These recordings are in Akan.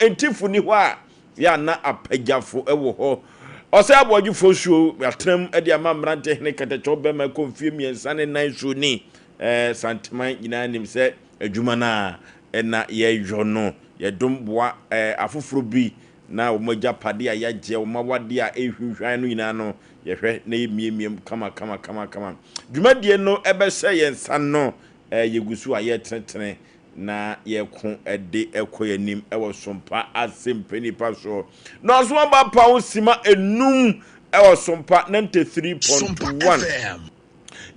Ntifo ni hɔ a, yɛ a na apagyafo wɔ hɔ. Ɔsɛe aboagyefoɔ suo atenam de ama mmerante hene katakyɛw bɛma ɛkɔ mfeɛ mmiɛnsa ne nan suo ni Santeman nyinaa nim sɛ adwuma no a ɛna yɛyɔ no yɛdom boa afoforɔ bi na wɔn agyapadeɛ a yɛagyeɛ wɔn awadeɛ a ɛrehwinhwan no nyinaa no yɛhwɛ na yɛmiamia mu kama kama kama kama. Dwumadie no ɛbɛhyɛ yɛn nsa no yɛgu so a yɛretenetene na yɛko de kɔ yɛn anim wɔ Sompa asɛmpa nipa soɔ. Na ɔso aba pa ho sima enum wɔ Sompa 93.1.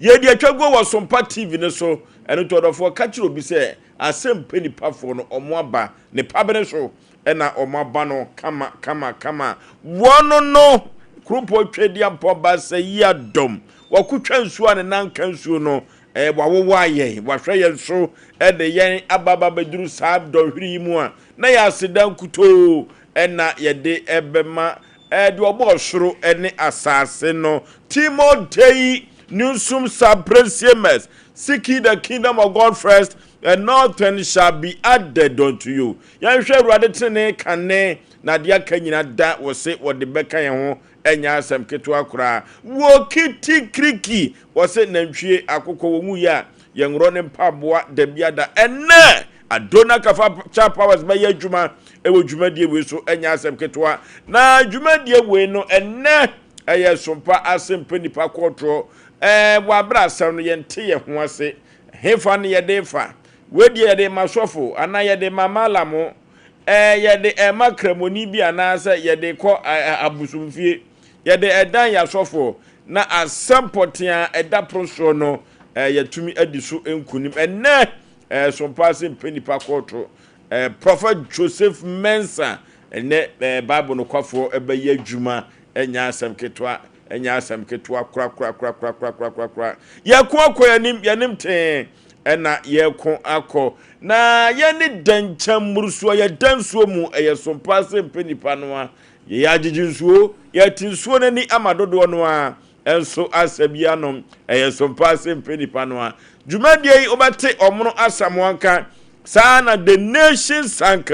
Yɛdi atwa guo wɔ Sompa TV no so. Ɛno nti ɔdɔfoɔ ka kyerɛ obi sɛ asɛmpa nipafoɔ no ɔmo aba ne pabene so ɛna ɔmo aba no kama kama kama. Wɔn no kuropɔn twɛdiampɔn baasa yi adɔm wɔko twa nsuo a ne nan ka nsuo no Wawowa yɛn, wahwɛ yɛn so de yɛn aba aba abɛduru saa dɔnhwere yi mu a, na yɛn aseda nkutoo na yɛde bɛma deɛ ɔbɔɔ soro ne asase no. Timor Dei Newsome Sapresiamus, Seek ye the kingdom of God first, and all things shall be added unto you. Yɛnhwɛ Awurade tenenee kane, na adeɛ aka nyina da wɔ se wɔde bɛka yɛn ho. Ɛnyɛ asɛm ketewa koraa. Wɔ kitikiriki, wɔse nantwie, akokɔ, wɔn wuiɛ a, yɛnworɔ ne mpaboa dabiada. Ɛnnɛ, Adona Kafacha Powers bɛyɛ adwuma wɔ dwumadie wei so. Ɛnyɛ asɛm ketewa. Na dwumadie wei no, ɛnnɛ, ɛyɛ sompa ase mpɛ nipa kɔɔtoɔ. Ɛɛ, wɔ aberɛ asɛm no, yɛnte yɛn ho ase. Hefa ne yɛde fa? Wei deɛ yɛde ma sɔfo anaa yɛde ma malamo? Ɛɛ, yɛde ɛma Kramoni bi anaasɛ yɛde kɔ abosomfie. Yɛde ɛdan yɛn asɔfoɔ, na asɛm pɔtee a ɛda pono soɔ no, yɛatumi adi so nkonim. Ɛnnɛ, ɛso paa sɛ mpɛ nipa kɔɔto. Prɔfɛt Joseph Mensah, ɛnnɛ Bible nokwafoɔ bɛyɛ adwuma, ɛnyɛ asɛm ketewa. Ɛnyɛ asɛm ketewa korakorakorakorakorakorakora. Yɛko akɔ yɛn anim, yɛn anim tee ɛna yɛko akɔ. Na yɛne dɛnkyɛm mmurusoɔ, yɛda nsuo mu, ɛyɛ sompa sɛ mpɛ nipa no a. Yɛyɛ agyegye nsuo, yɛte nsuo no ani ama dodoɔ no a nso asɛ bi anom, ɛyɛ sompa sɛ mpɛ nipa no a. Dwumadie yi wobɛte Ɔmono Asamoah nka, saa na The Nation Sank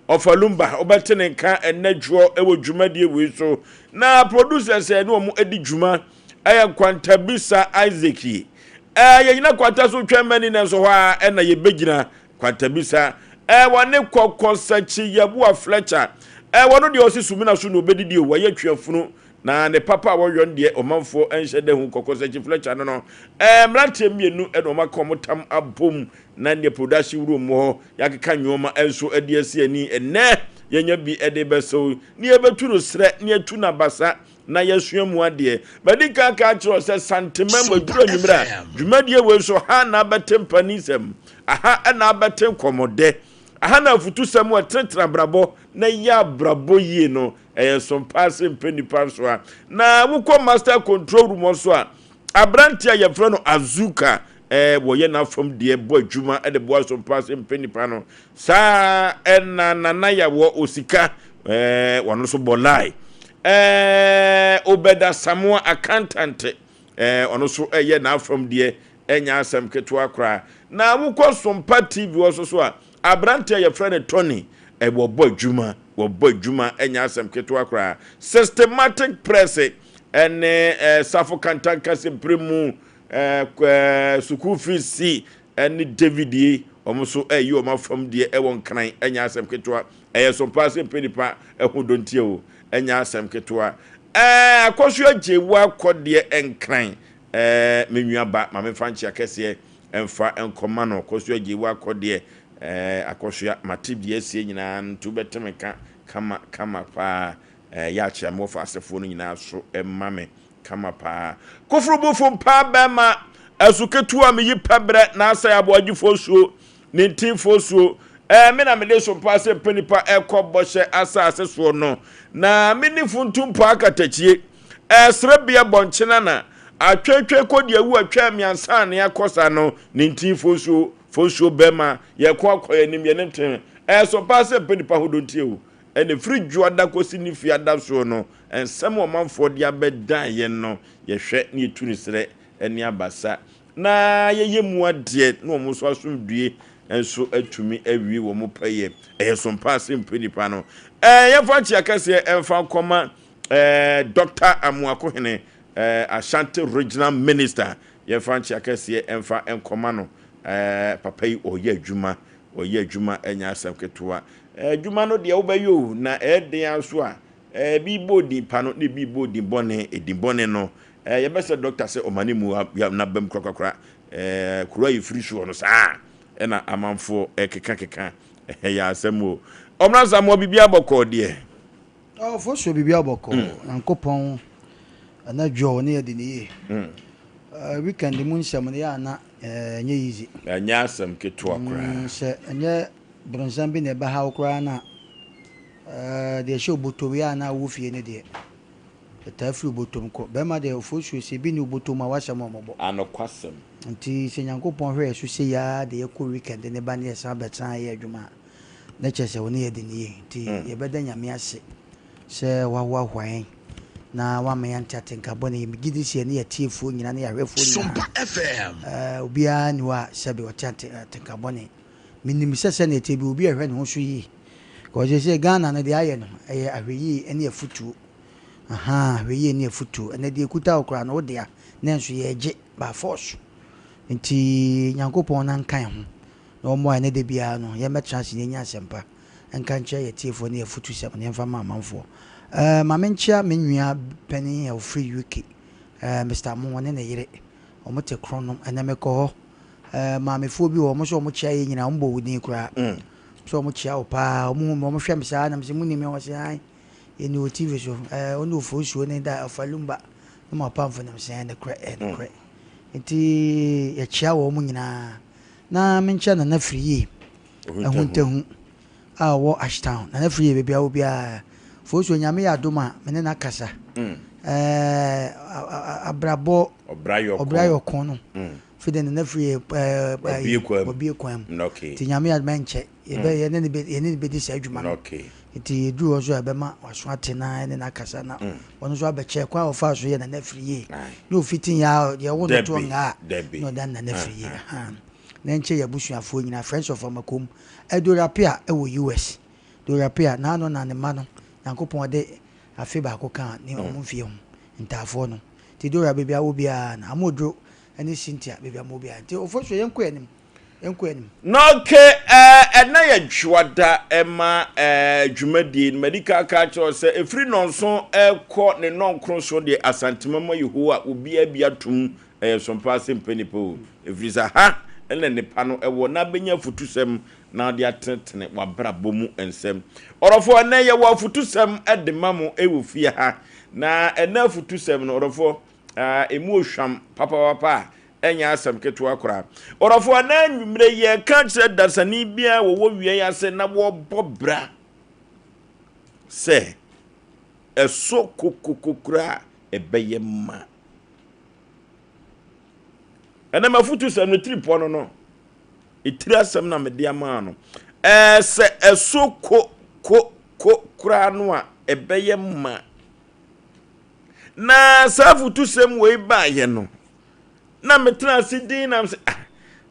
Ɔfalumba wobɛte ne nka ɛnnɛ dwoɔ wɔ dwumadie wei so. Na producers a yɛne wɔn di dwuma yɛ Nkwantabisa Isaac yi. Ɛɛ yɛgyina kwanta so twɛn mani na nso hɔ ara ɛna yɛbɛgyina Nkwantabisa. Ɛɛ wɔne Kɔkɔsakyi Yeboah Fletcher. Ɛɛ wɔno deɛ ɔse sumina so na ɔbɛdidi o, wɔyɛ tweafunu na ne papa a wɔyɔ no deɛ ɔmanfoɔ nhyɛ da hu Kɔkɔsakyi Fletcher no no. Ɛɛ mmeranteɛ mmienu ɛna wɔn aka wɔn tam abom na neɛ production room hɔ yɛakeka nnoɔma nso de asi ani ɛnnɛ yɛnya bi de bɛsɛw ne yɛbɛtu no serɛ ne yɛatu no abasa na yɛasua mu adeɛ. Madi kan aka akyerɛ wo sɛ Santema mu aduru anwummerɛ a dwumadie wei so ha na abɛte mpanisɛm, aha na abɛte nkɔmmɔdɛ, aha na afutusɛm a ɛtenetene abrabɔ na ɛyɛ abrabɔ yie no ɛyɛ som paa sɛ mpɛ nnipa nso a. Na wokɔ master control room hɔ nso a aberanteɛ a yɛfrɛ no Azuka Eh, wɔyɛ n'afam deɛ bɔ adwuma de boa so mpa ase mpɛ nipa no. Saa ɛna Nana ya wɔ osika, eh, wɔn nso bɔ lie. Eh, Obed Asamoah accountant, eh, ɔno nso ɛyɛ n'afam deɛ, ɛnyɛ asɛm ketewa koraa. Na wokɔ Sompa TV hɔ nso so a, aberante a yɛfrɛ no Tony, eh, wɔbɔ adwuma, wɔbɔ adwuma, ɛnyɛ asɛm ketewa koraa. Systematic Press ɛne eh, Safo Kantanka Sempere mu Ɛɛ sukuu fees si ɛne David yi wɔn nso ɛyi wɔn afam deɛ ɛwɔ nkran ɛnyɛ asɛm ketewa ɛyɛ so paa sɛ mpɛ nipa ɛho dontie o ɛnyɛ asɛm ketewa ɛɛ akɔso agye wo akɔ deɛ ɛnkran ɛɛ me nua ba maame fa nkyea kɛseɛ ɛnfa ɛnkɔma no akɔso agye wo akɔ deɛ ɛɛ akɔsoa mate deɛ asie nyinaa nti wobɛte me ka kama kama paa ɛɛ yɛ akyea me wɔfa asefoɔ no nyinaa so ɛma me Kama paa. Koforo bofo mpaa bɛɛma ɛso ketewa meyi pɛbrɛ na asɛe aboagyefoɔ suo ne ntinfoɔ suo. Ɛɛ me na mede so mpaa sɛ mpɛ nipa ɛkɔ bɔhyɛ asaase soɔ no na me ni funtu mpaa katakyie. Ɛɛ srebea bɔnkyena na atwetwe kɔ di awu atwaa mi ansa ne akɔ sa no ne ntinfoɔ suo foɔ suo bɛɛma yɛko akɔ yɛnim yɛne nten. Ɛɛ so mpaa sɛ mpɛ nipa hodontie o. Ɛna ɛfiri dwoada kɔsi ne fiada soɔ no, nsɛm a ɔmanfoɔ de abɛdan yɛn no, yɛhwɛ na yɛtu no serɛ ne abasa, na yɛyɛ mu adeɛ na wɔn nso asomdwoeɛ nso atumi awie wɔn pɛyɛ. Ɛyɛ so mpa ase mpɛ nipa no. Ɛɛ yɛmfa nkyia kɛseɛ ɛmfa nkɔma ɛɛ Dr. Amoakohene ɛɛ Ashanti Regional Minister. Yɛmfa nkyia kɛseɛ ɛmfa nkɔma no. Ɛɛ papa yi ɔyɛ adwuma, ɔyɛ adwuma ɛnyɛ asɛm ketewa. Adwuma no deɛ wobɛyɛ o na ɛyɛ den aso a ebi bɔ din pa no na ebi bɔ din bɔne, edin bɔne no. Yɛbɛsɛ doctor sɛ ɔma ne mu n'abam korakora. Kuro a yɛfiri soɔ no saa ɛna amanfoɔ ɛkeka keka ɛyɛ asɛm o. Ɔmra Samoa biribi abɔkɔɔ deɛ. Ɔfo so biribi abɔkɔ Nyankopɔn anadwo ne yɛde ne yie. Weekend mu nsɛm no yɛ ana ɛnyɛ easy. Ɛnyɛ asɛm ketewa koraa. Sɛ ɛnyɛ borɔnsam bi na ɛbɛha wo koraa na deɛ ɛhyɛ obotom yɛ ana wɔ fie no deɛ ɛtaa firi obotom kɔ bɛrima deɛ ɔfo so sɛ bi ne obotom a wasɛm ɔmɔbɔ. Anokwasɛm. Nti sɛ Nyankopɔn hwɛ so sɛ yɛa de yɛkɔ weekend ne ba ne yɛsan bɛtena yɛ adwuma a na kyerɛ sɛ wo ne yɛde ne yie, nti yɛbɛda Nyame ase sɛ wahoahoa yɛn na wama yɛn ante atenka bɔne. Yɛ gye si yɛ ne yɛtiefoɔ nyinaa ne yɛahwɛfoɔ Sompa nyinaa. FM. Obiara ni hɔ a sɛbe ɔte atenka bɔne. Menim sɛ sɛne ɛtie bi obi a ɛhwɛ ne ho so yie kɔsɛ sɛ Ghana no deɛ ayɛ no ɛyɛ ahwɛyie ne afutuo aha, ahwɛyie ne afutuo. Ɛnɛ deɛ ɛkuta wo koraa no wo dea na nso yɛgye by force, nti Nyankopɔn na nka yɛn ho na ɔmmoa yɛn ne da biara no yɛmmɛtena ase na yɛnya asɛmpa nka nkyerɛ yɛtiefoɔ ne yɛfutu sɛm ne yɛmfa ma amanfoɔ. Ma menkyia me nua panin a ɔfiri UK, Mr. Mo ɔne ne yere ɔmo te Kronom. Ɛnɛ mekɔ hɔ, maamefoɔ bi wɔ ɔmo sɛ ɔmo kyia yɛ nyinaa, ɔmo bɔ wo din koraa sɛ ɔmo kyia wo paa. Ɔmo hu me, ɔmo hwɛ me saa na mesɛ mo nim me, wɔ sɛ ae yɛni wɔ TV so, ɔne Ofosuo ne da ɔfa Lumba ne mo apamfo nam sɛ ɛyɛ nokorɛ, ɛyɛ nokorɛ. Nti yɛkyia wɔ mo nyinaa na menkyia Nana Firi yie Ahuntahu a ɔwɔ Ashtown. Nana Firi yie baabi a wɔ biara, Fosuo, Nyame yɛ adom a me ne no akasa. Abrabɔ ɔbra ɔbra yɛ ɔko no fi de Nana Firi yie Wabie kwan mu. Wabie kwan mu, nti Nyame yɛ adom a ɛnkyɛ yɛbɛ yɛne ne bɛ yɛne ne bɛdi saa adwuma no. Nti yɛduru hɔ nso a ɛbɛma waso ate na ɛne no akasa na ɔno nso abɛkyɛ kwan a ɔfaa so yɛ Nana Firi yie ne ofiti yɛ a deɛ ɛwo no toɔ ngaa Dabi. na ɔda Nana Firi yie ha na nkyɛ yɛ abusuafoɔ nyinaa, Friends of Amakom, Dora Pia ɛwɔ US. Dora Pia naano na ne mma no Nyankopɔn de afe baako kaa ne ɔmo mfie ho ntaafoɔ no, nti Dora baabi a wɔ biara na Amoduro ne Cynthia baabi a mo biara, nti ɔfo so yɛnkɔ anim, yɛnkɔ anim. Na okay, ɛna yɛ dwoada ɛma dwumadie no madi ka ka kyerɛ sɛ ɛfiri 7 ɛkɔ ne 9 so deɛ Asantema ma Yehowa obiara bi atom ɛyɛ sompa ase mpɛ nipa o, ɛfiri sɛ ha ɛna nipa no ɛwɔ na bɛnya afutusɛm na ɔde atenetene wabrabɔ mu nsɛm. Ɔrɔfoɔ, ɛnɛ yɛwɔ afutusɛm ɛde ma mo ɛwɔ fie ha, na ɛnɛ afutusɛm no, ɔrɔfoɔ, ɛmu ohwam papapapa a ɛnyɛ asɛm ketewa koraa. Ɔrɔfoɔ, ɛnɛ anwummerɛ yɛka kyerɛ dasani biara wɔwɔ wie ase na wɔbɔ bra sɛ ɛso kokokokora a ɛbɛyɛ ma ɛnɛ mafutusɛm no tiripɔ no ɛtiri asɛm na mede ama no sɛ ɛso ko ko ko koraa no a ɛbɛyɛ ma. Na saa afutusɛm wei baayɛ no na metena ase din nam sɛ ah,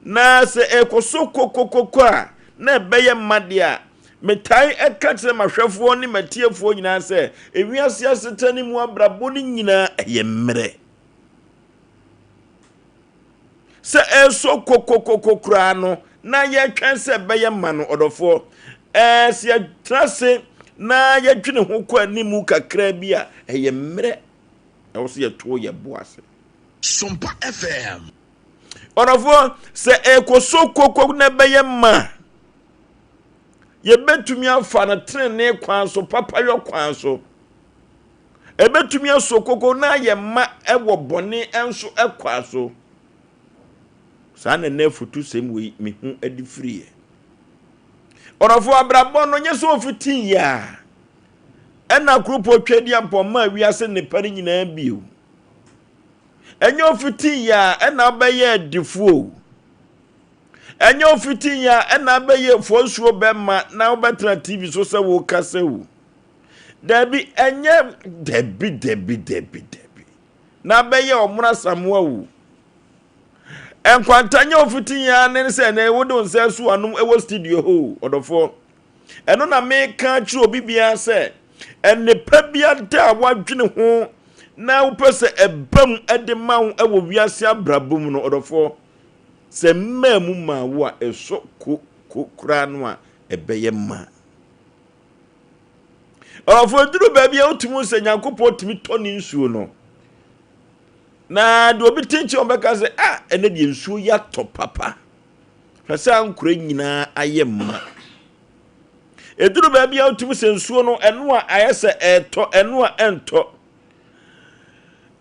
na sɛ ɛkɔ so kokokoko a na ɛbɛyɛ ma deɛ a metae ɛka kyerɛ m'ahwɛfoɔ ne m'atiefoɔ nyinaa sɛ ewiase asetena ne mu abrabɔ no nyinaa ɛyɛ mmerɛ sɛ ɛsɔ kokokoko koraa no na yɛtwɛn sɛ ɛbɛyɛ ma no. Ɔdɔfoɔ, sɛ yɛtena ase na yɛdwene ho kɔ animu kakra bi a ɛyɛ mmerɛ ɛwɔ sɛ yɛto yɛ bo ase. Sompa FM. Ɔdɔfoɔ, sɛ ɛkɔ so koko na ɛbɛyɛ ma yɛbɛtumi afa no tenene kwan so, papayɔ kwan so, ɛbɛtumi asɔ koko na ayɛ ma ɛwɔ bɔne nso ɛkwa so saa na ɛnɛ afutusɛm wei mehu adi firiɛ. Ɔdɔfoɔ, abrabɔ no nyɛ sɛ ɔfiti yɛ a ɛna kuropɔ twadi ampɔmma a wiase nnepa no nyinaa bio. Ɛnyɛ ɔfiti yɛ a ɛna abɛyɛ adifoɔ o, ɛnyɛ ɔfiti yɛ a ɛna abɛyɛ fosuo bɛma na wobɛtena TV so sɛ wokasa o. Dabi, ɛnyɛ, dabi, dabi, dabi, dabi, na abɛyɛ ɔmona Samoa o. Nkwanta nyɛ ofiti yɛn ara ne sɛ ɛnɛ wode wo nsa asu w'anom wɔ studio hɔ o, ɔdɔfoɔ. Ɛno na meka akyerɛ obi biara sɛ, nnepa bi ada a woadwene ho na wopɛ sɛ ɛba mu de ma wo wɔ wiase abrabɔ mu no, ɔdɔfoɔ, sɛ mmaa mu maa wo a, ɛsɔ ko ko koraa no a, ɛbɛyɛ ma. Ɔdɔfoɔ, duru baabi a wotumi sɛ Nyankopɔn tumi tɔ ne nsuo no. Na deɛ obi te nkyɛn ɔbɛka sɛ, ah, ɛnɛ deɛ nsuo yi atɔ papa. Hwɛ sɛ ankorɛ nyinaa ayɛ mma. Ɛduru baabi a wotumi sɛ nsuo no, ɛno a ayɛ sɛ ɛretɔ, ɛno a ɛntɔ.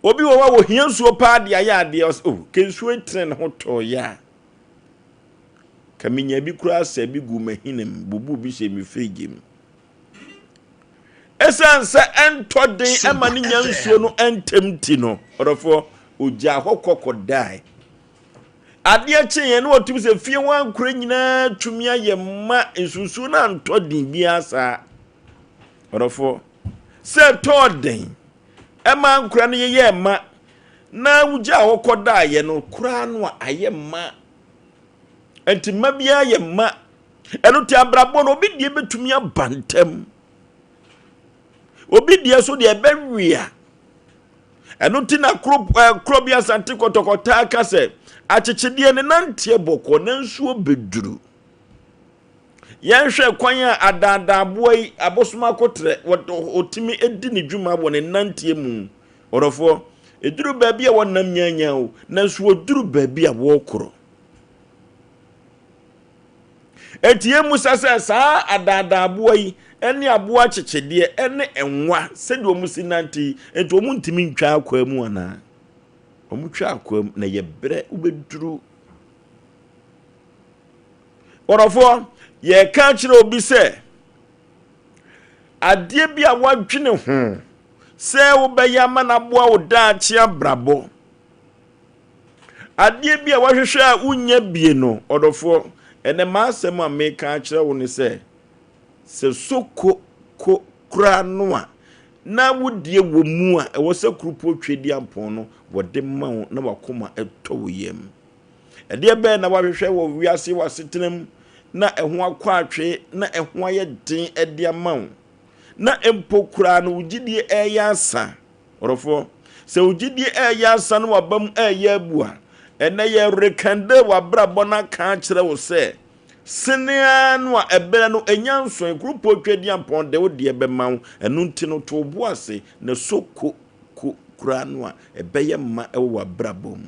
Obi wɔ hɔ a wɔhia nsuo paa de ayɛ adeɛ, ɔsɛ, oh, ke nsuo yi tene ne ho tɔɔ yɛ a. Ka menya bi koraa sɛ bi gu m'ahinam, bubu bi hyɛ me firigye mu. Esiane sɛ ɛntɔ den ma ne nya nsuo no ntɛm nti no, ɔdɔfoɔ, ɔgyaa hɔ kɔ kɔdae. Adeɛ kyeeɛ na wɔtumi sɛ fie hɔ ankorɛ nyinaa tumi ayɛ ma nsusuo no antɔ den biara saa. Ɔdɔfoɔ, sɛ ɛtɔɔ den ɛma ankorɛ no yeyɛɛ ma na wogyaa hɔ kɔdaeɛ no koraa no a ayɛ ma. Nti mma biara yɛ mma. Ɛno ti abrabɔ no obi deɛ bɛtumi aba ntɛm. Obi deɛ so deɛ ɛbɛwea. Ɛno ti na kuro ɛɛ kuro bi asante kɔtɔkɔ taa ka sɛ akyekyedeɛ ne nanteɛ bɔkɔ na nsuo bɛduru. Yɛnhwɛ kwan a adaadaaboa yi abosom akotrɛ wɔtumi di ne dwuma wɔ ne nanteɛ mu. Ɔdɔfoɔ, ɛduru baabi a wɔnam nyanyan o, nanso wɔduru baabi a wɔrekorɔ. Enti yɛmmusa sɛ saa adaadaaboa yi ne aboa akyekyedeɛ ne nwa sɛdeɛ wɔn si nante yi, enti wɔn ntumi ntwa akwaa mu anaa? Wɔn twa akwaa mu na yɛ berɛ wobɛduru. Ɔdɔfoɔ, yɛreka akyerɛ obi sɛ adeɛ bi a wadwene ho sɛ wobɛyɛ ama no aboa wo daakye abrabɔ. Adeɛ bi a wahwehwɛ a wonnya bie no, ɔdɔfoɔ, ɛnɛ m'asɛm a meka akyerɛ wo ne sɛ, sɛ so ko ko koraa no a, na wodie wɔ mu a, ɛwɔ sɛ kurupo Tweduampɔn no wɔde ma wo na wakoma tɔ wo yam. Ɛdeɛ bɛn na wahwehwɛ wɔ wiase w'asetena mu na ɛho akɔ atwee na ɛho ayɛ den de ama wo, na mpo koraa no wo gyidie ɛreyɛ asa? Ɔdɔfoɔ, sɛ wo gyidie ɛreyɛ asa na w'aba mu ɛreyɛ abu a, ɛnnɛ yɛrekɛndɛ w'abrabɔ no aka akyerɛ wo sɛ, sene ara no a ɛberɛ no ɛnya nsoe, Kuropɔn Tweaduampɔn de wo deɛ bɛma wo, ɛno nti no to wo bo ase na sɔ ko ko koraa no a ɛbɛyɛ ma ɛwɔ w'abrabɔ mu.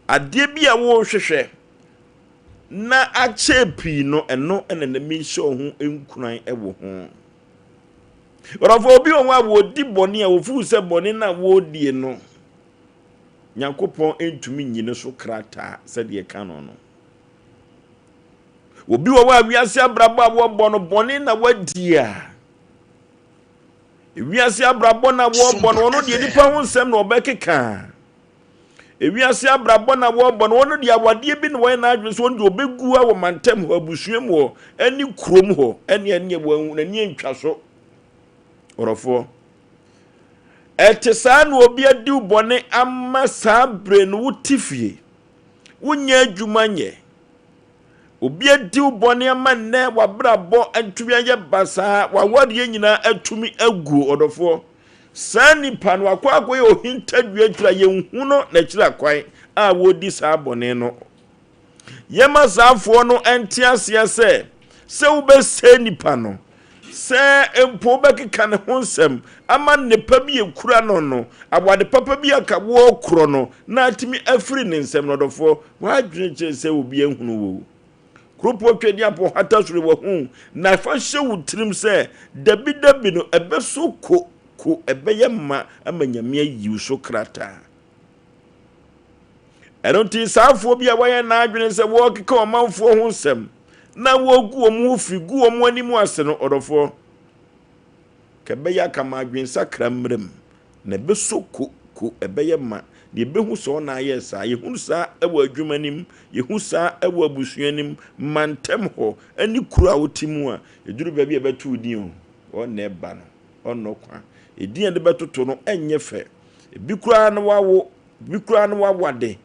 Adeɛ bi a worehwehwɛ na akyɛ pii no, ɛno na na mehyɛ wo ho nkuran wɔ ho. Ɔdɔfo, obi wɔ hɔ a wɔdi bɔne a wɔfuu sɛ bɔne no a wɔredie no, Nyankopɔn ntumi nyi ne so krataa sɛdeɛ ɛka no no. Obi wɔ hɔ a wiase abrabɔ a wɔbɔ no bɔne na wadi a, wiase abrabɔ na wɔbɔ no, ɔno deɛ nipa ho nsɛm na ɔbɛkeka. Ewiase abrabɔ na wɔbɔ no, ɔno deɛ awadeɛ bi na wɔyɛ n'adwene sɛ ɔno deɛ ɔbɛgu a wɔ mantam hɔ, abusua mu hɔ, ɛne kurom hɔ, ɛne ɛneɛ wɔn n'ani antwa so. Ɔrɔfoɔ, ɛte saa na obi adi wo bɔne ama saa bere no wote fie, wonyɛ adwuma nyɛ. Obi adi wo bɔne ama nnɛ w'abrabɔ atumi ayɛ basaa, w'awadeɛ nyinaa atumi agu ɔdɔfoɔ. Saa nipa no akɔ akɔyɛ ohintadua akyiri a yɛnhu no n'akyiri akwan a wɔredi saa bɔne no. Yɛma saafoɔ no nte aseɛ sɛ, sɛ wobɛsɛe nipa no, sɛ mpo wobɛkeka ne ho nsɛm ama nnepa bi ekura no no, awade papa bi aka wɔrekorɔ no na atumi afiri ne nsam no, ɔdɔfoɔ, w'adwene kyerɛ sɛ obi ahunu wo. Kuropɔn Tweaduampɔn hata soro wahu, na fa hyɛ wo tirim sɛ dabidabi no ɛbɛso ko ko ɛbɛyɛ ma ama Nyame ayi wo so krataa. Ɛno nti saafoɔ bi a wɔayɛ n'adwene sɛ wɔrekeka ɔmanfoɔ ho nsɛm na wɔregu wɔn ho fi gu wɔn anim ase no, ɔdɔfoɔ, ka ɛbɛyɛ aka ma adwensakra mmerɛ mu Na ɛbɛsɔ ko ko, ɛbɛyɛ ma, na yɛbɛhu sɛ ɔna ayɛ saa. Yɛhunu saa wɔ adwuma no mu, yɛhu saa wɔ abusua no mu, mantam hɔ, ne kuro a wote mu a, ɛduru baabi a ɛbɛto wo din o, ɔna ɛba no, ɔnnɔ kwa. Edin a yɛde bɛtoto no ɛnyɛ fɛ. Ebi koraa na wawo, ebi koraa na wawade.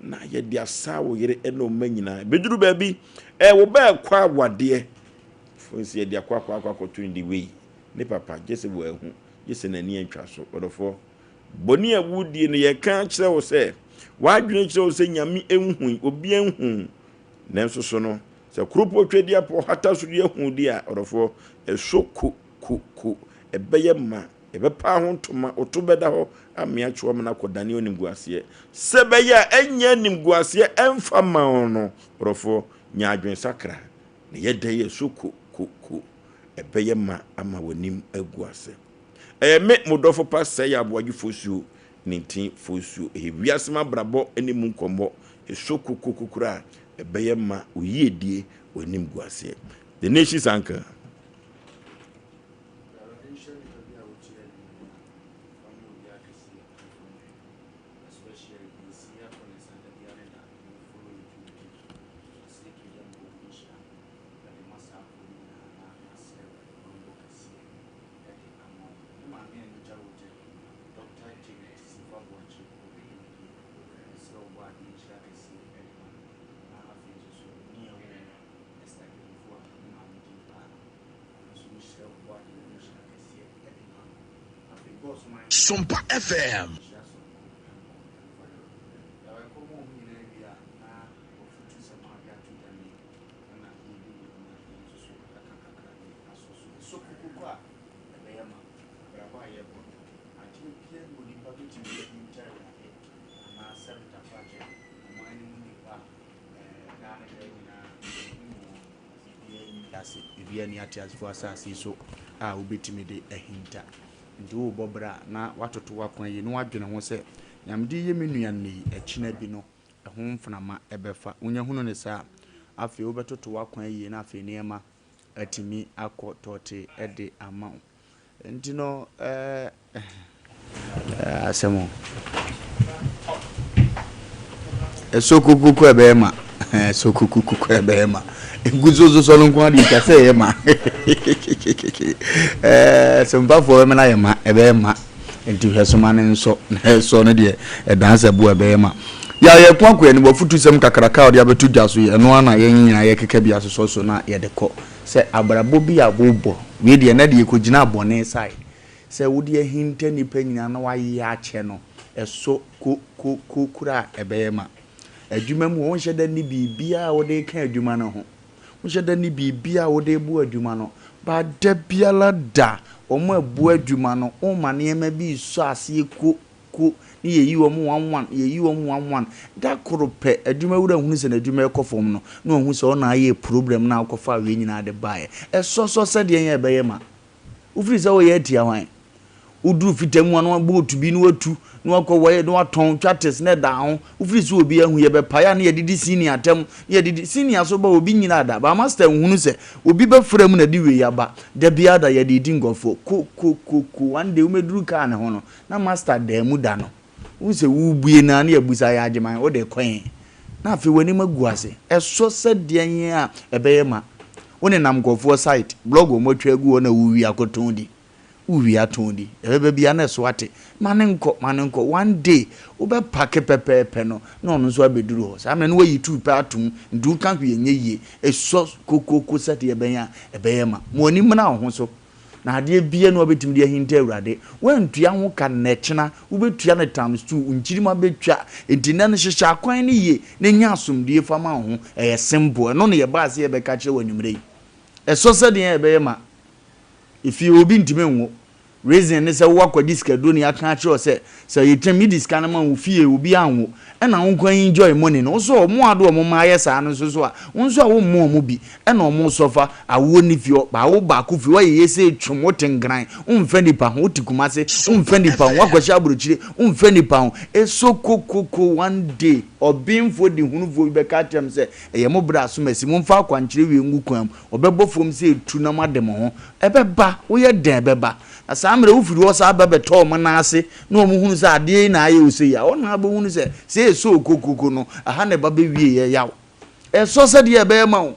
na yɛde asa wo yere ne wo mma nyinaa. Ɛbɛduru baabi, ɛɛ wo ba ɛkɔ awadeɛ, fo sɛ yɛde akɔ akɔ akɔ akɔto no de wei, ne papa, gye sɛ wɔahu, gye sɛ n'ani antwa so. Ɔdɔfoɔ, bɔne a wodie no, yɛka kyerɛ wo sɛ, w'adwene kyerɛ wo sɛ Nyame nhui, obiara nhu, nanso so no, sɛ koropɔ twadiapɔ hata so deɛ hu deɛ a, ɔdɔfoɔ, ɛsɔ ko ko ko, ɛbɛyɛ ma Yɛbɛpa ho ntoma, wo to bɛda hɔ amea kyew amena akɔdane animguaseɛ. Sɛ ɛbɛyɛ a ɛnyɛ animguaseɛ ɛmfa mma wo no, ɔdɔfoɔ, nya adwensakra, na yɛ dɛn yɛ so ko ko ko, ɛbɛyɛ ma ama w'anim agu ase. Ɛyɛ me, mo dɔfo pa Sɛɛ Aboagye Fosuo, ne ntin Fosuo. Ɛyɛ wiase mu abrabɔ ne mu nkɔmmɔ, ɛso ko ko ko koraa a, ɛbɛyɛ ma wo yiedie, w'anim gu aseɛ. The Nation's Anchor. Awurade nhyira nipa bi a wotie anwummere yi a ɔnyɛ obi akɛseɛ mfa nhwɛ especially deɛ senior callers a da biara da wɔn follow yɛ dwumadie ɔsɛ twagya mbɔ nhyira ɛde ma saa kuo no nyinaa na masrɛ Awurade banbɔ kɛseɛ ɛde ama wɔn me maame a n'agya wɔ gya Doctor Janet Sifa Boakye ɔhwɛ dwumadie mesrɛ wo bɔ adeɛ nhyira kɛseɛ ɛde ma no na afei nso so ne ɛwɔ mu Esther Kemfo a ne maame din paa no Sompa FM. Wiase, biribiara nni ateasefo asase yi so a wobetumi de ahinta. Enti worebɔ bra a, na woatoto w'akwan yie na woadwene ho sɛ, 'Nea mede reyɛ me nua nnɛ yi, ɛkyena bi no, ɛho mframa bɛfa. Wunya hunu no saa a, afei wobɛtoto w'akwan yie na afei nneɛma atumi akɔ tɔɔtee de ama wo. Nti no eh asɛm o. Ɛsɔ kukuku ɛbɛyɛ ma. Ɛsɔ kukuku ɛbɛyɛ ma. Nkuso sosɔ no nko ara deɛ ɛtwa sɛ ɛyɛ ma. Ɛɛ sompafoɔ bɛma no ayɛ ma ɛbɛyɛ ma. Nti hwɛ soma no nsɔ na ɛsɔ no deɛ ɛdan sɛ bo ɛbɛyɛ ma. Yɛ a yɛko akɔ yɛn wafutusɛm kakraka a ɔde abɛto dwa so yi ɛno ara na yɛn nyinaa yɛkeka bi asosɔ so na yɛde kɔ. Sɛ abrabɔ bi a wobɔ, wei deɛ ɛnɛ deɛ yɛkɔgyinaa bɔne side, sɛ wode ahinta nnipa nyinaa na woayɛ akyɛ no, ɛsɔ ko ko ko koraa a ɛbɛyɛ ma. Adwuma mu hɔ, wonhyɛ da nni biribiara a wode reka adwuma no ho. Wonhyɛ da nni biribiara a wode reboa adwuma no. But da biara da, wɔn a ɛboa adwuma no, woma nneɛma bi resɔ aseɛ ko ko ne yɛyi wɔn one one, yɛyi wɔn one one. Da koro pɛ, adwumawura hunu sɛ n'adwuma rekɔ fam no, na wahu sɛ ɔna ayɛ problem no a ɔkɔfaa wei nyinaa de baeɛ. Ɛsɔsɔ sɛ deɛn a ɛbɛyɛ ma. Wofiri sɛ woyɛ atia hwan? Woduru fita mu a na boat bi na watu na wakɔ wɔyɛ na watɔn twates na ɛda ho. Wofiri sɛ obi ahu yɛbɛpae a na yɛdidi senior atɛm na yɛdidi senior so ba obi nyina da ba master nhunu sɛ obi bɛfra mu na de wei aba. Da biara da yɛde di nkurɔfoɔ ko ko ko ko one day womɛduru kaa ne ho no Na master dan mu da no, wohu sɛ worebue no ara na yɛabusa yɛ Agyeman, wode rekɔ he? Na afei w'anim agu ase. Ɛsɔ sɛ deɛn a ɛbɛyɛ ma wonenam nkurɔfoɔ site, blog a wɔatwa agu hɔ na wowia kɔtɔn di. Wowia tɔn di. Ɛbɛba biara na ɛso ate. Ma no nkɔ, ma no nkɔ. One day, wobɛpake pɛpɛɛpɛ no, na ɔno nso abɛduru hɔ. Saa mmerɛ no woayi tuu pɛ atom, nti woka hwee ɛnyɛ yie. Ɛsɔ kokoko sɛ deɛ ɛbɛn a ɛbɛyɛ ma. Ma w'ani mmra wo ho so. Na adeɛ biara nni hɔ a wobɛtumi de ahinta Awurade. Woantua ho ka nnɛ, kyena wobɛtua no times two, wo nkyirimma bɛtwa. Enti nnɛ no hyehyɛ akwan no yie na nya asomdwoeɛ fa ma wo ho. Ɛyɛ simple. Ɛno na yɛbaa sɛ yɛbɛka akyerɛ wo anwummerɛ yi. Ɛsɔ sɛ deɛn a ɛbɛyɛ ma efie obi ntumi nwo. Reason ne sɛ wo akɔgye sikaduro na yɛaka akyerɛ wo sɛ sɛ yɛtumi de sika no ma wo fie obi anwo ɛna wo nko enjoy money no. Wo nso wɔn a de wɔn mma ayɛ saa no nso so a wo nso a womma wɔn bi ɛna wɔn sɔfa awoɔ nni fie hɔ ba wo baako fie hɔ ayɛ yie sɛ twom wote nkran womfa nipa ho wote Kumase womfa nipa ho woakɔhyɛ aburokyire womfa nipa ho eso kokoko one day ɔbenfoɔ di hunufoɔ bi bɛka akyerɛ me sɛ ɛyɛ mo berɛ asomasi momfa akwankyerɛ wie ngu kwan mu ɔbɛbɔ fam sɛ etu na moade mo ho ɛbɛba woyɛ dɛn ɛbɛba na saa mmerɛ wofiri hɔ saa ba bɛtɔ wɔn nan ase na wɔn hunu sɛ adeɛ yi na ayɛ wo sei a wɔn na abɛhunu sɛ sɛ eso kokoko no aha na ɛba bɛwie yɛ yaw ɛsɔ sɛdeɛ ɛbɛyɛ ma wo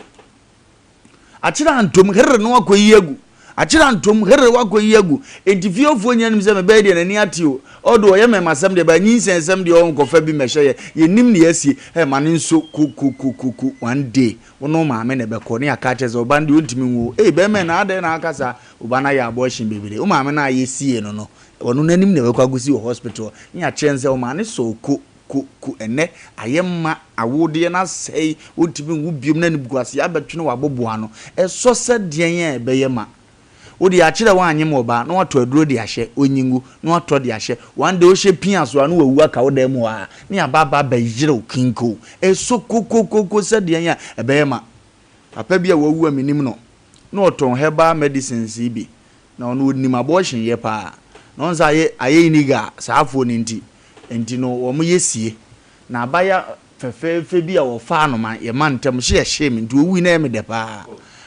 Akyerɛ antom herr na wakɔyi agu. Akyere antom, herr wakɔ yi agu. Enti fiefoɔ nyinaa nim sɛ me bɛyɛ deɛ n'ani ate o. Ɔde ɔyɛ mɛmasɛm deɛ ba nyinsɛnsɛm deɛ ɔnkɔfa bi mmɛhyɛ yɛ. Yɛnnim nea asie. Hey, ma no nso kokokokoko one day wo ne wo maame na ɛbɛkɔ ne yɛaka akyerɛ sɛ ɔba no deɛ ɔntumi nwo o. Ei bɛrima yi na adɛn na aka saa? Wo ba no ayɛ abortion bebree. Wo maame no a yɛsiee no no, ɔno n'anim na ɛbɛkɔ akɔsi wɔ hospital ne yɛakyerɛ no sɛ wo maame sɔɔ ko ko ko ɛnnɛ ayɛ ma awodeɛ no asɛe ɔntumi nwo biom na animguaseɛ abɛtwene w'aboboano. Ɛsɔ sɛ deɛn a ɛbɛyɛ ma wo deɛ akyerɛ woanyem ɔbaa na woatɔ aduro de ahyɛ ɔnyi ngu na woatɔ de ahyɛ one day wohyɛ pia so a na wawu aka wo dan mu hɔ a ne aba aba abɛyere wo kinko. Ɛsɔ kokokoko sɛ deɛn a ɛbɛyɛ ma papa bi a wawu a menim no na ɔtɔn herbal medicines yi bi Na ɔno ɔnim abortion yɛ paa. Na ɔhu sɛ ayɛ ayɛ illegal saa afoɔ no nti. Nti no wɔn yɛ sie. Na abaya fɛfɛɛfɛ bi a wɔfaa no ma yɛ ma ntɛm hye ɛhyee me nti ɔwui na ɛyɛ me dɛ paa.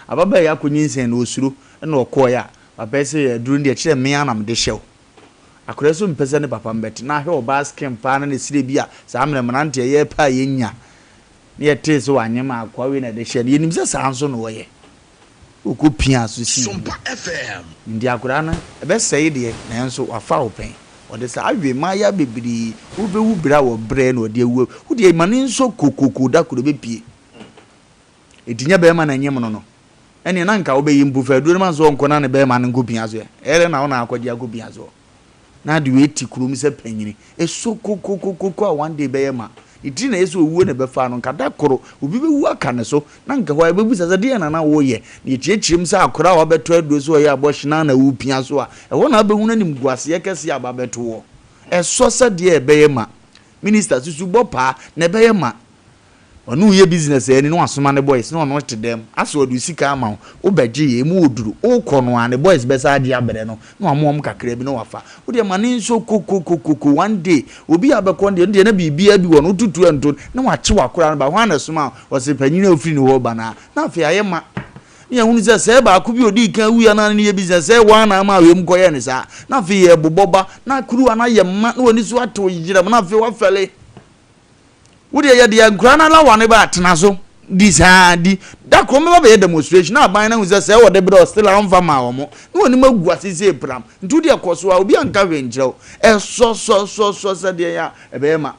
Ababaa yi akɔ nyinsɛn na ɔsuro ɛna ɔkɔɔɛ a papa yi se aduro no deɛ kyerɛ me ara na mede hyɛ wo. Akwadaa yi nso mpɛ sɛ ne papa mbɛte na ahwɛ ɔbaa skin paa na ne srɛ bi a saa mmerɛ mmeranteɛ yɛpɛ a yɛnya na yɛtee sɛ wanyem a akoa wei na ɛde hyɛ no yɛnim sɛ saa nso na ɔyɛ. Wokɔ pia so sii mu. Nti akwadaa no ɛbɛsɛe deɛ nanso wafa wo pɛn. Ɔde saa awe mmaayaa bebree. Wobɛwu berɛ a wɔbrɛ na ɔde awu. Wo deɛ ma no nsɔ kokoko da koro ɛbɛpue. Ɛti nyɛ bɛrima na nyem no no. Ɛneɛ na nka wobɛyi mpo fa aduro no ma no sɛ ɔnkɔ na ne bɛrima no nkɔ pia so ɛ. Ɛyɛ dɛn na wo na akɔgye akɔ pia soɔ. Na ade wei te kurom sɛ panyini. Ɛsɔ kokokokoko a one day bɛyɛ ma. Ne tiri na ɛyɛ sɛ owuo na ɛbɛfa no. Nka da koro obi bɛwu aka ne so. Na nka hɔ a yɛbɛbisa sɛ deɛn na na woreyɛ? Na yɛkyerɛkyerɛ mu sɛ akwadaa a wabɛtɔ aduro sɛ ɔyɛ abortion a na worepia so a, ɛhɔ na wobɛhunu animguaseɛ kɛseɛ a aba abɛto woɔ. Ɛsɔ sɛ deɛ ɛbɛyɛ ma. Minister susu bɔ paa na ɛbɛyɛ ma. Ɔne wo yɛ business a ɛni na wasoma ne boys na ɔno te dɛm asɛ ɔde wo sika ama wo, wo bɛ gye yɛ emu oduru, wo kɔ no a ne boys bɛsa agye abrɛ no na wama wɔn kakra bi na wafa, wo deɛ ma ne nso kokokokoko one day obi a bɛkɔ no deɛ ɔno deɛ na biribiara bi wɔ no wotutu ɛnto na wakye wakora no ba hwan na ɛsoma wo ɔse panyin a ofiri ne hɔ ba no a na afei ayɛ ma na yɛhunu sɛ sɛɛ baako bi odii kan wui anaa ne yɛ business sɛɛ wɔn na ama awei mu kɔyɛ ne saa na afei yɛ bobɔ ba na kuruwa no ayɛ ma na w'ani so atew yerɛm na afei wafɛle. Wo deɛ yɛ deɛ nkura no ala wane ba tena so di saa di da koro mɛba bɛyɛ demonstration na aban no ahu sɛ sɛ wɔde brɛ still a wɔmfa maa wɔn na wɔn anim agu ase sɛ pram nti wo deɛ kɔ so a obi anka hwee nkyerɛ wo ɛsɔ sɔ sɔ sɔ sɛ deɛ yɛ a ɛbɛyɛ ma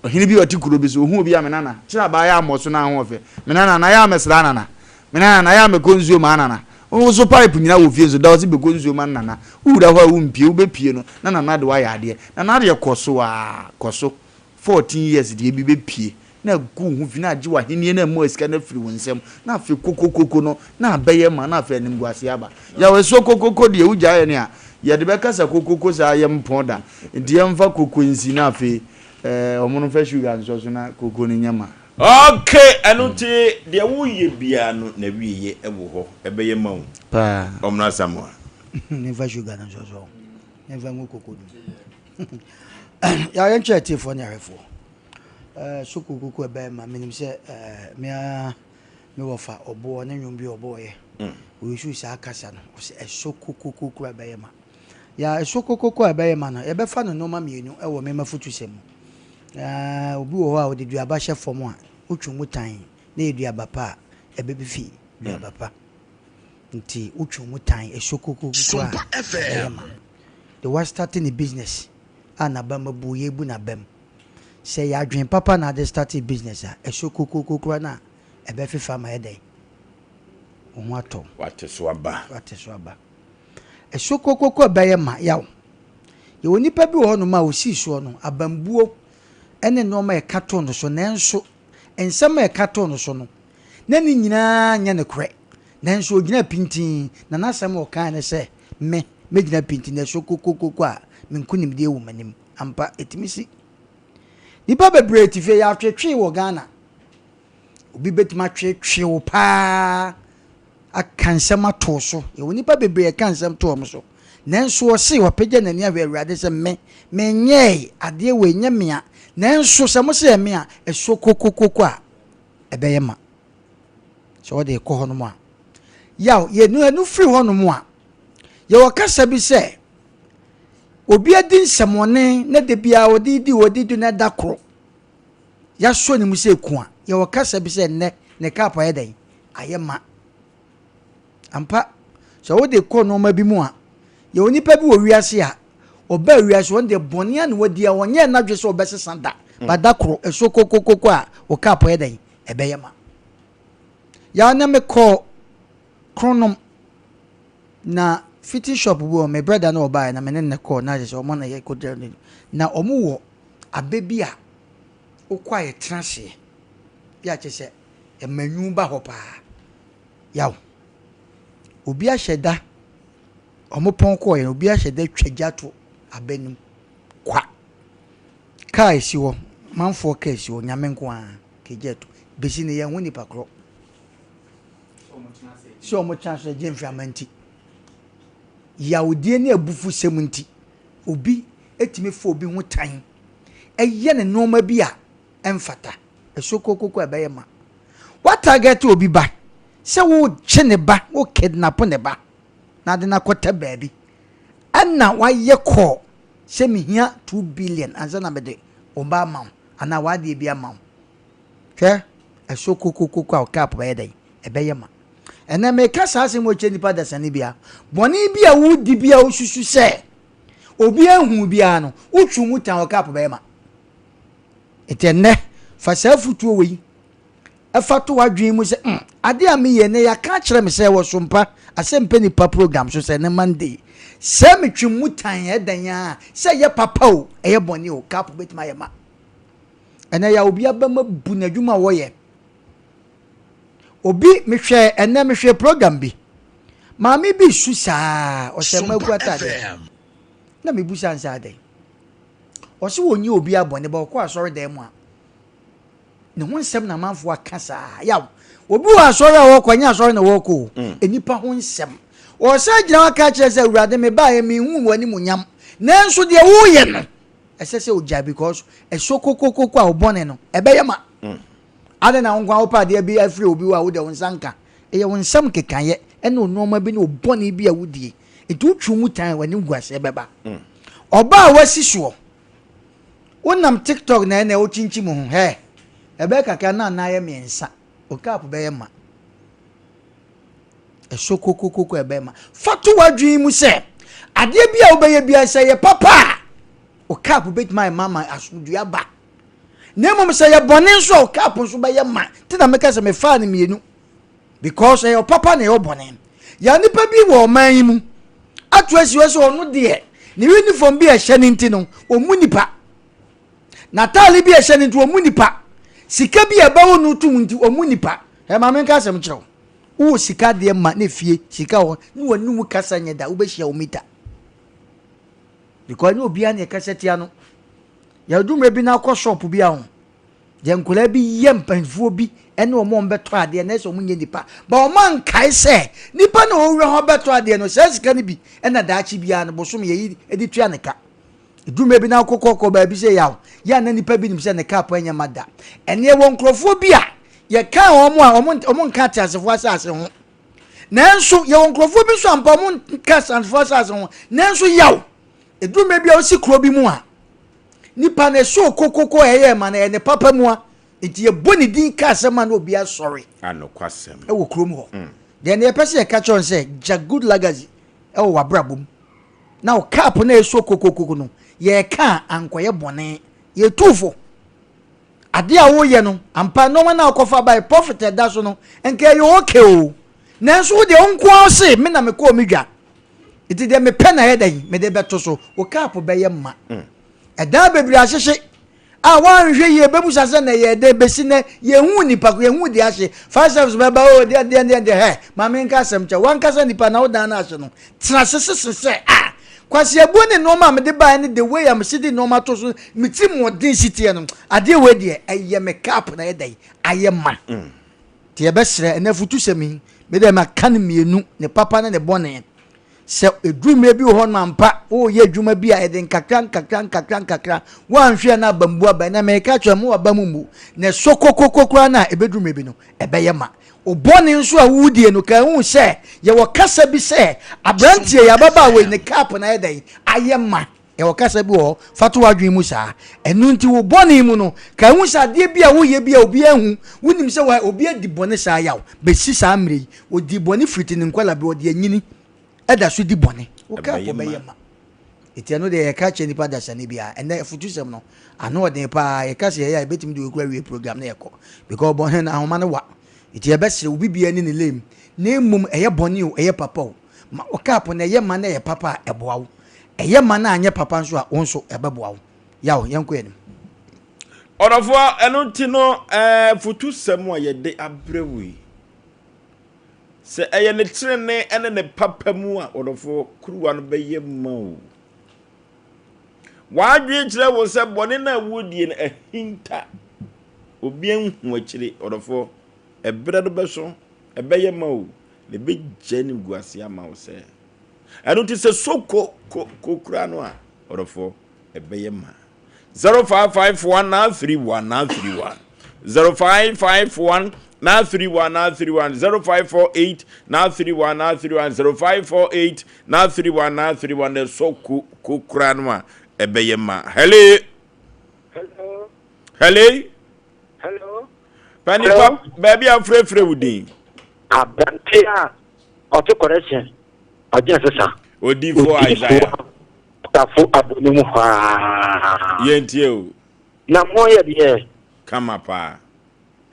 ɔhene bi a ɔte kuro bi so ohun obi a me nana kyerɛ abaa yɛ ammɔ so na ahoɔfɛ me nana na yɛ a mɛsra nana me nana na yɛ a mɛkɔ nsuo ma nana wo so pipe nyina wɔ fie nso da ɔse bɛkɔ nsuo ma nana wowura hɔ a wompie wobɛpie no na nana de wayɛ adeɛ nana deɛ kɔ so a kɔ so 14 years deɛ bi bɛpue na agu wo ho fi na agye w'ahennie na amu sika no afiri wo nsam na afei kokokoko no na abɛyɛ ma na afei animguaseɛ aba. Yaw asuo kokoko deɛ wogyae yɛn a yɛde bɛkasa kokoko saa yɛmpɔn da nti yɛmfa koko nsi na afei eh, wɔn no mfa sugar nsɔ so na koko no nyɛ ma. Ok ɛno nti deɛ woyɛ biara no n'awieɛ wɔ hɔ ɛbɛyɛ ma wo. Paa. Ɔmmra Samoa. Memfa sugar no nsɔ so memfa ngu koko no mu. Yɛ yɛnkyerɛ atiefoɔ ne ahwɛfoɔ. Eh, sukuu kuku ɛbɛn ma menim sɛ eh, me ara me wɔfa ɔboɔ ne nnwom bi ɔbɔɔyɛ. Mm. Ɔyusu saa kasa no, ɔsɛ ɛso kukukuku ɛbɛyɛ ma. Ya ɛso kukuku a ɛbɛyɛ ma no, yɛbɛfa no nneɛma mmienu ɛwɔ me mafutusɛm mu. Eh, obi wɔ hɔ a ɔde duaba hyɛ fam a, wotwe mu tan na yɛ duaba pa a, ɛbɛfifi duaba pa. Nti wotwe mu tan ɛso kukukuku a ɛbɛyɛ ma. De wastate ne business a n'abam abu yɛbu n'abam. Sɛ ɛyɛ adwene papa na ade startee business a, ɛso kokroko koraa no a, ɛbɛfefa ama ayɛ dɛn? Wo ho atɔ wo. Wate so aba. Wate so aba. Ɛso kokroko a ɛbɛyɛ ma, yaw. Yɛwɔ nnipa bi wɔ hɔnom a wɔsii soɔ no, abambuo ne nneɛma a ɛka too no so, nanso nsɛm a ɛka too no so no, na ne nyinaa nyɛ nokorɛ. Nanso ɔgyinaa pintinn, na n'asɛm a ɔkae ne sɛ, Me, mɛgyina pintinn, na ɛso kokokoko a, me nkonimdie wɔ m'anim. Ampa, ɛtumi si. Nnipa bebree te fie, yɛatwetwee wɔ Ghana. Obi bɛtumi atwetwe wo paa, aka nsɛm ato wo so. Yɛwɔ nnipa bebree a ɛka nsɛm to wɔn so. Nanso ɔse wapagya n'ani ahwɛ Awurade sɛ, Me, menyɛe adeɛ wei, nyɛ mea. Nanso sɛ mo se ɛyɛ me a, ɛso kokokoko a, ɛbɛyɛ ma. Sɛ wɔde rekɔ hɔnom a, yaw, yɛnu ɛno firi hɔnom a, yɛwɔ kasa bi sɛ, obi adi nsɛmɔne na da biara ɔde di ɔde di na da koro yɛasɔ ne mu sɛ eku a, yɛwɔ kasa bi sɛ nnɛ ne cup ayɛ dɛn? Ayɛ ma. Ampa. Sɛ wode kɔ nnoɔma bi mu a, yɛwɔ nipa bi wɔ wiase a, ɔbaa wiase ɔno deɛ bɔne a na wadi a ɔnyɛɛ n'adwene sɛ ɔbɛsesa da. Ba da koro, ɛso kokokoko a, wo cup yɛ dɛn? Ɛbɛyɛ ma. Yaw na mekɔɔ Kronom na fitting shop bi wɔ me brɛda na ɔbaeɛ na me ne no kɔɔ na kyerɛ sɛ ɔmo na yɛkɔgyina no na ɔmo wɔ abɛ bi a wokɔ a yɛtena aseɛ bi a kyerɛ sɛ ɛma nwunu ba hɔ paa. Yaw. Obi ahyɛ da ɔmo pɔn kɔɔeɛ no obi ahyɛ da twa gya to abɛ no mu kwa. Kaa esi hɔ, manfoɔ kaa esi hɔ, Nyame nko ara ka gya to. Besi nnɛ yɛnhu nipa korɔ. Sɛ ɔmo tena ase gye mframa nti. Yawdie ne abufusɛm nti, obi tumi fa obi ho tan, ɛyɛ no nnoɔma bi a ɛmfata. Ɛso kokoko a ɛbɛyɛ ma. Wa target obi ba sɛ wo kye ne ba, wo kidnap ne ba na ade no akɔtɛ baabi. Ɛna wayɛ call sɛ mehia 2 billion ansa na mede wo ba ama wo anaa w'adeɛ bi ama wo. Hwɛ, ɛso kokokoko a wo cup bɛyɛ dɛn? Ɛbɛyɛ ma. Ɛnɛ meka saa asɛm wɔ kyerɛ nipa dasani bia. Bɔne bi a wodi bi a wosusu sɛ obi ahu biara no, wotwe mu tan wo cup bɛyɛ ma. Enti ɛnnɛ, fa saa afotuo wei fa to w'adwene mu sɛ, mm, adeɛ a meyɛ nnɛ yɛaka akyerɛ me sɛ wɔ Sompa Asɛmpɛ Nipa program so sɛ ne Monday, sɛ metwe mu tan ɛdɛn a, sɛ ɛyɛ papa o, ɛyɛ bɔne o, cup bɛtumi ayɛ ma. Ɛnɛ yɛ obi aba mu abu n'adwuma a wɔyɛ. Obi mehwɛ ɛnɛ mehwɛ program bi. Maame bi su saa, ɔhyɛ mmaku ataadeɛ. Na mebusa nsa adɛn. Ɔse ɔnyɛ obiara bɔne but ɔkɔ asɔredan mu a ne ho nsɛm na amanfoɔ aka saa. Yaw, obi wɔ asɔre a ɔkɔ, ɛnyɛ asɔre na ɔkɔ o, nnipa ho nsɛm. Ɔsan gyina hɔ aka kyerɛ sɛ Awurade mebaeɛ menhuu w'animuonyam, nanso deɛ woyɛ no ɛsɛ sɛ ogyae because ɛsɔ kokokoko a wo bɔne no ɛbɛyɛ ma. Adɛn na wo nko ara wopɛ adeɛ bi afiri obi hɔ a wode wo nsa nka? Ɛyɛ wo nsɛm nkekaeɛ ne wo nnoɔma bi ne wo bɔne bi a wodie. Nti wotwe wo mu tan a w'animguaseɛ bɛba. Ɔbaa a wasi soɔ, wonam tiktok na ɛnɛ wokyinkyim wo ho, hɛ, ɛbɛyɛ kakra na anan ayɛ mmiɛnsa, wo cup bɛyɛ ma. Ɛsɔ kokokoko ɛbɛyɛ ma. Fa to w'adwene mu sɛ, adeɛ bi a wobɛyɛ biara sɛ ɛyɛ papa a, wo cup bɛtumi ayɛ ma ma asomdwoeɛ aba. Na mmom sɛ ɛyɛ bɔne nso a, wo cup nso bɛyɛ ma. Nti na meka sɛ mefaa no mmienu. Because ɛyɛ ɔpapa na ɛyɛ ɔbɔne. Yɛn nipa bi wɔ ɔman yi mu ato asi hɔ sɛ ɔno deɛ ne uniform bi a ɛhyɛ no nti no ɔmmu nipa. N'ataale bi a ɛhyɛ no nti ɔmmu nipa. Sika bi a ɛbɛwo no tom nti ɔmmu nipa. Ɛ maame nka asɛm kyerɛ wo. Wowɔ sika deɛ ma ne fie sika wɔ ne w'anum kasa nyɛ da wobɛhyia wo mita. Because ɛnyɛ obiara na ɛkasa tia no. Yɛdu mmerɛ bi na akɔ shop bi a ho. Deɛ nkwadaa bi yɛ mpanimfoɔ bi ne wɔn a wɔbɛtɔ adeɛ na ɛsɛ wɔn nyɛ nipa ba wɔn ankae sɛ nipa na ɔwura hɔ bɛtɔ adeɛ no saa sika no bi ɛna daakye biara no bosom yɛyi de tua ne ka edwuma bi na akokɔkɔ baabi sɛ yaw yɛ ana nipa bi nim sɛ ne cup ɛnyɛ ma da ɛneɛ wɔ nkurɔfoɔ bi a yɛka wɔn a wɔn wɔn nka ateasefoɔ asase ho nanso yɛwɔ nkurɔfoɔ bi nso ampa wɔn nka ateasefoɔ asase ho nanso yaw edwuma bi a wosi kuro bi mu a Nipa no ɛsoo kokoko a ɛyɛ ma no ɛyɛ ne papa mua nti yɛbɔ ne din ka asɛm a na obi asɔre Anokwasɛm. ɛwɔ kurom hɔ. Deɛ na yɛpɛ sɛ yɛka kyerɛ wɔn sɛ gya good legacy ɛwɔ w'abrabɔ mu na wo cup no a ɛsoo kokoko no yɛreka a ankɔyɛ bɔne. Yɛtu fo. Adeɛ a woyɛ no ampa nneɛma no a wokɔfa bae profit a ɛda so no nka ɛyɛ okay o nanso wo deɛ wo nko ara se me na mekɔɔ me dwa nti deɛ mepɛ na ɛyɛ dɛn mede bɛto so wo cup bɛyɛ ma ɛdan bebree ahyehye a woanhwɛ yie bɛbusa sɛ na ɛyɛ dɛn bɛsi nɛ yɛhu nipa ko yɛhu deɛ ahye fire service bɛba o deɛ deɛ deɛ deɛ hɛ maame nka asɛm kyɛ wankasa nipa na wodan no ahye no tena ase sese sɛ a kwasiabuo ne nneɛma a mede baeɛ ne the way a mesi de nneɛma to so me ti mmɔden si teɛ no adeɛ wei deɛ ɛyɛ me cup na ɛyɛ dɛn ayɛ ma nti yɛbɛsrɛ ɛnɛ afutusɛm yi me deɛ maka no mmienu ne papa ne ne bɔne sɛ ɛduru mmerɛ bi wɔ hɔ no ampa woyɛ adwuma bi a ɛde nkakra nkakra nkakra nkakra woanhwɛ na aba mbu aba ɛnɛ meka kyerɛ mo aba mu mbu na ɛsɔ kokoko koraa no a ɛbɛduru mmerɛ bi no ɛbɛyɛ ma wo bɔne nso a wodie no ka hu sɛ yɛwɔ kasa bi sɛ aberanteɛ yi ababaawa yi ne cup no ayɛ dɛn ayɛ ma Yɛwɔ kasa bi wɔ hɔ, fa to w'adwene mu saa. Ɛno nti, wo bɔne mu no, ka hu sɛ adeɛ bi a woyɛ bi a obiara nhu. Wonim sɛ wa, obi adi bɔne saa yaw. Bɛsi saa mmerɛ yi, ɔdii bɔne firi te ne nkwadaa berɛ, ɔde anyini. da so di bɔne, wo cup Ɛbɛyɛ ma. bɛyɛ ma. Enti ɛno deɛ yɛka kyerɛ nipa dasani biara. Ɛnɛ afutusɛm no, ano ɔden paa. Yɛka sɛ yɛyɛ a yɛbɛtumi de wei koraa awie program na yɛkɔ. Because bɔne no ahoma no wa. Enti yɛbɛsrɛ obi biara ne ne lane mu. Na mmom ɛyɛ bɔne o, ɛyɛ papa o, ma wo cup no ɛyɛ ma na ɛyɛ papa a, ɛboa wo. Ɛyɛ ma na anyɛ papa nso a, wo nso ɛbɛboa wo. Yaw, yɛnkɔ yɛn anim. Ɔdɔfoɔ, ɛno nti no, afutusɛm a yɛde abrɛ wo yi, Sɛ ɛyɛ ne trenee ne ne papa mu a, ɔdɔfoɔ, kuruwa no bɛyɛ ma wo. W'adwene kyerɛ wo sɛ bɔne no a woredie no ahinta. Obi anhu akyire, ɔdɔfoɔ, ɛberɛ no bɛso, ɛbɛyɛ ma wo, na ɛbɛgya animguaseɛ ama wo sɛ. Ɛno nti sɛ so ko ko ko kura no a, ɔdɔfoɔ, ɛbɛyɛ ma. 0551 931 931 0551 931 931 0548 931 931 0548 931 931 na ɛsɔ ko ko kura no a ɛbɛyɛ ma. Hello. Hello. Hello. Hello. Panipa baabi a frɛfrɛ wo din. Aberante a ɔte correction ɔgyina sesa. Odifo Isaiah. Tafo abɔ ne mu hwaa. Yɛntie o. Na mo yɛ deɛ. Kama paa.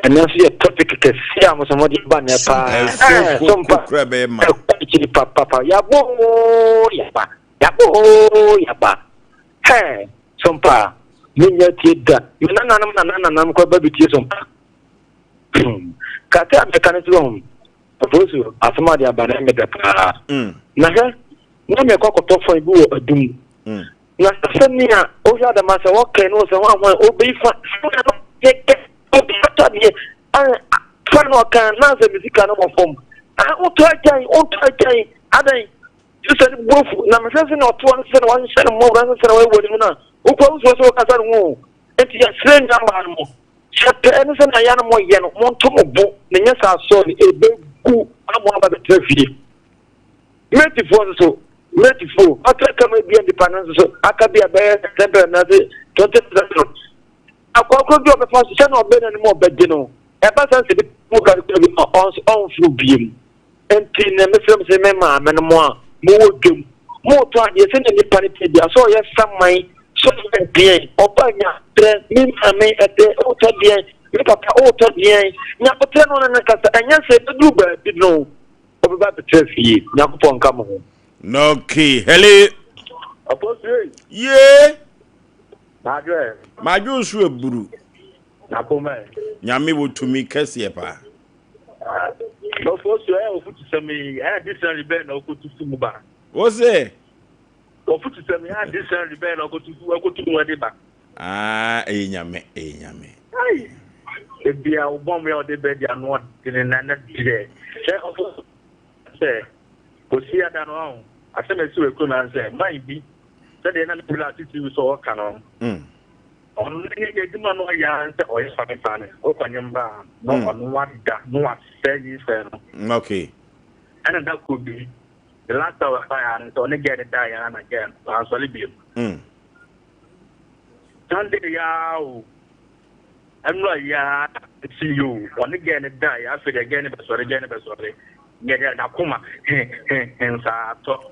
Ɛnɛ nso yɛ topic kɛseɛ a mo sɛ mo de ba nɛ paa. Ɛso ko kura bɛyɛ ma. Ɛkɔ akyiri papapa. Yabɔ oo yaba. Yabɔ oo yaba. Hɛɛ sompa. Menya tie da. Me nananom na nananom kɔ ba bi tie sompa. Kate a mɛka ne sɛ wɔn. Afosu asɛm a de aba no ɛmɛ dɛ paa. Na hwɛ na mekɔ akɔtɔ fɔn bi wɔ adum. Na sɛnea wohwɛ adama sɛ wɔkɛn no sɛ hwan hwan obeyi fa sɛnea no yɛ kɛ obi atɔ adeɛ fa no ɔkan na sɛ me sika no wɔ fam. Ah wotɔ agyan wotɔ agyan adan sɛ ne bu afu na mehwɛ sɛ na ɔtoɔ no sɛ na wahyehyɛ no mmɔborɔ sɛ na wayɛ wɔ anim no a wokɔ wosuro sɛ wokasa ne ho o. Nti yɛsrɛ nnuamaa no mo sɛ pɛɛ ne sɛ na yɛ no moyɛ no monto mo bo na nyɛ saa sɔɔ no ɛbɛgu ama mo aba bɛtena fie. Metifoɔ nso so, Metifoɔ, ɔtra kama bia nipa no nso so, aka bi a bɛyɛ 10% anaasɛ 20% no, akɔakɔ bi a ɔbɛfa so sɛ na ɔbɛ n'anim ɔbɛgye no, ɛba saa sɛ bi mu ka no bi a ɔnso ɔmforo biem. Nti na mesrɛ mo sɛ me maame no mo a mowɔ dwam, motɔ adeɛ sɛ na nipa no tɛ bia, sɛ ɔyɛ saman, sɛ ɔyɛ deɛn, ɔba nya trɛ, me maame ɛdɛ, wotɔ deɛn, me papa wotɔ deɛn, nyabotrɛ no ne no kasa, ɛnyɛ sɛ ɛbɛduru baabi no, Ɔbɛba abɛtena fie. Nyankopɔn nka mo ho. Okay, hello. Apostle. Ye. Madwo ɛ. Madwo nso aburu. Nakoma ɛ. Nyame wɔ tumi kɛseɛ paa. Ɔfo so ɛ ofutusɛm yi ɛ dictionary bɛn na ɔkɔtutu mu ba. Wo se. Ofutusɛm yi ɛ dictionary bɛn na ɔkɔtutu ɔkɔtu mu ɛde ba. Ah, ɛyɛ nyame, ɛyɛ nyame. Ai, ebia wo bɔm yɛ ɔde bɛ di ano ɔdene na na deɛ. Sɛ ɔfo sɛ kɔsi ada no ɔho asɛm ɛsi wɔ ekuro na sɛ man bi sɛdeɛ na ne bla titiri sɛ ɔka no. Ɔno ne yɛ adwuma no ɔyɛ ara sɛ ɔyɛ fane fane ɔkɔ nyem ba na ɔno wada na wasɛ nyinsɛn no. Okay. Ɛna da koro bi the last time ɔfa yɛ ano sɛ ɔne gɛɛ no da yɛ na gɛɛ no wansɔre biem. Sunday yi ara o, ɛnora yi ara si yi o, ɔne gɛɛ no da yɛ afei deɛ gɛɛ no bɛsɔre gɛɛ no bɛsɔre gɛɛ deɛ n'akoma he he he nsa atɔ.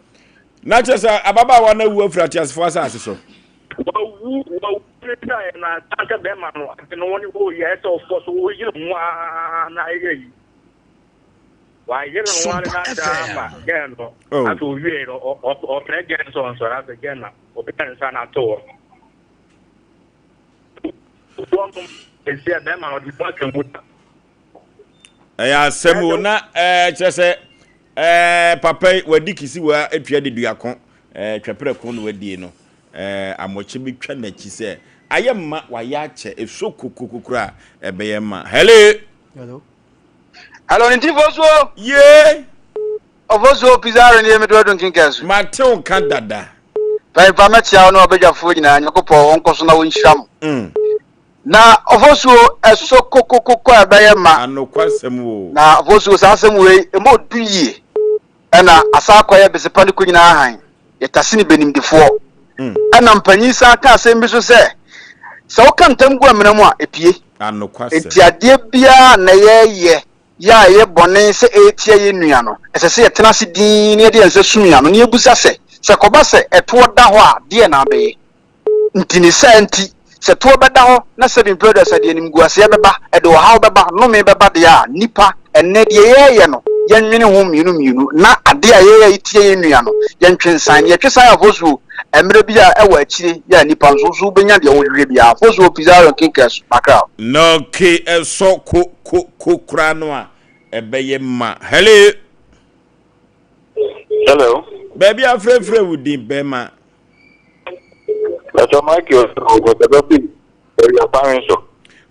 Na kyerɛ sɛ ababaawa no awu afiri ateasefoɔ asase so. Wawu wawu ne daeɛ no asan sɛ bɛrima no ade no wɔne wɔyɛ ɛsɛ ɔfɔ so wɔyere ho ara na ɛyɛ yi. Wayere ho ara Sompa na daa ma FM. gɛɛ no Oh. afei owie no ɔfrɛ gɛɛ no sɛ ɔnsɔre afei gɛɛ no Ɔpɛ nsa na ato hɔ. Wɔnom esi a bɛrima no ɔde mu aka mu da. Ɛyɛ asɛm o na ɛɛ kyerɛ sɛ ɛɛ papa yi wadi kisi wa atua de dua ko ɛɛ twɛprɛ ko na wadie no ɛɛ amɔkye bi twa n'akyi sɛ ayɛ mma wayɛ akyɛ eso kokoko kora ɛbɛyɛ ma. Hello. Hello. Hello, ne nti fosuo. Yee. Ɔfosuo Pizarro nie mede wadu nkenkan so. Mate wo nka dada. Panyimpa mɛkyea wo ne w'abadwafoɔ nyinaa Nyankopɔn ɔnkɔ so na ɔnhyira mo. Na ɔfosuo ɛso kokokoko a ɛbɛyɛ ma. Anokwasɛm o. Na ɔfosuo saa asɛm wei ɛmu ɔdu yie ɛna asa akɔyɛ besepa ne kɔ nyinaa han yɛtase ne bɛnimdefoɔ. Ɛna mpanyin san ka asɛm bi so sɛ sɛ woka ntam gu amena mu a ɛpue. Anokwasɛm. Enti adeɛ biara na yɛyɛ. Yɛ a ɛyɛ bɔne sɛ ɛretia yɛn nua no, ɛsɛ sɛ yɛtena ase dinn na yɛde yɛn nsa sum yɛn ano na yɛbisa sɛ, Sɛ ɛkɔba sɛ ɛtoɔ da hɔ a, deɛn na abɛyɛ? Nti ne saa nti, sɛ toɔ bɛda hɔ na sɛbi mprɛ aduasa de animguaseɛ bɛba, ɛde ɔhaw bɛba, nnome bɛba deɛ a, nnipa, ɛnnɛ deɛ yɛreyɛ no, yɛnnwene ho mmienu mmienu, na adeɛ a yɛreyɛ retia yɛn nua no, yɛntwe nsan. Na yɛtwe san a, fosuo, mmerɛ bi a ɛwɔ akyire yɛ a nnipa nso so wobɛnya deɛ wohwehwɛ biara. Fosuo, Pizarro, Kinkers, Mackerel. Na ke ɛsɔ ko ko ko koraa no a, ɛbɛyɛ ma. Hello. Hello. Baabi afrɛfrɛ wo din bɛrima. Dr. Michael Ɔbɛbɛ fi Ewia kwan so.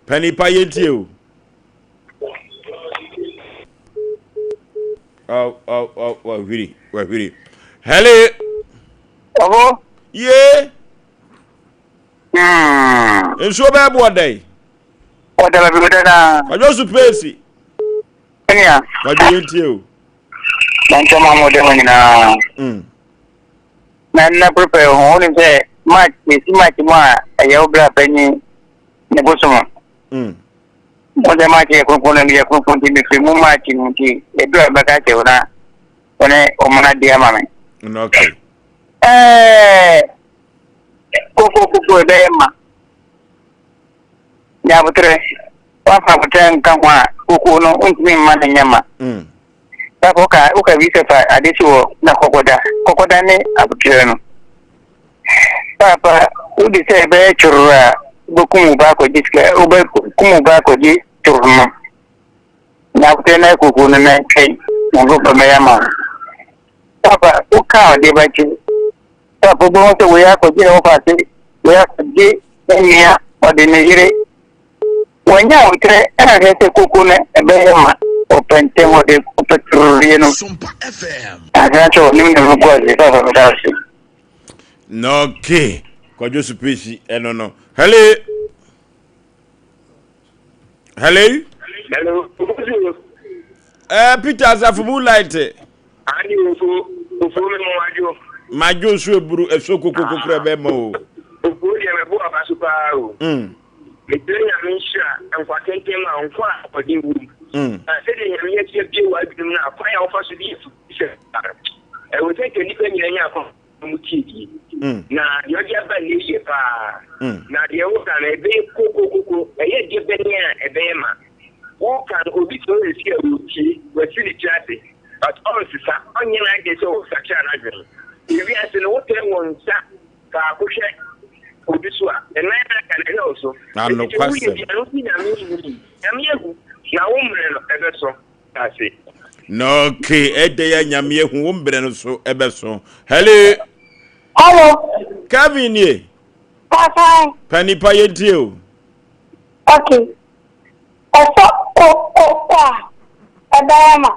Panipa yɛntie o. Ɔ ɔ ɔ wahwiri wahwiri. Hello. Ɔho. Yee. Hmm. Nsuo bɛɛ boɔ dɛn? Ɔda baabi ɔda naa. Kwadwo so peesi. Ɛnea. Kwadwo yɛntie o. Mantɔ ma mo dɛm nyinaa. Mm. Na nna prepare ho wonim sɛ March yɛsi March mu a ɛyɛ wo bra panyin ne bosom. Mm. Wo sɛ March yɛ kronkron na meyɛ kronkron nti mefiri mu March mu nti ɛdu a mɛka kyerɛ wo na wo ne ɔmo no adi ama me. Okay. Ɛɛ kokokoko ɛbɛyɛ ma. Nya aboterɛ. Woamfa aboterɛ nka ho a koko no wontumi mma no nyɛ ma. Mm. Sɛ woka woka bi sɛ fa ade si hɔ na kɔkɔda. Kɔkɔda ne aboterɛ no. Paapa wode sɛ ɛbɛyɛ twororo a wobɛkum wo ba akɔgye sika wobɛkum wo ba akɔgye twororo no. Nya aboterɛ na koko no na twɛn Nyankopɔn bɛyɛ ama wo. Paapa woka ɔde bɛkye. Paapa wobɛhu sɛ wei akɔgye ne wɔfa ase wei akɔgye ne nua ɔde ne yere. Wanya aboterɛ ɛna hwɛ sɛ koko no ɛbɛyɛ ma ɔpɛ ntɛm ɔde ɔpɛ tururie no. Asena kyɛ ɔnim ne ho gu ase papa meda ase. Na okay kwadwo supesi ɛno no hello hello. Hello. Eh, Peter Asafo mu light. Ani ofo ofo me mo adwo. Madwo nso eburu eso kokoko kura bɛ ma o. Ofo deɛ mɛbo aba so paa o. Mm. Mesrɛ Nyame nhyira, nkwa tenten ma wo, nkwa a ahoɔden wom. Na sɛdeɛ Nyame asi abue w'adwene mu no akwan a wofa so de afutusɛm ba no, ɛwɔ sɛ nka nnipa nyinaa nya akwan a wɔn tie die. Na deɛ ɔde aba nnɛ yi yɛ paa. Na deɛ woka no ɛbɛyɛ kokokoko, ɛyɛ deɛ bɛne a ɛbɛyɛ ma. Woka no obi te hɔ seesei a ɔretie, wasi ne tiri ase, but ɔnsesa, ɔnyɛ n'adwene sɛ ɔresakyera n'adwene. Ewiase no wotɛn wo nsa Faako hwɛ obi so a, ne nan aka no, ɛhwɛ wo so. Enti sɛ woyɛ bi a, no nti Nyame nhu. Nyame ahu, na wo mmerɛ no ɛbɛso. Ase. Na okay, ɛdɛ ya Nyame ahu, wo mmerɛ no so ɛbɛso. Hello. Hello. Kevin nie. Papa. Pa nipa yɛntie o. Okay. Ɛsɔ ko ko ko a, ɛbɛyɛ ma.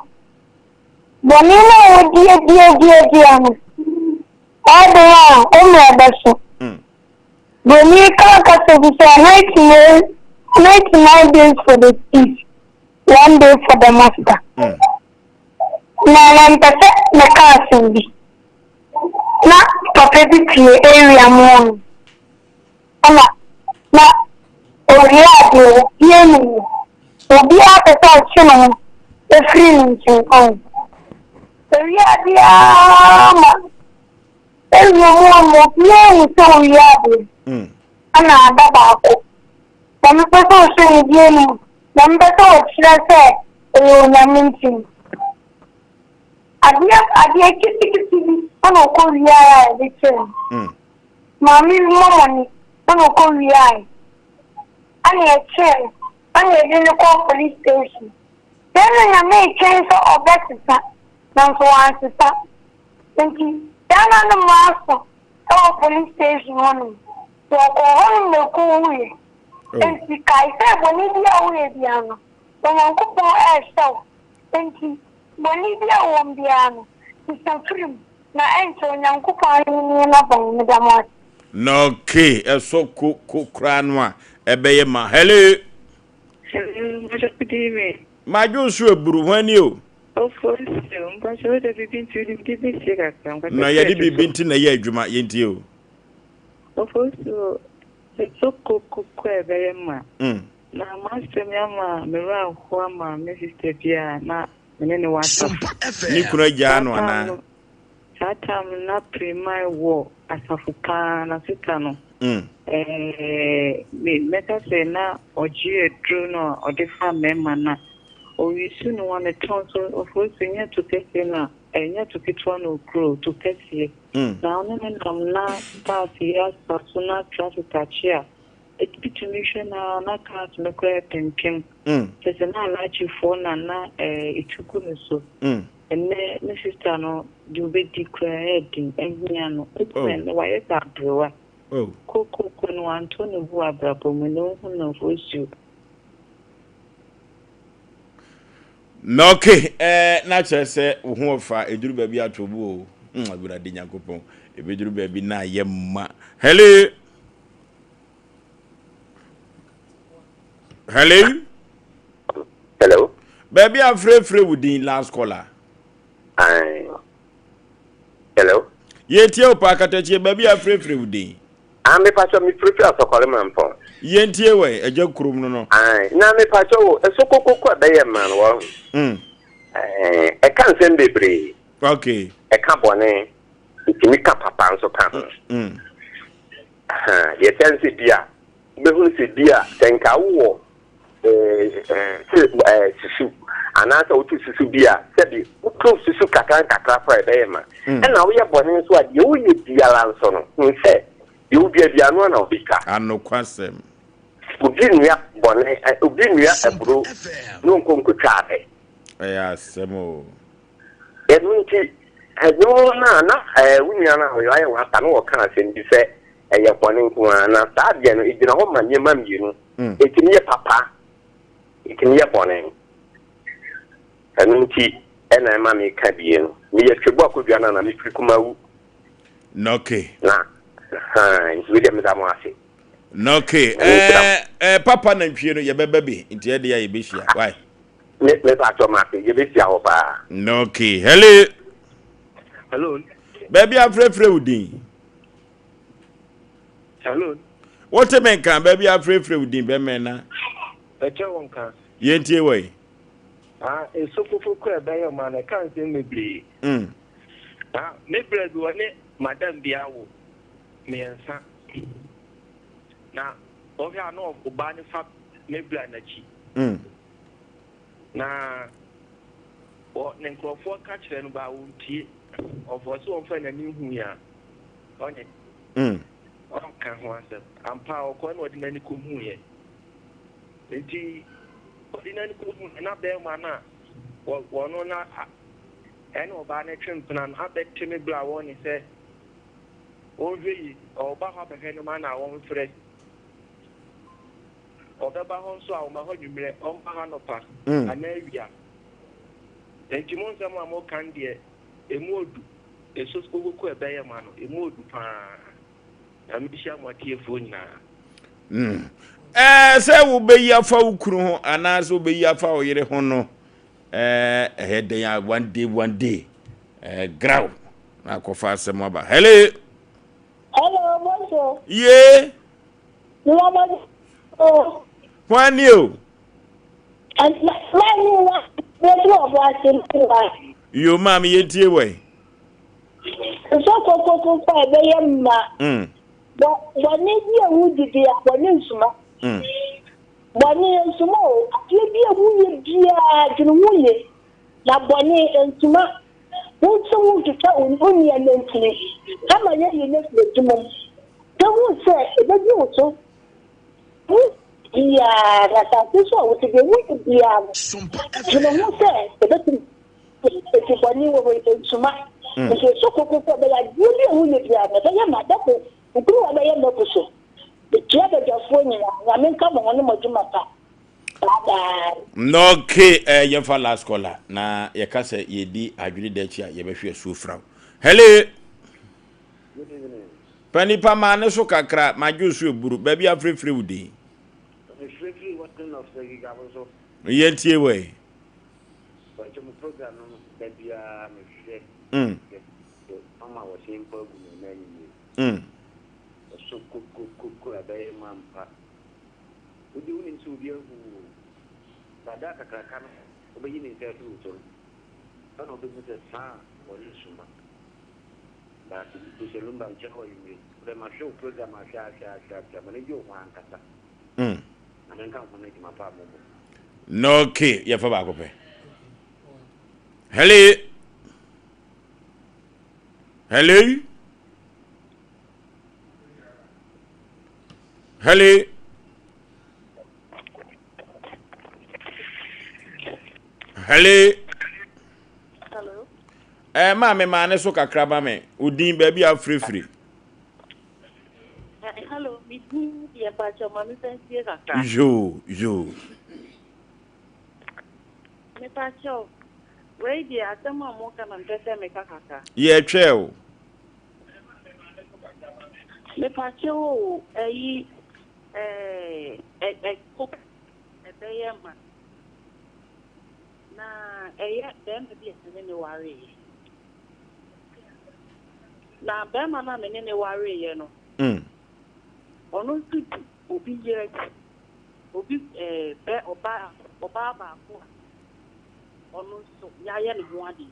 Bɔne no a wodiadiadiadia no, ɛyɛ den a, wo mmerɛ bɛso. Buroni ka kasa bi sɛ, 99 days for the thief, one day for the master. Na mempɛ sɛ mɛka asɛm bi. Na papa bi te area mu hɔ nom. Ɛna na owia adeɛ obiara nim no. Obiara pɛ sɛ ɔtwe ne ho firi ne nkyɛn. Ɔho. Owia adeɛ ara ma area mu hɔ nom obiara hu sɛ owia adeɛ. Ɛna ada baako. Na mepɛ sɛ ɔhwɛ ne deɛ anim. Na mepɛ sɛ ɔkyerɛ sɛ ɛyɛ Onyame nti no. Adeɛ adeɛ ketekete bi ɛna ɔkɔ wiaeɛ a yɛde kyɛɛ no. Maame bi mɔmɔne ɛna ɔkɔ wiaeɛ ɛna yɛkyee no ɛna yɛde no kɔɔ police station. Sɛɛ na Nyame retwɛn sɛ ɔbɛsesa nanso wansesa. Nti saa na ne mma aso ɛwɔ police station hɔnom. Nti ɔkɔɔ hɔnom na ɛkɔwuiɛ. Nti kae sɛ bɔne bi a woyɛ biara no Onyankopɔn ɛrehwɛ wo. Enti, bɔne bi a ɛwom biara no, sesa firi mu, na ɛnkyɛ Onyankopɔn ahenni no abɛn. Meda mo ase. Na okay ɛsɔ ko ko koraa no a ɛbɛyɛ ma hello. Hello, mpakyɛ good evening. Madwo nso aburu hwan ni o. Ofosu, mpakyɛ wo de biribi nti wonim de bi sie kakra mpakyɛ Na yɛde biribi nti na ɛyɛ adwuma yɛntie o. Ofosu, ɛsɔ ko ko ko a ɛbɛyɛ ma. Na m'asɛm yi ama me werɛ ahow ama me sister bi a na me ne no wɔ asafo. Ne kunu agyaa no anaa? Saa time no na Primai wɔ asafo paa na sister no ɛɛ me mɛka sɛ na ɔgye aduro no a ɔde fa mmarima no a ɔresu no wa ne tɔn so ɔfo so nyɛ to kɛseɛ na ɛnyɛ to ketewa na okuro to kɛseɛ na ɔne ne nam na bus yi asa so na traffic akye a Ebi tumi hwɛ no ara na cars no koraa repempem. Kyerɛ sɛ na alaakyifoɔ na na ɛtu gu no so. Ɛnnɛ me sista no deɛ ɔbɛdi koraa ɛyɛ den, ahia no. Wobɛhu ɛnnɛ wayɛ sɛ aberewa. Kokoko no wantɔ ne bo wɔ abrabɔ mu, ɛnnɛ wohu no mfosuo. Na okay, eh, na kyerɛ sɛ wo ho ɔfa ɛduru baabi ato bo o. Hmm, Awurade Nyankopɔn, ɛbɛduru baabi na ayɛ mma. Hello. Hello. Hello. Baabi a frɛfrɛ wo din last caller. Aye. Hello. Yɛtie wo paa katakyie baabi a frɛfrɛ wo din. Ah, me pacho me frɛfrɛ asɔkɔre mampɔn. Yɛntie wɔ agya kurom no no. Aye. Na me pacho wo ɛso kokoko ɛbɛyɛ mma no wɔ. Mm. Ɛka nsɛm bebree. Okay. Ɛka bɔne. Ɛtumi ka papa nso ka ho. Mm. Ahaa, deɛ ɛteɛ ne sɛ bi a, wobɛhunu sɛ bi a, sɛ nka wowɔ sɛ susu, anaasɛ woto susu bi a, sɛbi woto susu kakra nkakra koraa ɛbɛyɛ ma. Mm. Ɛna woyɛ bɔne nso a, deɛ woyɛ biara nso no, hu sɛ deɛ wodua biara no ara na wobɛtwa. Anokwasɛm. Obi nnua bɔne, obi nnua aburo na ɔnkɔ nkɔtwa abɛ. Ɛyɛ asɛm o. Ɛno nti, ɛno no a na wo nua no a ɔyɛ ayɛ w'asa no wɔka asɛm bi sɛ ɛyɛ bɔne nko ara, na saa adeɛ no ɛgyina hɔ ma nneɛma mmienu. Ɛtumi yɛ papa, ɛtumi yɛ bɔne. Ɛno nti ɛna ɛma meka bie no. Meyɛ Twebo Akodua no a na mefiri Kumawu. Okay. Na, nti wei deɛ meda mo ase. Okay. Nyame nhyira mo. Eh, papa nantwie no yɛbɛba bi nti ɛdeɛ a yɛbɛhyia. Why? Me me paatɔ mate yɛbɛhyia hɔ paa. Okay hello. Hello. Baabi afrɛfrɛ wo din. Hello. Wote me nka baabi afrɛfrɛ wo din bɛmɛ na. Ɛkyɛ wo nka. Yɛntie wɔ yi. Ah, eso kokoko ɛbɛyɛ ɔma no ɛka nsɛm bebree. Mm. Ah, me brɛ bi wɔne madam bi awo mmiɛnsa. Na ɔhwɛ a na ɔbaa no fa me bra n'akyi. Mm. Na wɔ ne nkurɔfoɔ ka kyerɛ no baa ɔntie. Ɔfɔɔ sɛ ɔmfa n'ani nhui a, ɔnyɛ. Mm. Ɔnka ho asɛm. Ampa ara ɔkɔɛ na ɔde n'ani kɔhuiɛ. Nti ɔde n'ani kɔhuiɛ na bɛrima no a wɔ wɔno na ɛne ɔbaa no twe mpena no abɛte me berɛ a wɔne sɛ ɔnhwɛ yie. Ɔba hɔ abɛhwɛ no ma na ɔmfrɛ. Ɔbɛba hɔ nso a, ɔmma hɔ anwummerɛ, ɔmma hɔ anɔpa anaa awia. Enti mo nsɛm a moka no deɛ, ɛmu ɔdu. Ɛso koko a ɛbɛyɛ ma no, ɛmu ɔdu pa ara. Nyame nhyira mo atiefoɔ nyinaa. Mm. Ɛɛ sɛ wobɛyi afa wo kunu ho anaasɛ wobɛyi afa wo yere ho no ɛɛ ɛyɛ dɛn a one day one day ɛɛ graw na akɔfa asɛm aba. Hello. Hello, bonjour. Ye. Hwan ni o? Yo maame yɛntie wɔ yi. Nsɔ kokoko a ɛbɛyɛ mma. Mm. Bɔne bi a wodi bi a bɔne nsuma. Mm. Bɔne nsuma o. Adeɛ bi a woyɛ biara dwene ho yie. Na bɔne nsuma. Wo nso woretwitwa wo nua nantin ama yɛayi no afiri adwuma mu. Hwɛ hu sɛ ebedi wo so bere biara, na asase so a wote deɛ woyɛ biara no, dwene ho sɛ ebetumi esi bɔne wɔ hɔ nsuma. Nti so koko sɛ ɛbɛyɛ adeɛ bi a woyɛ biara no, ɛbɛyɛ ma dako nkuruwa bɛyɛ mmabu so. Mekyia badwafoɔ nyinaa, Nyame nka mo ho ne mo adwuma pa. Bye bye. Okay, eh, yɛmfa last caller na yɛka sɛ yɛdi adwene da akyi a yɛbɛhwe asuo fraw. Hello. Good evening. Pa nipa maa ne so kakra, madwo so eburu, baabi afirefire wo din. Mefirefiri Western of Segigabo so. Yɛntie wɔ yi. Bàtchɛ mo program no da biara mehwɛ. Mm. Mama wɔhyɛ mpo agu me nan anwummerɛ. Mm. Ɛso kokokoko ɛbɛyɛ ma mpa. Wo deɛ wonim sɛ obi ahu wo o, but da a kakraka no ɔbɛyi ne nsa afiri wo so no, ɛna wobɛhu sɛ saa a ɔyɛ suma. But Mr. Lumba mekyia wo anwummere. Wo deɛ mahwɛ wo program ahwɛ ahwɛ ahwɛ ahwɛ a, m'ani gye wo ho ankasa. Na menka ho no adwuma pa a mobɔ. No okay, yɛfa baako pɛ. Hello. Hello. Hello. Hello. Hello. Eh, maame maa ne so kakra ma me. Odin baabi a afirifiri. Eh, hello, me din deɛ mpakyɛ ma me fɛn sie kakra. Yoo, yoo. Mepakyɛw, wei deɛ asɛm a moka na mepɛ sɛ meka kakra. Yɛtwɛɛ o. Mepakyɛw o, ɛyi ɛɛ ɛko ɛbɛyɛ ma na ɛyɛ bɛrima bi a me ne no wareeɛ. Na bɛrima no a me ne no wareeɛ no, ɔno nso di obi yere akyi. Obi ɛɛ bɛ ɔbaa ɔbaa baako a ɔno nso yɛayɛ ne ho adeɛ.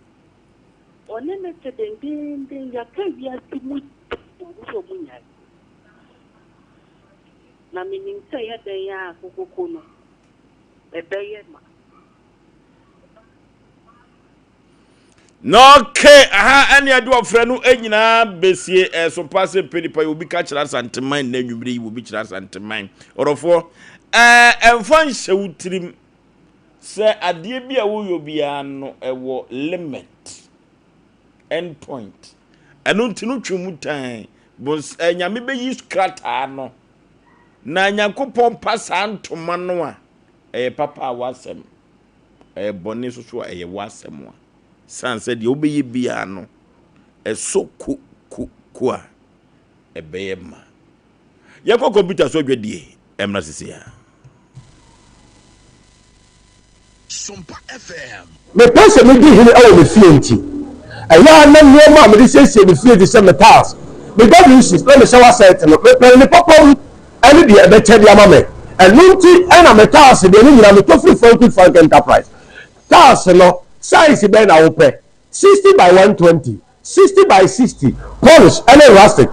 Ɔne me te dendeenden, yɛaka wiase mu wɔn sɛ wɔn nyae. Na menim sɛ ɛyɛ dɛn ara kokoko no, ɛbɛyɛ ma. Na okay, aha ɛne ɛde ɔfrɛ no nyinaa besie ɛso pa sɛ mpɛ nipa yi obi ka kyerɛ Asanteman nnɛ anwummere yi obi kyerɛ Asanteman ɔdɔfoɔ ɛɛ ɛmfa nhyɛ wo tirim sɛ adeɛ bi a woyɔ biara no ɛwɔ limit end point ɛno nti no twe mu tan bons ɛɛ nyame bɛyi krataa no na nyankopɔn pa saa ntoma no a ɛyɛ papa a wasɛm Ɛyɛ bɔne nso so a, ɛyɛ w'asɛm a. Esiane sɛ deɛ wobɛyɛ biara no, ɛsɔ ko ko ko a, ɛbɛyɛ ma. Yɛnkɔ kɔmputa so adwadie mmra sisi a. Sompa FM. Mepɛ sɛ midi hene wɔ me fie nti, ɛyɛ a na nneɛma a mede siesie me fie te sɛ me tiles, me WCs, na me shower set no, mepɛ no ne papa mu. ne deɛ ɛbɛkyɛ de ama me. Ɛno nti na me tiles deɛ ne nyinaa metɔ firi Franklin Frank Enterprise. Tiles no, size bɛn na wopɛ? 60 by 120, 60 by 60, polish ne rustic,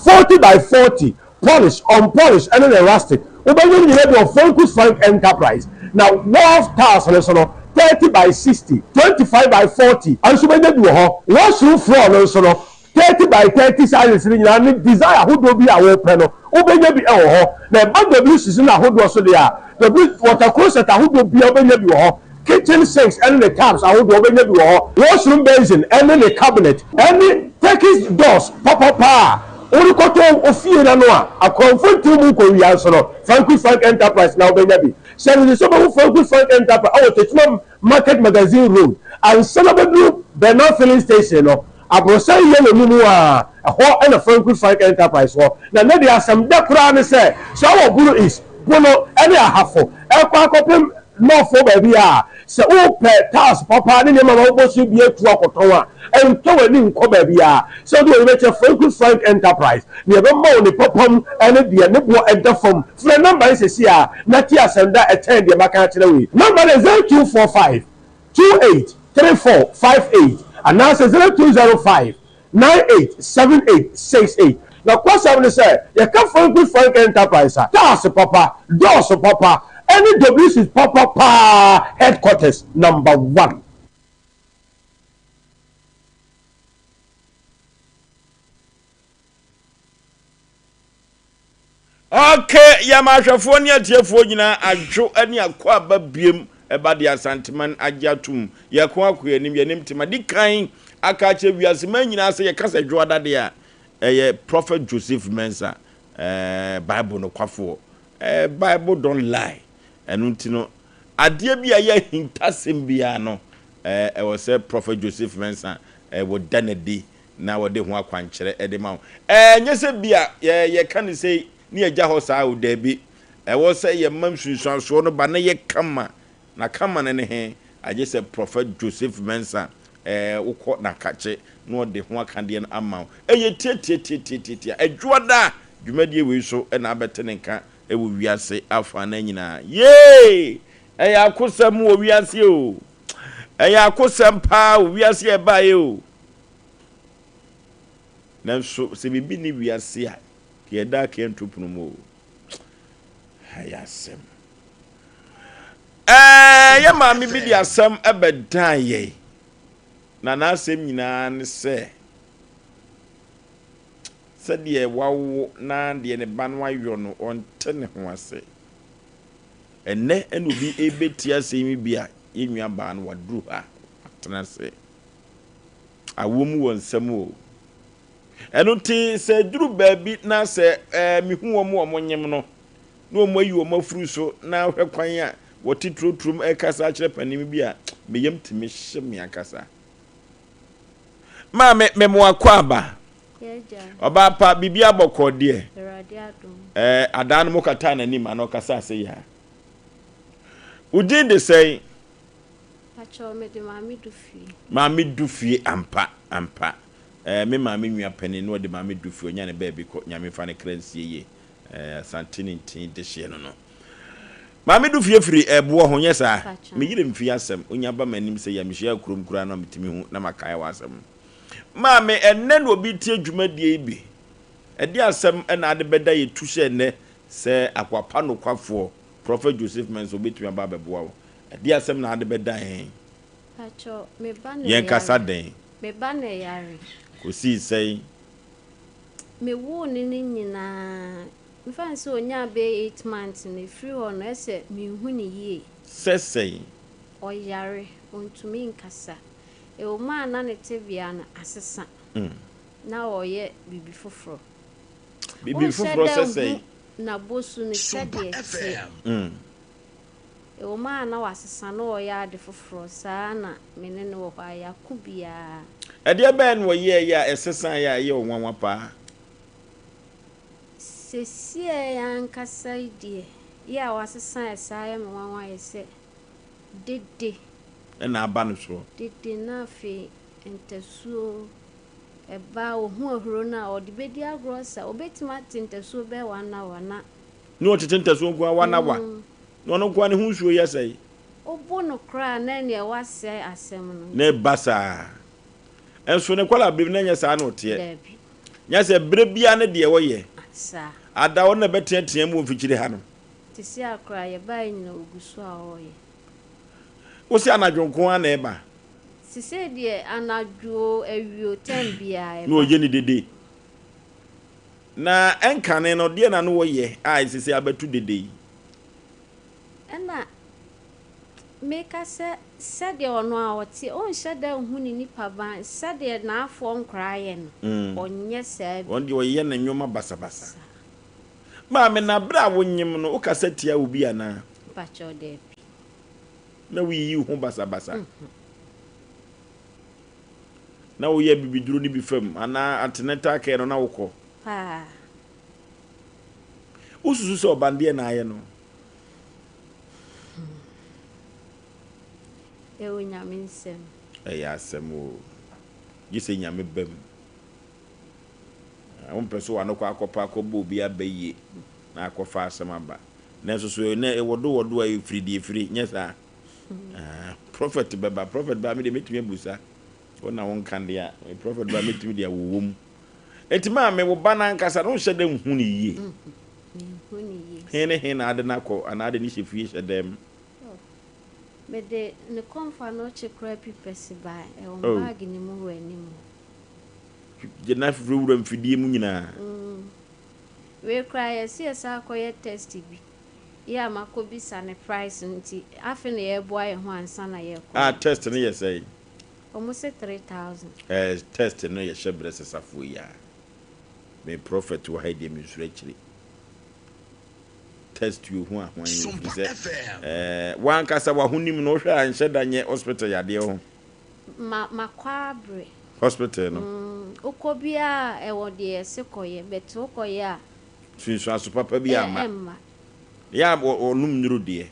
40 by 40, polish, unpolish ne ne rustic. Wobɛnya ne nyinaa bi wɔ Franklin Frank Enterprise. Na wall tiles no nso no, 30 by 60, 25 by 40 nso wobɛnya bi wɔ hɔ. Washroom floor no nso no, 30 by 30 sizes no nyinaa ne design ahodoɔ bi a wopɛ no, wobɛnya bi wɔ hɔ. Na ɛba WCs no ahodoɔ so deɛ a, W water closet ahodoɔ biara wobɛnya bi wɔ hɔ. Kitchen sinks ne ne taps ahodoɔ wobɛnya bi wɔ hɔ. Washroom basin ne ne cabinet ne Turkish doors papapa a wode kɔtɔ wo fie no ano a akorɔmfo ntew mu nkɔwia nso no, Frankie Frank Enterprise na wobɛnya bi. Hyɛ no nso sɛ wobɛhu Frankie Frank Enterprise wɔ Techiman Market Magazine Road ansa na wobɛduru Bernard Filling Station no, aborosan yellow no mu a, ɛhɔ na Franklin Frank Enterprise wɔ. Na nnɛ deɛ asɛm dɛ koraa ne sɛ, sɛ wowɔ Bono East, Bono ne Ahafo rekɔ akɔpem North hɔ baabi a, sɛ wopɛ tiles papa ne nneɛma ma wobɔ so bi atu akɔtɔn a, ntɔ w'ani nkɔ baabiara. Sɛ wode w'ani bɛkyerɛ Franklin Frank Enterprise, nea ɛbɛma wo ne papa mu ne deɛ ne boɔ da fam. Frɛ nɔmba yi seesei ara na tie asɛm da a ɛkyɛn deɛ maka akyerɛ wo yi. Nɔmba no yɛ 0245 28 34 58 anaasɛ 0205 98 78 68. Nokwasɛm ne sɛ, yɛka Franklin Frank Enterprise a, tiles papa, doors papa, ɛne WC papa paa headquarters number one. Ok, yɛma ahwɛfoɔ ne atiefoɔ nyinaa adwo ne akwaaba biem ɛba de Asanteman agye atom. Yɛko akɔ yɛn anim, yɛn anim tema. Di kan aka akyerɛ wiase man nyinaa sɛ yɛka sɛ dwoada deɛ a, ɛyɛ Prophet Joseph Mensah, eh, Bible nokwafoɔ. Eh, Bible don't lie. Ɛno nti no, adeɛ bi a ɛyɛ ahintasɛm biara no, eh, ɛwɔ sɛ Prophet Joseph Mensah eh, wɔda no adi na wɔde ho akwankyerɛ de ma wo. Ɛnyɛ sɛ bi a yɛka no sei ne yɛgya hɔ saa o, daabi. Ɛwɔ sɛ yɛma nsunsuansoɔ no ba na yɛ kama. Na kama no ne he? Agye sɛ Prɔfɛt Joseph Mensah wokɔ n'akakye na ɔde ho akadeɛ no ama wo. Ɛyɛ tiatiatiatiatia. Adwoada dwumadie wei so na abɛte ne nka. Wɔ wiase afanan nyinaa. Yee! Ɛyɛ akosɛm wɔ wiase o. Ɛyɛ akosɛm paa wɔ wiase a ɛbaeɛ o. Nanso sɛ biribi nni wiase a, deɛ ɛda aka nto pono mu o. Ɛyɛ asɛm. Ɛɛ yɛ maame bi de asɛm ɛbɛdan yɛn. Na n'asɛm nyinaa ne sɛ, Sɛdeɛ wawo na deɛ ne ba no ayɔ no, ɔnte ne ho ase. Ɛnnɛ na obi rebɛtie asɛm yi bi a, yɛn nuabaa no waduru ha, watena ase. Awoɔ mu wɔ nsɛm o. Ɛno nti sɛ ɛduru baabi na sɛ ɛɛ mehu wɔn a wɔnyem no, na wɔn ayi wɔn afuru so na hwɛ kwan a wɔte turoturom ɛrekasa akyerɛ panin bi a, me yam tumi hye me ankasa. Maame, mema wo akwaaba. Ɔbaa pa, biribi abɔkɔɔ deɛ. Ɛɛ, adaa no mo kataa n'anim anaa ɔkasaa sɛ yaa. Wo din de sɛn? Pakyɛw, mede Maame Dufie. Maame Dufie ampa, ampa. Ɛɛ, me maame nua panin na ɔde Maame Dufie, ɔnya ne baabi kɔ, Nyame mfa ne kra nsie yie. Ɛɛ, Asante ne ntin dehyeɛ no no. Maame Dufie firi ɛboɔ ho, nyɛ saa? Me yere mfi asɛm, onya ba m'anim sɛ ya mehyia kurom koraa na metumi hu na makae w'asɛm. Maame, ɛnnɛ na obi retie dwumadie yi bi. Ɛdeɛn asɛm na ade bɛda yɛ tu hyɛ ɛnnɛ sɛ akoa pa nokwafoɔ, Prophet Joseph Mensah obɛtumi aba abɛboa wo? Ɛdeɛn asɛm na ade bɛda yɛn? Pakyɛ, me ba na Yɛn kasa ɛyare. dɛn? Me ba na ɛyare. Kosii sɛn? Me woo no no nyinaa, mfa no sɛ ɔnyaa bɛyɛ 8 months no, ɛfiri hɔ no ɛsɛ menhu no yie. Sɛ sɛn? Ɔyare, ɔntumi nkasa. Ɛwom a na ne tebea no asesa, na ɔreyɛ biribi foforɔ. Biribi Wonhyɛ foforɔ da sɛ nhu sɛn? n'abɔsu no sɛdeɛ ɛteɛ. Ɛwom a na wasesa, na ɔreyɛ ade foforɔ, saa ara na me ne no wɔ hɔ a, yɛako biara. Ɛdeɛ bɛn na ɔyɛeɛ a ɛsesaeɛ a ɛyɛ wo nwanwa paa? Seesei ankasa yi deɛ, yɛ a wasesa a ɛsaa yɛ me nwanwa yɛ sɛ, dede. Na aba no soɔ. Dede na afei ntasuo ɛba, ɔhu ahuro no a, ɔde bɛdi agorɔ sa. Ɔbɛtumi ate ntasuo bɛyɛ one hour na. Ne ɔtete ntasuo nko ara one hour. Na ɔno nko ara ne ho nsuo yɛ sɛe. Wobo no koraa a, na ɛneɛ woasɛe asɛm no. Na ɛba saa. Nso ne nkwadaa berɛ mu na ɛnyɛ saa na ɔteɛ. Daabi. Nyɛ sɛ berɛ biara ne deɛ ɔyɛ. Saa. Ada ɔno na ɛbɛteatea mu wɔ mfikyire ha no. Te sɛ akora yɛbaeɛ nyina ɔgu so a ɔreyɛ. Wo se anadwo nko ara na ɛba? Sesei deɛ anadwo o awia o time biara ɛba. Na ɔyɛ ne dede. Na ɛnkane no deɛ na no wɔyɛ a sesei abɛto dede yi? Ɛna meka sɛ sɛdeɛ ɔno a ɔteɛ ɔnhyɛ da nhu ne nipa ban sɛdeɛ n'afoɔ nkoraa yɛ no ɔnyɛ saa bi. Ɔno deɛ ɔyɛ ne nnoɔma basabasa. Maame, na bere a wonyem no, wokasa tia obi anaa? Mpakyɛw, dabi. Na wuyiyi wo ho basabasa? Na woyɛ abibiduro no bi fam anaa antenatal care no na wokɔ? Paa. Wosusu sɛ ɔban deɛ na ayɛ no? Ɛwɔ Nyame nsam. Ɛyɛ asɛm o. Gye sɛ Nyame ba mu. Wompɛ sɛ w'ano kɔ akɔpa akɔbɔ obi aba yie na akɔfa asɛm aba. Nanso so ɛnɛ wɔdo wɔdo a ɛfiri deɛ ɛfiri, nyɛ saa? Prɔfɛt bɛba, prɔfɛt ba a me deɛ mɛtumi abusa. Wo na wonka deɛ a, prɔfɛt ba a mɛtumi de awowɔ mu. Enti maame, wo ba no ankasa no wonhyɛ da nhu no yie. He ne he na ade no akɔ anaa ade no hyɛ fie hyɛ dɛm? Mede ne kɔmfa no kye koraa pipɛsi bae, ɛwɔ baage no mu wɔ anim hɔ. Gyina wurawura mfidie mu nyinaa. Wei koraa yɛse yɛsan akɔyɛ test bi yɛ a makɔ bisa ne price no nti afe na yɛboa yɛn ho ansa na yɛkɔ. Ah test no yɛ sɛn? Ɔmo se 3000. Eh test no yɛ hyɛbrɛ sesafoɔ yi a me prophet wɔ ha yi deɛ mensuro akyire test yi ohu ahwan yi ofiri sɛ eh wankasa wahonim no wohwɛ a nhyɛ da nyɛ hospital yadeɛ ho. Ma makɔ abre. Hospital no. Mm wokɔ biaa ɛwɔ deɛ yɛse kɔyɛ but wokɔyɛ a. Sunsuanso papa bi amma. Ɛmma. Yɛ a ɔnom nnuro deɛ.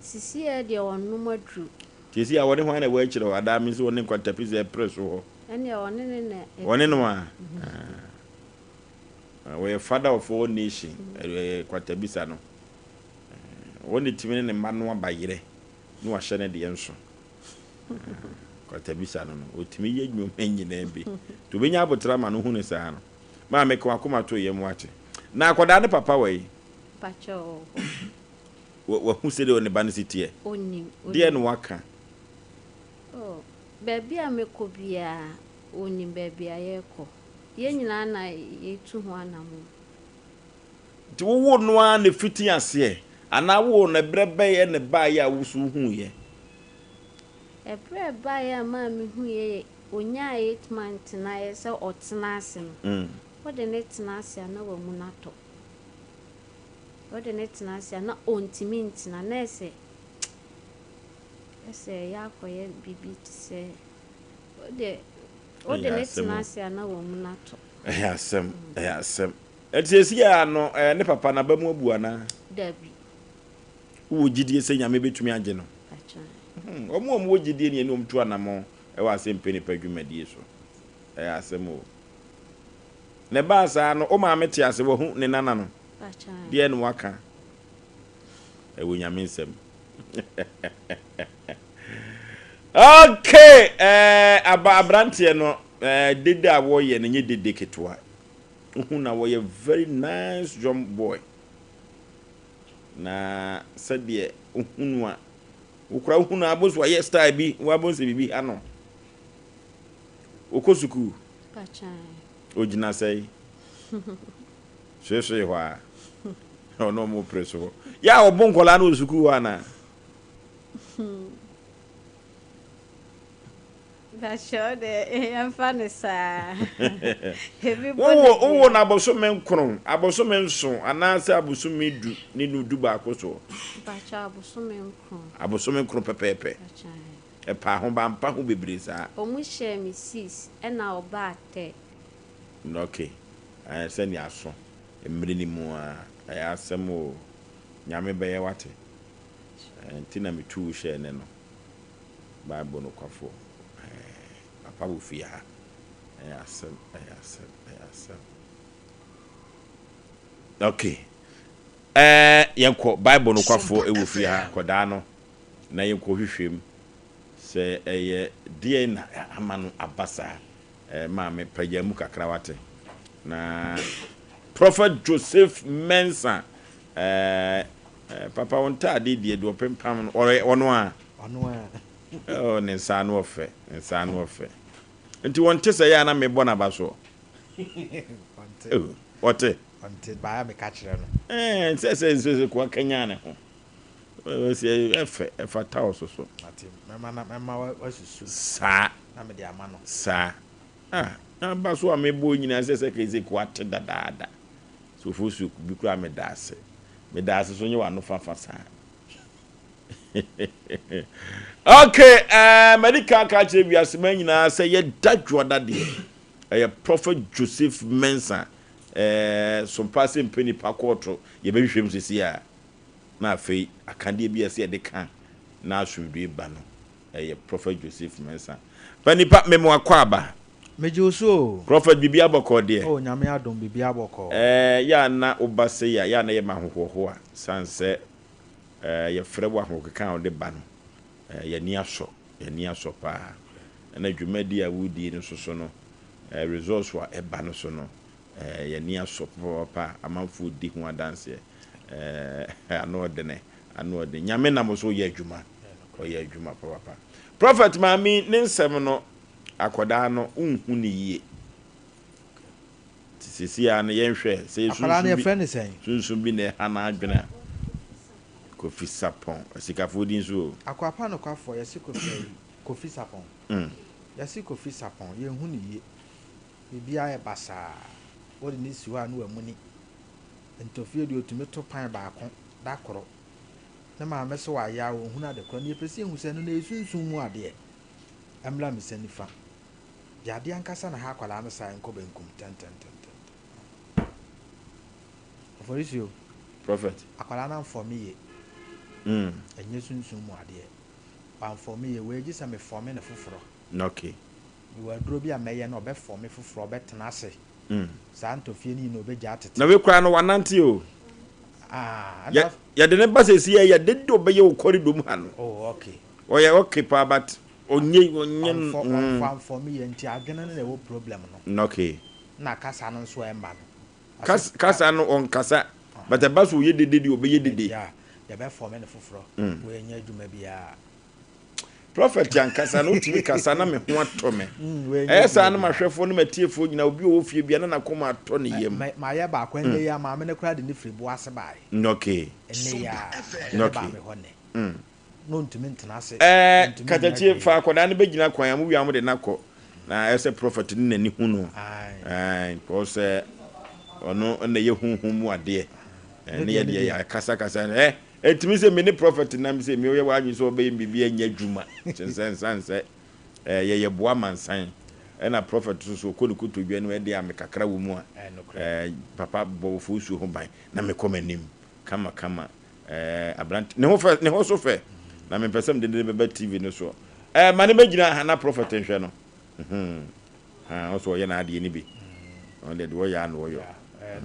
Sisiɛ deɛ ɔnnom aduro. Sɛsi a wɔne hwan na ɛwɔ akyire hɔ adaa me nso wɔne nkwantapizɛ pere so hɔ. Ɛneɛ ɔne ne na ɛte. Ɔne no a. Ɔyɛ father of all nation, ɛyɛ kwatabisa no. Ɔwɔ ne tumi ne ne mma no aba yerɛ na wahyɛ ne deɛ nso. Kwatabisa no no, ɔtumi yɛ nneɛma nyinaa bi. Nti obɛnya abotra ma no hu no saa no. Maame ka wakoma to yam wate. Na akwadaa ne papa wɔ yi? Pakyɛ ɔwɔ hɔ. Wahu sɛdeɛ ne ba no si teɛ? Ɔnim. Deɛ na waka? Oh, baabi a mɛkɔ biara, ɔnim baabi a yɛrekɔ. Yɛn nyinaa na yɛtu ho anammɔn. Nti wowoo no ara na ɛfiti aseɛ anaa wowoo no ɛberɛ bɛn na ɛbaeɛ a wo nso wohuiɛ? Ɛberɛ a ɛbaeɛ a maa mehuiɛ yɛ ɔnyaa 8 months na ayɛ sɛ ɔtena ase no, wode no tena ase a na wamuna atɔ. Wode no tena ase a na ɔntumi ntena na ɛsɛ ɛsɛ ɛyɛ akɔyɛ biribi te sɛ wode wode no tena ase a na wamuna atɔ. Ɛyɛ asɛm, ɛyɛ asɛm. Ɛnti seesei ara no ɛɛ ne papa n'aba mu abu anaa? Dabi. Wowɔ gyidie sɛ Nyame bɛtumi agye no? Pakyɛ. Wɔn a wɔwɔ gyidie ne yɛne wɔn tu anamɔn wɔ asɛmpɛ nipa dwumadie so. Ɛyɛ asɛm o. Na ɛbaa saa no, wo maame te ase, wahu ne nana no? Pakyɛ. Deɛ na waka? Ɛwɔ Nyame nsam. Okay, ɛɛ aba abranteɛ no, ɛɛ dede a wɔyɛ no nyɛ dede ketewa. Wohu na wɔyɛ very nice young boy. Na sɛdeɛ wohunu a, wokora wohunu a abɔ so ayɛ style bi, wabɔ sɛ biribi ha no. Wokɔ sukuu? Ogyina sɛe. Soesoe hɔ a. Ɔno ɔmo pere so hɔ. Yɛ a ɔbo nkɔlaa no wɔ sukuu hɔ anaa? Bakyɛw de yɛmfa no saa. Ebi bɔ Wowo ne wowo deɛ. no abosome nkron, abosome nson anaasɛ abosome du ne no du baako soɔ? Bakyɛw abosome nkron. Abosome nkron pɛpɛɛpɛ. Bakyɛw. Ɛpaa ho ba mpa ho bebree saa. Ɔmo hyɛɛ me sis ɛna ɔbaa tɛ. Ok ɛɛ sɛnea aso mmere no mu aa ɛyɛ asɛm oo Nyame bɛyɛ wate ɛɛ nti na metu wo hyɛɛ nɛ no. Bible nokwafo eh, papa wɔ fie ha. Ɛyɛ asɛm, ɛyɛ asɛm, ɛyɛ asɛm. Okay. Eh, yɛnkɔ Bible nokwafo wɔ fie ha kɔdaa no na yɛnkɔ hwehwɛ mu sɛ ɛyɛ deɛ na ama no aba saa. Eh, maame pagya mu kakra wate. Na Prophet Joseph Mensah eh, Eh papa wo ntaade deɛ deɛ ɔpempam no ɔyɛ ɔno a. Ɔno a. Oh ne nsa ano ɔfɛ ne nsa ano ɔfɛ nti wɔnte sɛ yɛ a na mebɔ n'aba soɔ. Ɔnte. Oh ɔte. Ɔnte baa meka kyerɛ no. Eh nsɛ sɛ nsɛ sɛ koa kanyan ne ho ɛsɛ ɛfɛ ɛfata wo soso. Ate mɛma na mɛma wasusu. Saa. Na mede ama no. Saa ah n'aba so a mebɔ nyinaa sɛ sɛ kɛse koa te dadaada. Sofosuo bi koraa meda ase. Meda ase so nye w'ano fafa saa. Okay, eh, madi kan ka kyerɛ wiase ma nyinaa sɛ yɛda dwoada deɛ ɛyɛ Prophet Joseph Mensah eh, sompa sɛ mpɛ nipa kɔɔto yɛbɛhwehwɛ mu sisi a na afei akadeɛ bi a ɛsɛ yɛde ka na asomdwoe ba no ɛyɛ Prophet Joseph Mensah. Pa nipa memo akɔ aba. Megye wo so o. Prophet biribiara bɔkɔɔ deɛ? Oh Nyame adom biribiara bɔkɔɔ. Ɛɛ yɛ a na wo ba sei a yɛ a na ɛyɛ me ahohoahoa sane sɛ ɛɛ yɛfrɛ wo ahokeka a wode ba no ɛɛ yɛn ani asɔ yɛn ani asɔ paa ɛna dwumadie a wodie no nso so no ɛɛ results a ɛba no so no ɛɛ yɛn ani asɔ papapapa amanfoɔ di ho adanseɛ ɛɛ ano ɔdene ano ɔdene Nyame nam wo so yɛ adwuma ɔyɛ adwuma papapa Prophet maame ne nsɛm no Akwadaa no wonhu no yie. Nti seesei ara no yɛnhwɛ sɛ yɛ Akwadaa no sunsum bi yɛfrɛ no sɛn? sunsum bi na ɛha n'adwene a. Kofi Sapɔn, asikafoɔ din nso o. Akwapa nokwafoɔ yɛse Kofi ayi Kofi Sapɔn yɛse Kofi Sapɔn yɛnhu no yie biribiara yɛ basaa wode no si hɔ a na wamuni ntɔfie deɛ ɔtumi to pan baako da koro ne maame se wayɛ a ɔnhunu ade korɔ na yɛpɛ sɛ yɛhu sɛ ɛno no ɛyɛ sunsum mu adeɛ Ɛmmra me nsa nifa. Yadeɛ ankasa na ha akwadaa no saa nkɔ benkum tɛntɛntɛntɛntɛn. Oforisuo. Prophet. Akwadaa no amfɔme yie. Ɛnyɛ sunsum mu adeɛ. Wamfɔme yie. Wei gye sɛ mefɔme no foforɔ. Okay. Mewɔ aduro bi a mɛyɛ no ɔbɛfɔme foforɔ ɔbɛtena ase. Saa ntɔfie no nyinaa ɔbɛgyaa tete. Na wei koraa no wanante o. Ah, Yɛ ɛna. yɛde ne ba sɛsi yɛ yɛde de ɔbɛyɛ wɔ corridor mu ha no. Oh, okay. Ɔyɛ okay paa but ɔnyɛ ɔnyɛ Ɔnfɔ mm. ɔnfɔ amfɔ mi yɛ nti adwene no na ɛwɔ problem no. Okay. Na kasa no nso ɛmba no. Kas kasa no ɔnkasa but ɛba sɛ ɔyɛ dede deɛ ɔbɛyɛ dede. Yeah, yɛbɛ fɔme no foforɔ. Mm. Wei ɛnyɛ adwuma biara. Prophet ankasa no wotumi kasa na me ho atɔ me. Ɛyɛ saa na m'ahwɛfoɔ ne m'atiefoɔ nyinaa obi a ɔwɔ fie biara na n'akoma atɔ ne yam. Mayɛ baako ɛnnɛ yi ara maame no koraa de ne firi bo ase baeɛ. Okay. Ɛnnɛ yi ara ɔde ne baa Okay. me hɔ nnɛ. Na ɔntumi ntena ase, Ɛɛ ɔntumi nyɛ katakyie hwee. fa akwadaa no bɛgyina kwan a mo wie a mo de no akɔ na ɛyɛ sɛ prophet no n'ani hu no. Ae. Ɛɛ because ɔno na ɛyɛ honhom mu adeɛ. Ne Ne deɛ yɛ ne deɛ deɛ. yɛ akasakasa ɛ Ɛtumi sɛ me ne prɔfɛt nam sɛ me woyɛ w'adwene sɛ wɔbɛyɛ me biribi ɛnyɛ adwuma kyensɛ nsan sɛ ɛɛ yɛyɛ boa amansan ɛna prɔfɛt nso so ɔkɔ ne kotodwe anim ɛde a me kakra wɔ mu a ɛɛ papa bɔ wo fosuo ho ban na mekɔ m'anim kama kama ɛɛ aberante ne ho fɛ ne ho so fɛ na mempɛ sɛ mede ne bɛba TV no so ɛɛ ma ne bɛgyina ha na prɔfɛt nhwɛ no hmm ha ɔsɛ ɔyɛ n'adeɛ no bi ɔno deɛ deɛ ɔyɛ a na ɔyɔ.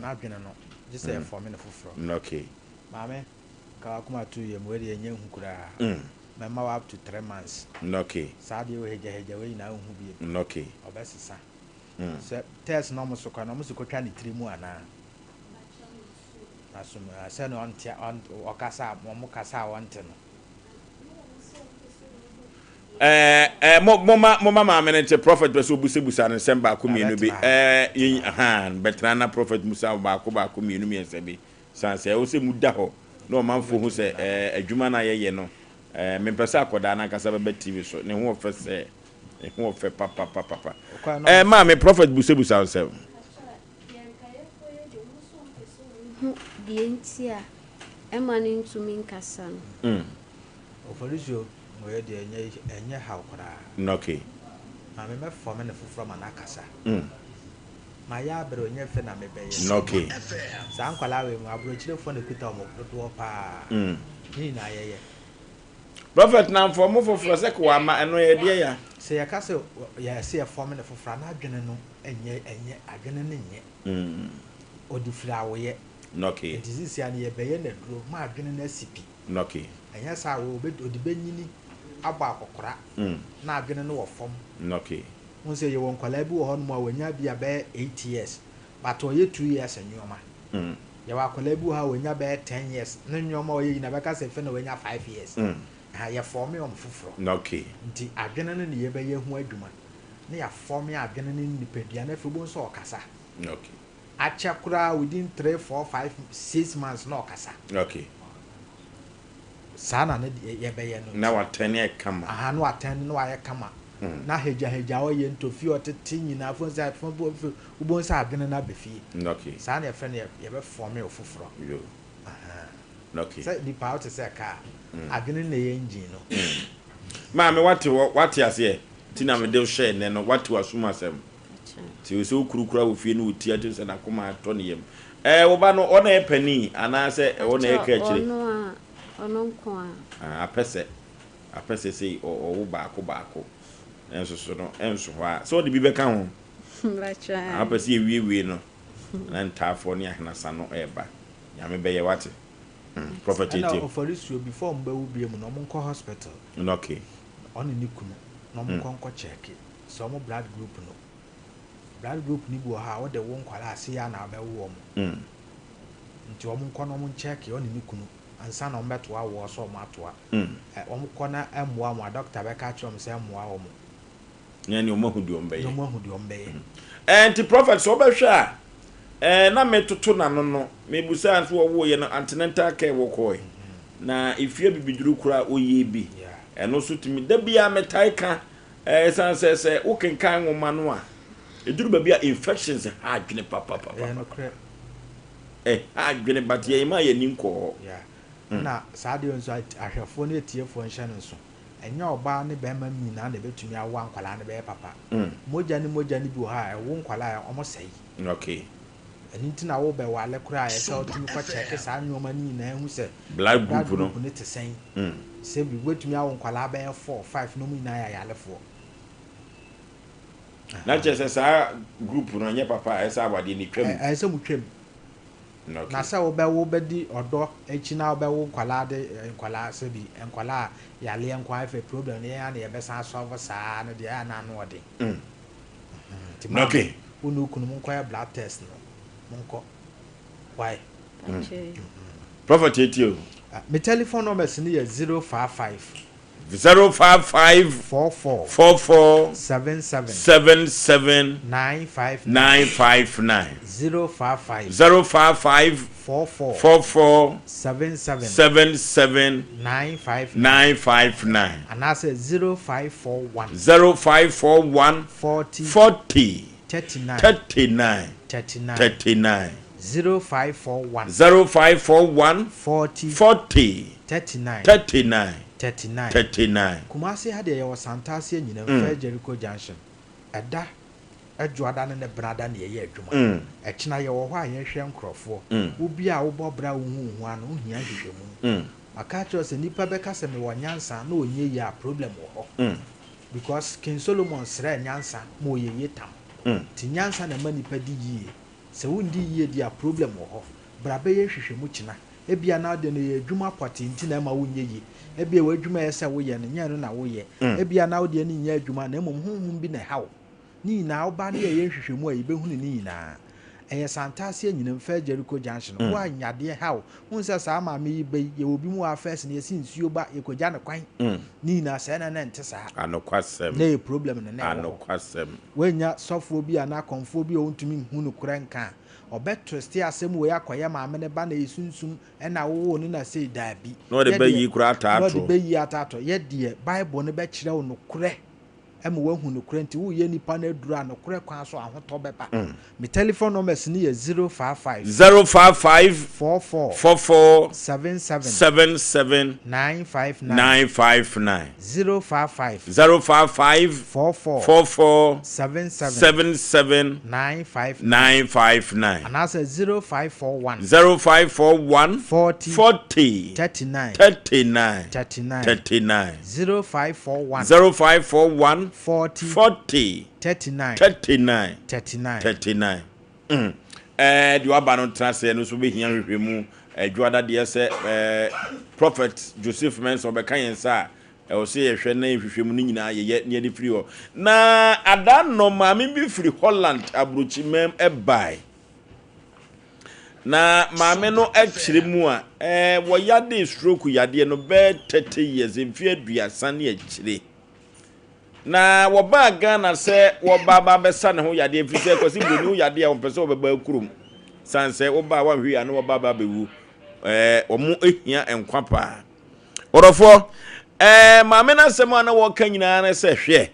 N'adwene no gye sɛ ɛfɔme no foforɔ. Okay. Maame, ka w'akoma to yam, wei deɛ ɛnyɛ hu koraa. Mɛma wo up to 3 months. Saa deɛ wɔ hagyahagya wei nyinaa wonhu bio. Ɔbɛsesa. Sɛ test na ɔmo so koraa no, ɔmo se kɔtwa ne tiri mu anaa? N'asom, sɛnea ɔnte, ɔkasa a, ɔmo kasa a ɔnte no. Ɛɛ ɛɛ mo moma moma maame no nte prophet pɛ sɛ obusabusa no nsɛm baako mmienu bi. Ɛɛ yɛn ahan bɛtena na prophet musa baako baako mmienu mmiɛnsa bi. San sɛ ɛwɔ sɛ mu da hɔ na ɔmanfoɔ hu sɛ ɛɛ adwuma no a yɛyɛ no ɛɛ mempɛ sɛ akɔdaa no ankasa bɛba TV so ne ho ɔfɛ sɛ ne ho ɔfɛ papapapapa. Ɛɛ maame prophet busabusa nsɛm. Hu deɛ nti a ɛma no ntumi nkasa no. Mm. Oforisuo wei deɛ ɛnyɛ ɛnyɛ haw koraa. Okay. Maame mɛfɔme no foforɔ ma no akasa. Mm. Mayɛ abrɛ ɔnyɛ fɛ na mebɛyɛ. Okay. Saa nkwadaa wei mu aburokyirefoɔ na ekuta wɔn dodoɔ paa. Mm. Ne nyinaa yɛyɛ. Prophet na nfɔmo foforɔ sɛ kò ama ɛno yɛ deɛ ya. Sɛ yɛka sɛ yɛsɛ yɛfɔme no foforɔ a n'adwene no nyɛ ɛnyɛ adwene no nyɛ. Mm. Ɔde firi awoyɛ. Okay. Nti sisi a no yɛbɛyɛ no aduro ma adwene no asi pi. Okay. Ɛnyɛ saa a ɔde bɛnyini abɔ akɔkora na adwene no wɔ fam. Okay. Wohu sɛ yɛwɔ nkwadaa bi wɔ hɔnom a wɔanya bi a bɛyɛ 8 years but ɔyɛ 2 years nneɛma. Yɛwɔ akwadaa bi wɔ hɔ a wɔanya bɛyɛ 10 years ne nneɛma a ɔyɛ nyinaa bɛka sɛ fɛ na wɔanya 5 years. Ha yɛfɔme wɔn foforɔ. Nti adwene no ne yɛbɛyɛ ho adwuma na yɛafɔme adwene no ne nipadua no afei wobɛhu sɛ ɔkasa. Akyɛ koraa within 3, 4, 5, 6 months na ɔkasa. Saa na ne deɛ yɛbɛyɛ no. Na watɛne ayɛ kama. Aha na watɛne na wayɛ kama. Na hagyahagya a ɔyɛ ntɔfie ɔtete nyinaa fo sɛ fo fo wobɛhu sɛ adwene no aba fie. Saa na yɛfrɛ no yɛbɛfɔme wo foforɔ. Yo. Aha. Okay. Sɛ nipa wote sɛ kaa adwene na ɛyɛ engine no. Maame wate wɔ wate aseɛ ti na mede hyɛ nnɛ no wate w'asom asɛm. Ti sɛ wokurukura wɔ fie no wo ti ate sɛ n'akoma atɔ ne yam. Ɛɛ wo ba no ɔna yɛ panin anaasɛ ɔna yɛ ka akyire? Ɔno a ɔno nko a. Ah, apɛ sɛ apɛ sɛ sei ɔwo baako baako nso so no ɛnso hɔ a sɛ ɔde bi bɛka ho. Apɛ sɛ yɛwiewie no na ntaafoɔ ne ahenasa no ɛɛba. Nyame bɛyɛ wate. Prophet Ɛna etie. Oforisuo before ɔmo bɛwo bie mu no ɔmo nkɔ hospital. Ɔne ne kunu na ɔmo nkɔ nkɔ check sɛ ɔmo blood group no. Blood group no bi wɔ hɔ a wode wo nkwadaa ase yɛ a na abɛwo ɔmo. Nti ɔmo nkɔ na ɔmo nkyɛke ɔne ne kunu ansa na ɔmo bɛtoa awoɔ sɛ ɔmo atoa. Ɛ ɔmo kɔ na ɛmmoa ɔmo a doctor bɛka akyerɛ ɔmo sɛ ɛmmoa ɔmo. Na ne ɔmo ahu deɛ ɔmo bɛyɛ. Na ɔmo ahu deɛ ɔmo bɛyɛ. Ɛɛ nti prophet sɛ ɔbɛhwɛ a ɛɛ na metoto n'ano no mebusa nso wɔwoeɛ no antenatal care wɔkɔɛ na efie bibiduro koraa ɔyɛ bi ɛno nso tumi da biara metae ka ɛɛ san sɛ sɛ wokenkan nwoma no a ɛduru baabi a infections ha adwene papapapa Ɛyɛ nokorɛ. ɛha adwene but yɛn ma yɛn ni nkɔɔ hɔ. Na saa deɛ nso ahwɛfoɔ ne atiefoɔ nhyɛ no nso. Ɛnyɛ ɔbaa ne bɛrima nyinaa na ɛbɛtumi awo a nkwadaa no bɛyɛ papa. Mogya ne mogya no bi wɔ hɔ a ɛwo nkwadaa a ɔmo sɛe. Ɛno nti na wobɛwale koraa a ɛsɛ wotumi kɔ kyɛke saa nneɛma no nyinaa hu sɛ Blood group no. group no te sɛn. Sɛ bi wobɛtumi awo nkwadaa bɛyɛ 4, 5 na ɔmo nyinaa yɛ ayalefoɔ. Na kyerɛ sɛ saa group no ɛnyɛ papa a, ɛyɛ sɛ awadeɛ no twam. Ɛyɛ sɛ motwam. Na sɛ wobɛwo bɛdi ɔdɔ akyi na wobɛwo nkwadaa de nkwadaa sɛbi nkwadaa a yareɛ nko ara afei problem no yɛn ara na yɛbɛsan asɔlve saa no deɛ ɛyɛ a na ano ɔden. Nti maame wo ne wo kunu monkɔyɛ blood test no monkɔ why. Prophet etie o. Me telephone numbers no yɛ 055. 055 44 44 77 77 959 959 055 055 44 44 77 77 959 959 anaasɛ 0541 0541 40 40 39 39 39 39 0541 0541 40 40 39 39 39. 39. Kumasi ha deɛ yɛwɔ Santase Anyinam, First Jericho Junction. Ɛda Dwoada ne ne Benada na yɛyɛ adwuma. Ɛkyena yɛwɔ hɔ a yɛhwɛ nkorɔfoɔ. Wo bi a wobɔ bra a wonhu wo ho ano, wohia nhwehwɛmu. Maka akyerɛ wo sɛ nipa bɛka sɛ mewɔ nyansa na ɔnyɛ yie a problem wɔ hɔ. Because King Solomon srɛɛ nyansa ma ɔyɛ yie tam. Nti nyansa na ɛma nipa di yie. Sɛ wondi yie deɛ a problem wɔ hɔ. Bra bɛyɛ nhwehwɛmu kyena. Ebia na wode no yɛ adwuma pɔtee nti na ɛma wonyɛ yie. Ebia w'adwuma a ɛsɛ sɛ woyɛ no, nyɛ ɛno na woyɛ. Ebia na wo deɛ no nyɛ adwuma na mmom honhom bi na ɛha wo. Ne nyinaa, woba na yɛyɛ nhwehwɛmu a, yɛbɛhunu ne nyinaa. Ɛyɛ Santase Anyinam, First Jericho Junction. Wo a nyadeɛ ha wo, wohu sɛ saa maame yi ba yi, yɛwɔ bi mu wɔ ha first no, yɛsi nsuo ba, yɛkɔgya no kwan. Ne nyinaa, sɛɛ na na ɛnte saa. Anokwasɛm. Na ɛyɛ problem na na ɛwɔ hɔ. Anokwasɛm. Woannya sɔfoɔ bi anaa akɔmfoɔ bi a ɔntumi nhu nokorɛ nka a, Ɔbɛ twiste asɛm wei akɔyɛ maame no ba na ɛyɛ sunsum ɛna wowoo no na sei daabi. Na ɔde Yɛ bɛ deɛ yi koraa na ɔde ataato. bɛ yi ataato. Yɛ deɛ bible no bɛkyerɛ wo nokorɛ ɛma wahu nokorɛ nti woyɛ nipa no aduru a nokorɛ kwan so ahotɔ bɛba. Me telephone numbers no yɛ 055. 055 44. 44 77. 77 959. 959. 055. 055 44. 44 77. 77 959. 959. Anaasɛ 0541. 0541 40. 40 39. 39 39. 39. 0541. 0541 40. 40 39. 39 39. 39. Mm. Ɛɛ deɛ waba no tena ase ɛno nso bɛhia nhwehwɛmu adwoada deɛ sɛ ɛɛ Prophet Joseph Mensah ɔbɛka yɛn nsa a ɛwɔ sɛ yɛhwɛ na nhwehwɛmu no nyinaa yɛyɛ ne yɛde firi hɔ. Na ada no maame bi firi Holland aburokyimam ɛbae. Na maame no kyerɛ mu a ɛɛ wɔyade stroke yadeɛ no bɛyɛ 30 years mfeɛ aduasa ne akyire. Na wɔbaa Ghana sɛ wɔba aba abɛsa ne ho yadeɛ ɛfiri sɛ Kwasi Broni wo yadeɛ a wɔmpɛ sɛ wɔbɛba kurom sane sɛ woba a woanhwɛ yie a na wɔba aba abɛwu ɛɛ wɔn hia nkwa paa ɔdɔfoɔ ɛɛ maame no asɛm a na wɔka nyinaa ne sɛ hwɛ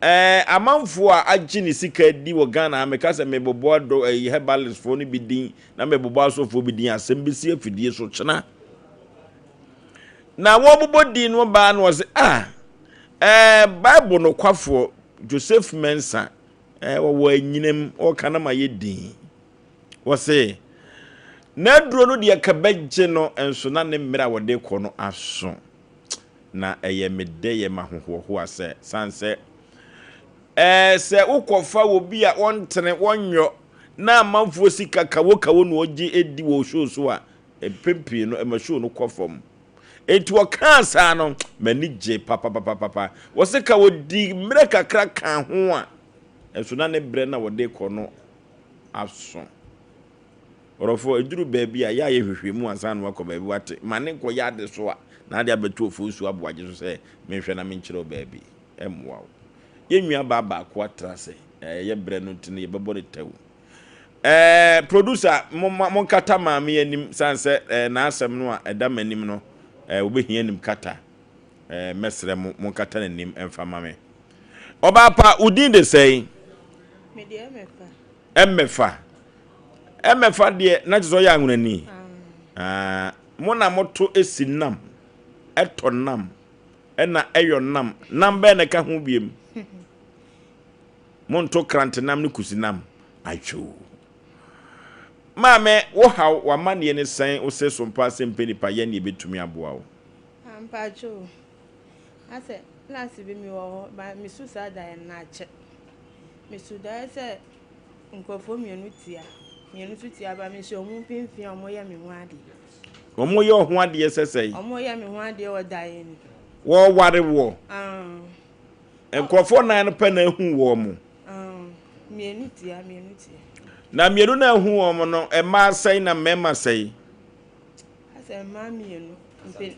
ɛɛ amanfoɔ a agye ne sika di wɔ Ghana meka sɛ mebobɔ adɔ ɛyi herbalistfoɔ no bi din na mebobɔ asɔfoɔ bi din asɛm bɛsi afidie so kyena Na wɔbobɔ din no baa no ɔse ah eh, Bible nokwafoɔ Joseph Mensah eh, wɔwɔ anyinam ɔka na ma yɛ din. Wɔse n'aduro no deɛ ka bɛgye no nso na ne mmerɛ a wɔde kɔ no aso. Na ɛyɛ me dɛ yɛ ma hohoahoa sɛ san sɛ eh, sɛ wokɔfa wɔ bi a wɔntene wɔnyɔ na amanfoɔ sika kawo kawo na ɔgye di wɔ show so a Mpɛn pii no, ɛma show no kɔ fam. Enti wɔkaa saa no, m'ani gyee papapapapa. Wɔse ka wɔdii mmerɛ kakra kaa ho a, nso na ne berɛ no a wɔde rekɔ no aso. Ɔdɔfoɔ, ɛduru baabi a, yɛ a yɛ hwehwɛmu ansa na wakɔ baabi wate. Ma ne nkɔyɛ ade so a, na ade abɛto ofosuo aboagye so sɛ menhwɛ na menkyerɛ wo baabi. Ɛmmoa wo. Yɛn nuabaa baako atra ase, ɛyɛ berɛ no nti no yɛbɛbɔ no tɛw. Eh, producer, momma monkata maame yi anim sane sɛ eh, n'asɛm no a ɛda m'anim no, eh, wɔbɛhia anim kata. Eh, mɛsrɛ mo, monkata n'anim mfa ma me. Ɔbaa pa, wo din de sɛn? Me deɛ Ɛmɛfa. Ɛmɛfa. Ɛmɛfa deɛ, na kyerɛ sɛ ɔyɛ anwonani. Ah, mo na moto esi nam, ɛtɔ nam, ɛna ɛyɔ nam. Nam bɛn na ɛka ho biem? Monto krantenam ne kusinam atwoo. Maame, wo haw, w'amanneɛ ne sɛn? Wo se so mpa sɛ mpɛ nipa yɛ nea ebetumi aboa wo? Ah, mpakyɛ o. Asɛ, last bi me wɔ hɔ, ba me su saa daeɛ no na akyɛ. Meso daeɛ sɛ nkurɔfoɔ mmienu tia, mmienu nso tia ba mehyɛ wɔn mfimfini a wɔyɛ me ho adeɛ. Wɔyɛ wo ho adeɛ sɛ sɛn? Wɔyɛ me ho adeɛ wɔ daeɛ no. Wɔware woɔ? Ah. Nkurɔfoɔ nan no pɛ na ahu wɔn mo? Ah, mmienu tia, mmienu tia. Na mmienu na ahu wɔn no, mmaa sɛn na mmarima sɛn? Asɛ mmaa mmienu, mpe,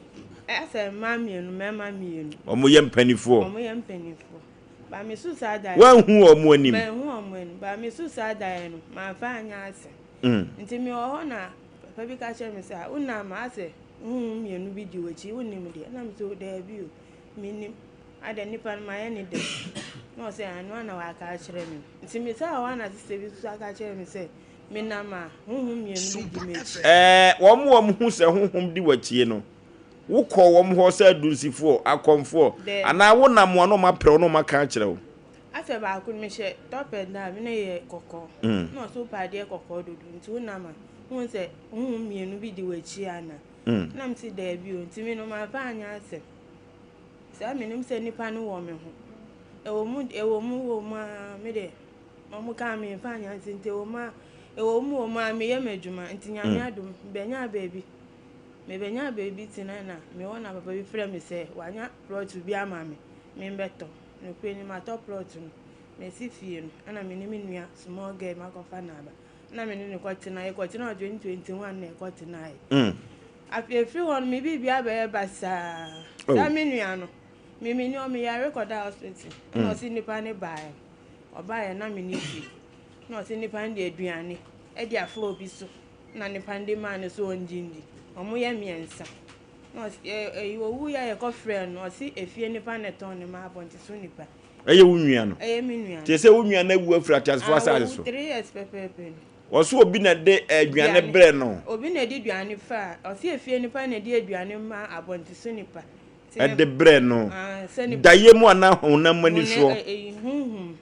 asɛ mmaa mmienu, mmarima mmienu. Wɔyɛ mpanimfoɔ? Wɔyɛ mpanimfoɔ. Ba me so saa daeɛ. Woanhu wɔn anim? Manhu wɔn anim. Ba me so saa daeɛ no, mamfa anyɛ ase. Nti mewɔ hɔ na papa bi ka kyerɛ me sɛ, ah, wonam a asɛ honhom mmienu bi di w'akyi, wonnim deɛ? Ɛna me sɛ, daabi o, mennim. Adɛn nipa no mayɛ ne dɛn? Na ɔsɛ ɛno ara na waka akyerɛ me. Nti me saa hɔ a na sista bi nso aka kyerɛ me sɛ, menam a honhom mmienu bi di m'akyi. Ɛɛ, wɔn a wɔhu sɛ honhom di w'akyi no, Wokɔɔ wɔn hɔ sɛ adunsifoɔ, akɔmfoɔ, anaa wonam wɔn a na wɔapere wo na wɔaka akyerɛ wo? Asɛ baako no mehyɛ top and down me na yɛ kɔkɔɔ na ɔsɛ wopɛ adeɛ kɔkɔɔ dodo nti wonam a wohu sɛ honhom mmienu bi di w'akyi ana na mese daabi o nti me no mamfa anyɛ asɛm saa menim sɛ nipa no wɔ me ho ɛwɔ mu ɛwɔ mu wɔ mu a me deɛ wɔn kaa memfa anyɛ asɛm nti ɛwɔ mu a ɛwɔ mu wɔ mu a meyɛ m'adwuma nti nyame adom bɛnya baabi Mebenyaa baabi tenae na mewɔ na papa bi frɛɛ me sɛ wanya plɔt bi ama me membɛtɔ. Nokorɛ ni matɔ plɔt no, masi fie no ɛna me ne me nua small girl makɔfa no aba ɛna me ne no kɔtenaeɛ. Yɛkɔtenaa hɔ 2021 na yɛkɔtenaeɛ. Afei ɛfiri hɔ no me biribiara bɛyɛ basaa. Saa me nua no, me menni hɔ meyare kɔdaa hospital ɛna ɔse nnipa no baeɛ. Ɔbaeɛ na menni fie ɛna ɔse nnipa no de aduane de afa obi so. Na nipa no de maa no sɛ ɔngye ndi. Wɔn yɛ mmiɛnsa. Na ɔse ɛ ɛyi owu yɛ a yɛkɔ frɛɛ no ɔse efie nipa na ɛtɔn ne ma abɔnten so nipa. Ɛyɛ wo nua no? Ɛyɛ me nua no. Te sɛ wo nua no awu afiri ateasefoɔ Ah asase wawu so. three years pɛpɛɛpɛ ni. Ɔse obi na ɛde aduane brɛ no. Obi na ɛde aduane fa a ɔse efie nipa na ɛde aduane ma abɔnten so nipa. Nti ne Ɛde brɛ no. Ah sɛ nipa. Daeɛ mu anaa honam ani soɔ? Honam ɛyi honhom.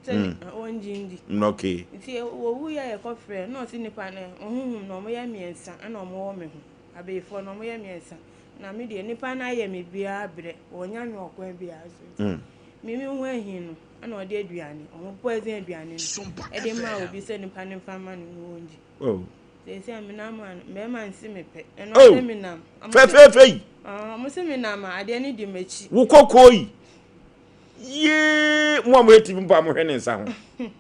Sɛ ne ɔngye ndi. Mm okay. Nti wɔwu yɛ a yɛkɔ frɛ na ɔse nipa no ɔhuhum no ɔmo yɛ mmiɛnsa ɛna ɔmo wɔ me ho abeyifoɔ no ɔmo yɛ mmiɛnsa na me deɛ nipa no ayɛ me biaa brɛ ɔnya me ɔkwan biaa so nti me me ho ahi no ɛna ɔde aduane ɔmo poison aduane no ɛde maa obi sɛ nipa no nfa ma no na ɔndi Oh. seesei a menam a mmarima nse me pɛ ɛno Oh. sɛ menam Fɛfɛɛfɛ yi. Ɔmo se menam a adeɛ no di m'akyi. Wo kɔkɔɔ yi. Yee! Mo a moyɛ TV mpo a mohwɛ ne nsa ho.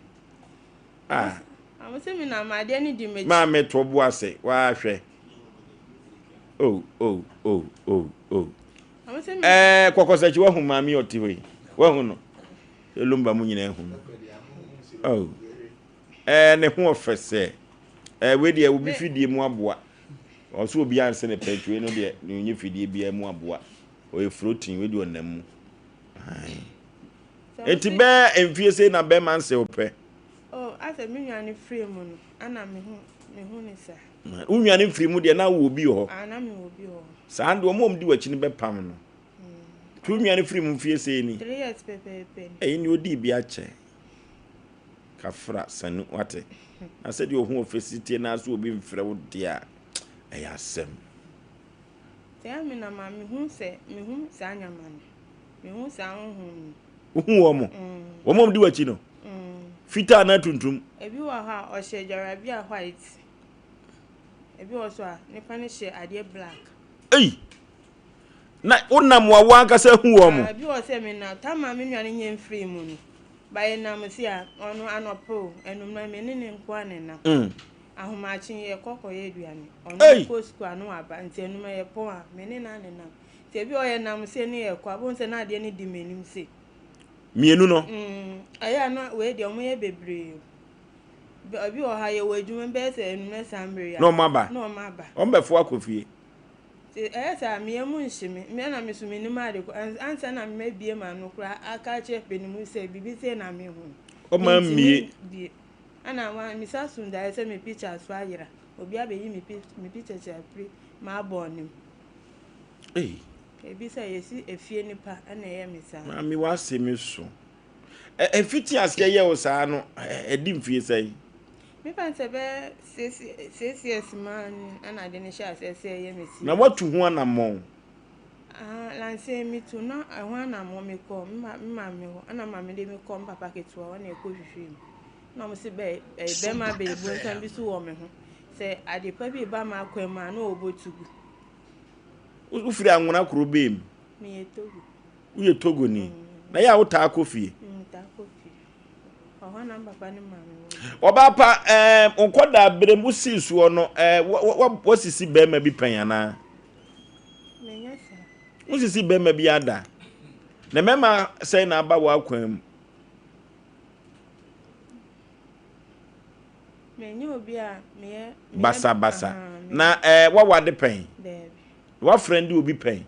Ah. Ɔmo sɛ mi nam adeɛ no di m'akyi. Maame to bo ase wahwɛ. Oh oh oh oh oh. Ɔmo sɛ mi. Ɛɛ kɔkɔsakyi wahu maame ɔte hɔ yi. Wahu no. Elumba mu nyinaa hu no. Oh. Ɛɛ ne ho ɔfɛ sɛ. Ɛɛ wei deɛ obi fidie mu aboa. Ɔso obi anse ne pɛ nti wei no deɛ ne onye fidie biara mu aboa. Ɔyɛ floating wei deɛ ɔnam mu. Eti bɛɛ mfie sei na bɛrima nse wo pɛ. Oh, asɛ me nua no firi mu no, ana me hu me hu ne saa. Wo nua no firi mu deɛ na wowɔ bi wɔ hɔ. Ah, na me wɔ bi wɔ hɔ. Saa deɛ wɔn a wɔdi w'akyi no bɛpam no. Tu wo nua no firi mu mfie sei ni. Three years pɛpɛɛpɛ ni. Ɛyi ni odi bi akyɛ. Kafra sanu wate. Na sɛdeɛ ohun ofesi tie na so obi mfrɛ wo deɛ a ɛyɛ asɛm. Sɛ me na ma mehu sɛ mehu saa nyama no. Mehu saa honhom no. Wohu wɔn? Wɔn a wɔdi w'akyi no? Fitaa anaa tuntum? Ebi wɔ hɔ a ɔhyɛ gyarabia white. Ebi wɔ so a nipa no hyɛ adeɛ black. Ei! Na wonam wa wo ankasa hu wɔn? Ah, ebi wɔ sɛ menam tama me nua no nyɛ mfiri mu no. Ba yɛnam si a ɔno anɔpa o, anwummerɛ me ne ne nko ara na ɛnam. Mm. Ahomakye yɛkɔ kɔyɛ aduane. Ɔno Ei! kɔ sukuu ano aba nti anwummerɛ yɛpɔn a me ne no ara na ɛnam. Nti ebi wɔ hɔ yɛnam sei ne yɛkɔ a, wobɛhu sɛ na adeɛ no di m'anim sei. Mmienu no? Mm, ɛyɛ a na wei deɛ wɔyɛ bebree. Ebi wɔ ha yɛwɔ adwuma bɛyɛ sɛ anwummerɛ saa mmerɛ yi a. Na wɔn aba? Na wɔn aba. Wɔn bɛfo akɔ fie? Nti ɛyɛ saa me yam nhye me, me na me so mennim ade kɔ, ansa na mabie m'ano koraa aka akyerɛ panin mu sɛ biribi sei na mehu no. Wɔn ammie. Mentumi bie. Ɛna wɔn mesa so daeɛ sɛ me picture so ayera. Obi abɛyi me me pictures afiri m'abɔn no mu. Ei. Ebi sɛ yɛsi efie nipa ɛna ɛyɛ me saa. Maame w'ase me so. Ɛ ɛfiti aseɛ yɛ wo saa no ɛdi mfie sɛn? Me fa no sɛ bɛyɛ six six years maa ni ɛna ade no hyɛ aseɛ sɛ ɛyɛ me si. Na watu ho anammɔn? Ah, nansa me tu na ɛho anammɔn me kɔ me ma me maame hɔ ɛna maame de me kɔ me papa ketewa hɔ na ɛkɔ hwehwɛ mu na wɔn si bɛ ɛyɛ bɛrima bɛyɛ nsɛm bi so wɔ me ho sɛ ade pa bi ba m'akwan mu a na ɔbɔ tugu. Wofiri Anwona kuro bɛn mu? Meyɛ Togo. Woyɛ Togoni. Na yɛ a wotaa kɔ fie? Metaa kɔ fie. Ɔhɔ na papa ne maame wɔ. Ɔbaa pa, ɛɛ nkɔdaa berɛ mu wosii soɔ no, ɛɛ wasisi bɛrima bi pɛn anaa? Menyɛ saa. Wosisi bɛrima bi ada. Na mmarima sɛn na aba w'akwan mu? Menyɛ obi a meyɛ. Basabasa. Na ɛɛ wawade pɛn? Daabi. Wafrɛnde obi pɛn?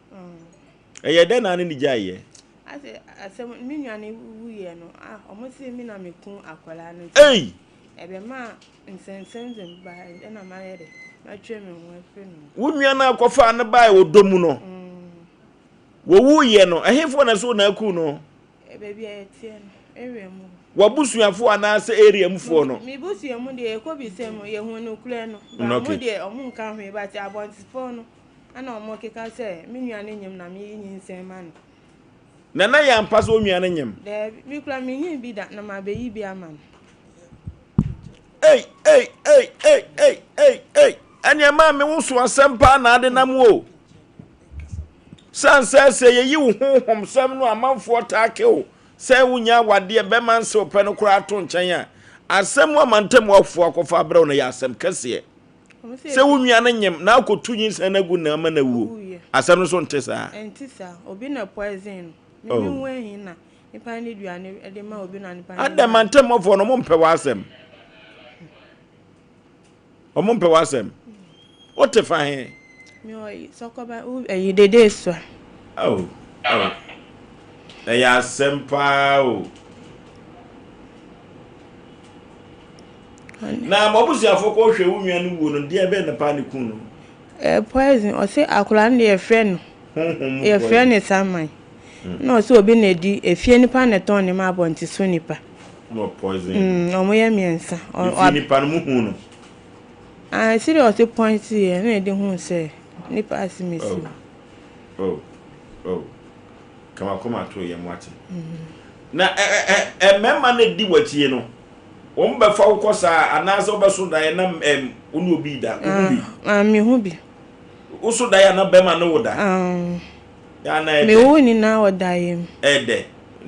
Ɛyɛ dɛn na ne ne gyaeɛ? Ase asɛm me nua no wuiɛ no ah ɔmo se me na me ku akwadaa no nti. Ei! Ɛbɛma nsɛnsɛnsɛm ba ɛna mayɛ dɛ matwe me ho afiri no. Wo nua no akɔfaa no bae ɔdɔ mu no wɔwuiɛ no ɛhefoɔ na ɛso na aku no? Baabi a yɛteɛ no area mu hɔ. W'abusuafoɔ anaasɛ area mufoɔ no? Me busua mu deɛ yɛkɔ bisa mu yɛhu nokorɛ no but ɔmo deɛ ɔmo nka hwee but abɔntefoɔ no Ɛna ɔmo keka sɛ, Me nua no nyem na me nyinsɛn ma no. Na na ɛyɛ ampa sɛ onua no nyem? Daabi, me koraa menyim bi da na mabeyi bi ama no. Ei, ei, ei, ei, ei, ei, ei, ɛneɛ maa me wo so asɛm paa na ade nam o. San sɛ sɛ yɛyi wo honhom sɛm no amanfoɔ taa ke wo sɛ wonya awadeɛ bɛma nsew pɛ no koraa to nkyɛn a, asɛm amantam afoɔ akɔfa abrɛ wo no yɛ asɛm kɛseɛ. Sɛ wo nua no nyem na akotu nyinsɛn no agu na ama no awuo. Asɛm no so nte saa? Ɛnte saa. Obi na poison no. Me me ho ahi na nipa no de aduane de ma obi na nipa no. Adɛn mantamufoɔ no ɔmo mpɛ w'asɛm. Ɔmo mpɛ w'asɛm. Wote fa he? Me wɔ sɔkɔba ɛyi dede sua. Oh, oh. Ɛyɛ asɛm paa o. Na mo abusuafo kɔ hwɛ wo nua no wuo no deɛ bɛn na paa ne kun no. Ɛɛ poison ɔse akwadaa no deɛ yɛfrɛ no Honhom mu yɛfrɛ poison. no saman na ɔse obi na edi efie nipa na ɛtɔn ne ma abɔnte so nipa. Na ɔ poison no. Mm ɔmo yɛ mmiɛnsa. Efie nipa no mo hu no. Ah sɛdeɛ ɔse point yɛ na yɛde hu sɛ nipa asemesi. Oh oh oh. Ka w'akoma to yam wate. Na ɛ ɛ ɛ mmarima no edi w'akyi no, wɔn bɛfa wo kɔ saa anaasɛ wobɛso daeɛ na ɛm wo ne obi da, wohu bi? Ah, mehu bi. Woso daeɛ a na bɛrima ne wo da? Ah. Yɛ a na ɛdɛ. Mewo nyinaa wɔ daeɛ mu. Ɛdɛ,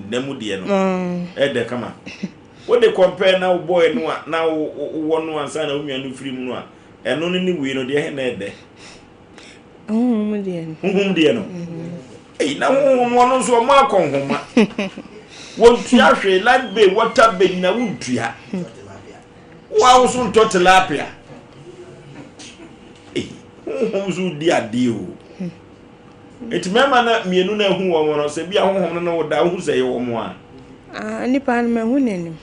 nna mu deɛ no. Ɛdɛ kama. Wode compare na wo boy no a na wowɔ no ansa na wo nua no firi mu no a, ɛno ne ne wei no deɛ he na ɛdɛ? Honhom deɛ no. Honhom deɛ no. Ei, na honhom ɔno nso ɔmo akɔ nhoma. Wɔntua hwee, light bill, water bill nyina wontua. Wo a wo so ntɔ tilapia. Ei, honhom nso di adeɛ o. Eti mmarima na mmienu na ehu wɔn no, sɛ bi a honhom no ne wo da, wohu sɛ ɛyɛ wɔn a. Ah, nipa no mahu n'anim.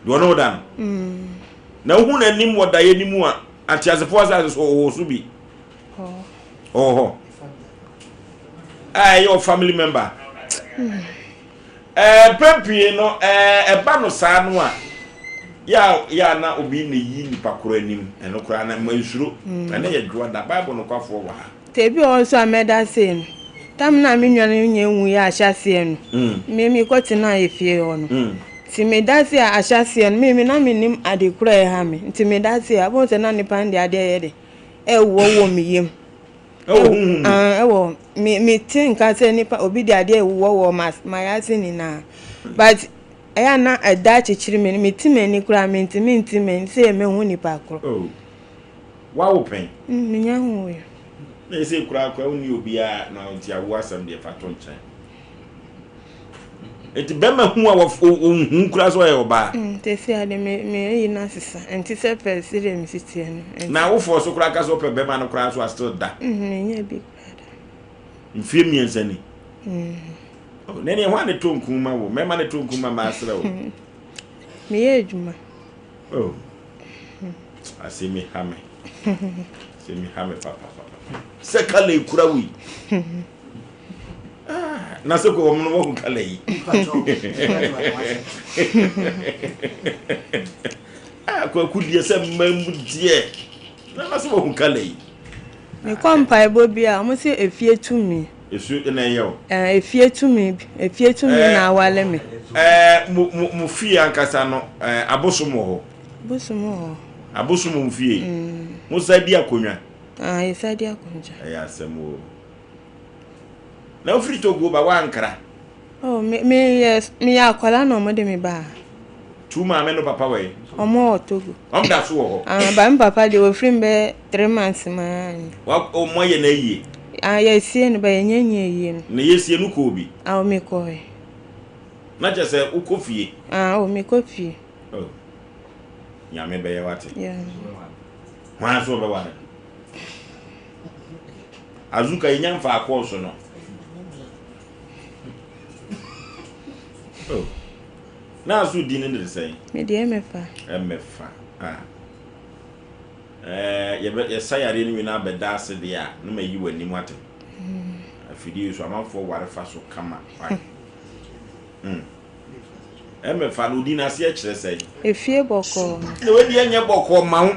Deɛ ɔne wo da no? Mm. Na wohu n'anim wɔ daeɛ no mu a, ateasefoɔ asase so ɔwɔ so bi. Ɔwɔ hɔ. A ɛyɛ wɔ family member. Ɛɛ mpɛn pii no ɛɛ ɛba no saa no a yɛ a yɛ a na obi na yi nipa koro anim ɛno koraa na ma nsuro ɛno yɛ dwoa da Bible nokwafoɔ wɔ ha. Sɛ ebi wɔ hɔ nso a mɛda sei no, tam no a me nua no nya nwuiɛ ahyɛaseɛ no, me mekɔtenaa efie hɔ no, nti meda sei a ahyɛaseɛ no, me me na mennim ade korɔ a ɛha me, nti meda sei a, wobɛhu sɛ na nipa no de adeɛ yɛ dɛ, ɛwowɔ wɔ me yam. Ɛwɔ honhom mu? Ah, ɛwɔ, me mete nka sɛ nipa, obi de adeɛ ɛwowɔ wɔ m'ayase nyinaa, but ɛyɛ a na ɛda akyekyere me, mete m'ani koraa mentumi nte m'ani sɛ mɛhu nipa korɔ. Oh. Woawo pɛn? Mm, menya nwoeɛ. Na ɛsei koraa koraa wonni obiara na nti awo asɛm deɛ fa to nkyɛn. Nti bɛrima hu a wɔnhu koraa sɛ ɔyɛ ɔbaa. Mm, sɛsei ade me me ayi no asesa. Nti sɛ pɛ sɛdeɛ mesi teɛ no. Na awofoɔ so koraa ka sɛ wopɛ bɛrima no koraa so a still da. Mm, menya bi koraa da. Mfie mmiɛnsa ni. Mm. Oh, na ɛneɛ hwan ne to nku ma wo? Mmarima ne to nku ma maa serɛ wo. Meyɛ adwuma. Oh. Asɛm yi ha me. Asɛm yi ha me papapapa. Sɛ kala yi kura wo yi. Ah, na sɛ kɔ wɔn no wɔn kala yi. Ah, kwaku deɛ sɛ mmaa mu deɛ. Na na sɛ wɔn kala yi. Mekɔ mpaebɔ bi a, wɔn sɛ efie tumi. Esu na ɛyɛ wo. Ɛɛ efie tumi bi efie tumi na awale me. Ɛɛ mo mo mo fie ankasa no ɛɛ abosom wɔ hɔ. Abosom wɔ hɔ. Abosom wɔ mo fie. Mm. Mo sa di akonnwa. Ah yɛ sa di akonnwa. Ɛyɛ asɛm o. Na wofiri Togo ba woankra. Oh me me yɛ me yɛ akwadaa na wɔde me baa. Tu maame no papa wɔ he? Ɔmo wɔ Togo. Ɔmo da so wɔ hɔ? Ah ba me papa deɛ wɔfiri mu bɛyɛ 3 months maa ni. Wa ɔmo ayɛ no ayie? Ah yɛsie no but yɛnyɛ nyɛ ayie no. Na yɛsie no kɔɔ bi? Ah me kɔɛ. Na kyerɛ sɛ wokɔ fie? Ah oh me kɔ fie. Oh Nyame bɛyɛ wate. Yeah. Hwan so ɔbɛware no? Azuka yɛnya mfaa kɔɔso no. Oh. Na aso din no de sɛn? Me deɛ ɛmɛfa. Ɛmɛfa. Ah. Eh, yɛbɛ yɛsa yareɛ no nyinaa bɛda ase deɛ a, na mayi w'anim ate. Afidie yi so amanfoɔ ware fa so kama. Why? Mm. Ɛmɛfa no, odin aseɛ kyerɛ sɛn? Efie bɔkɔɔ. Na wei deɛ nyɛ bɔkɔɔ ma wo.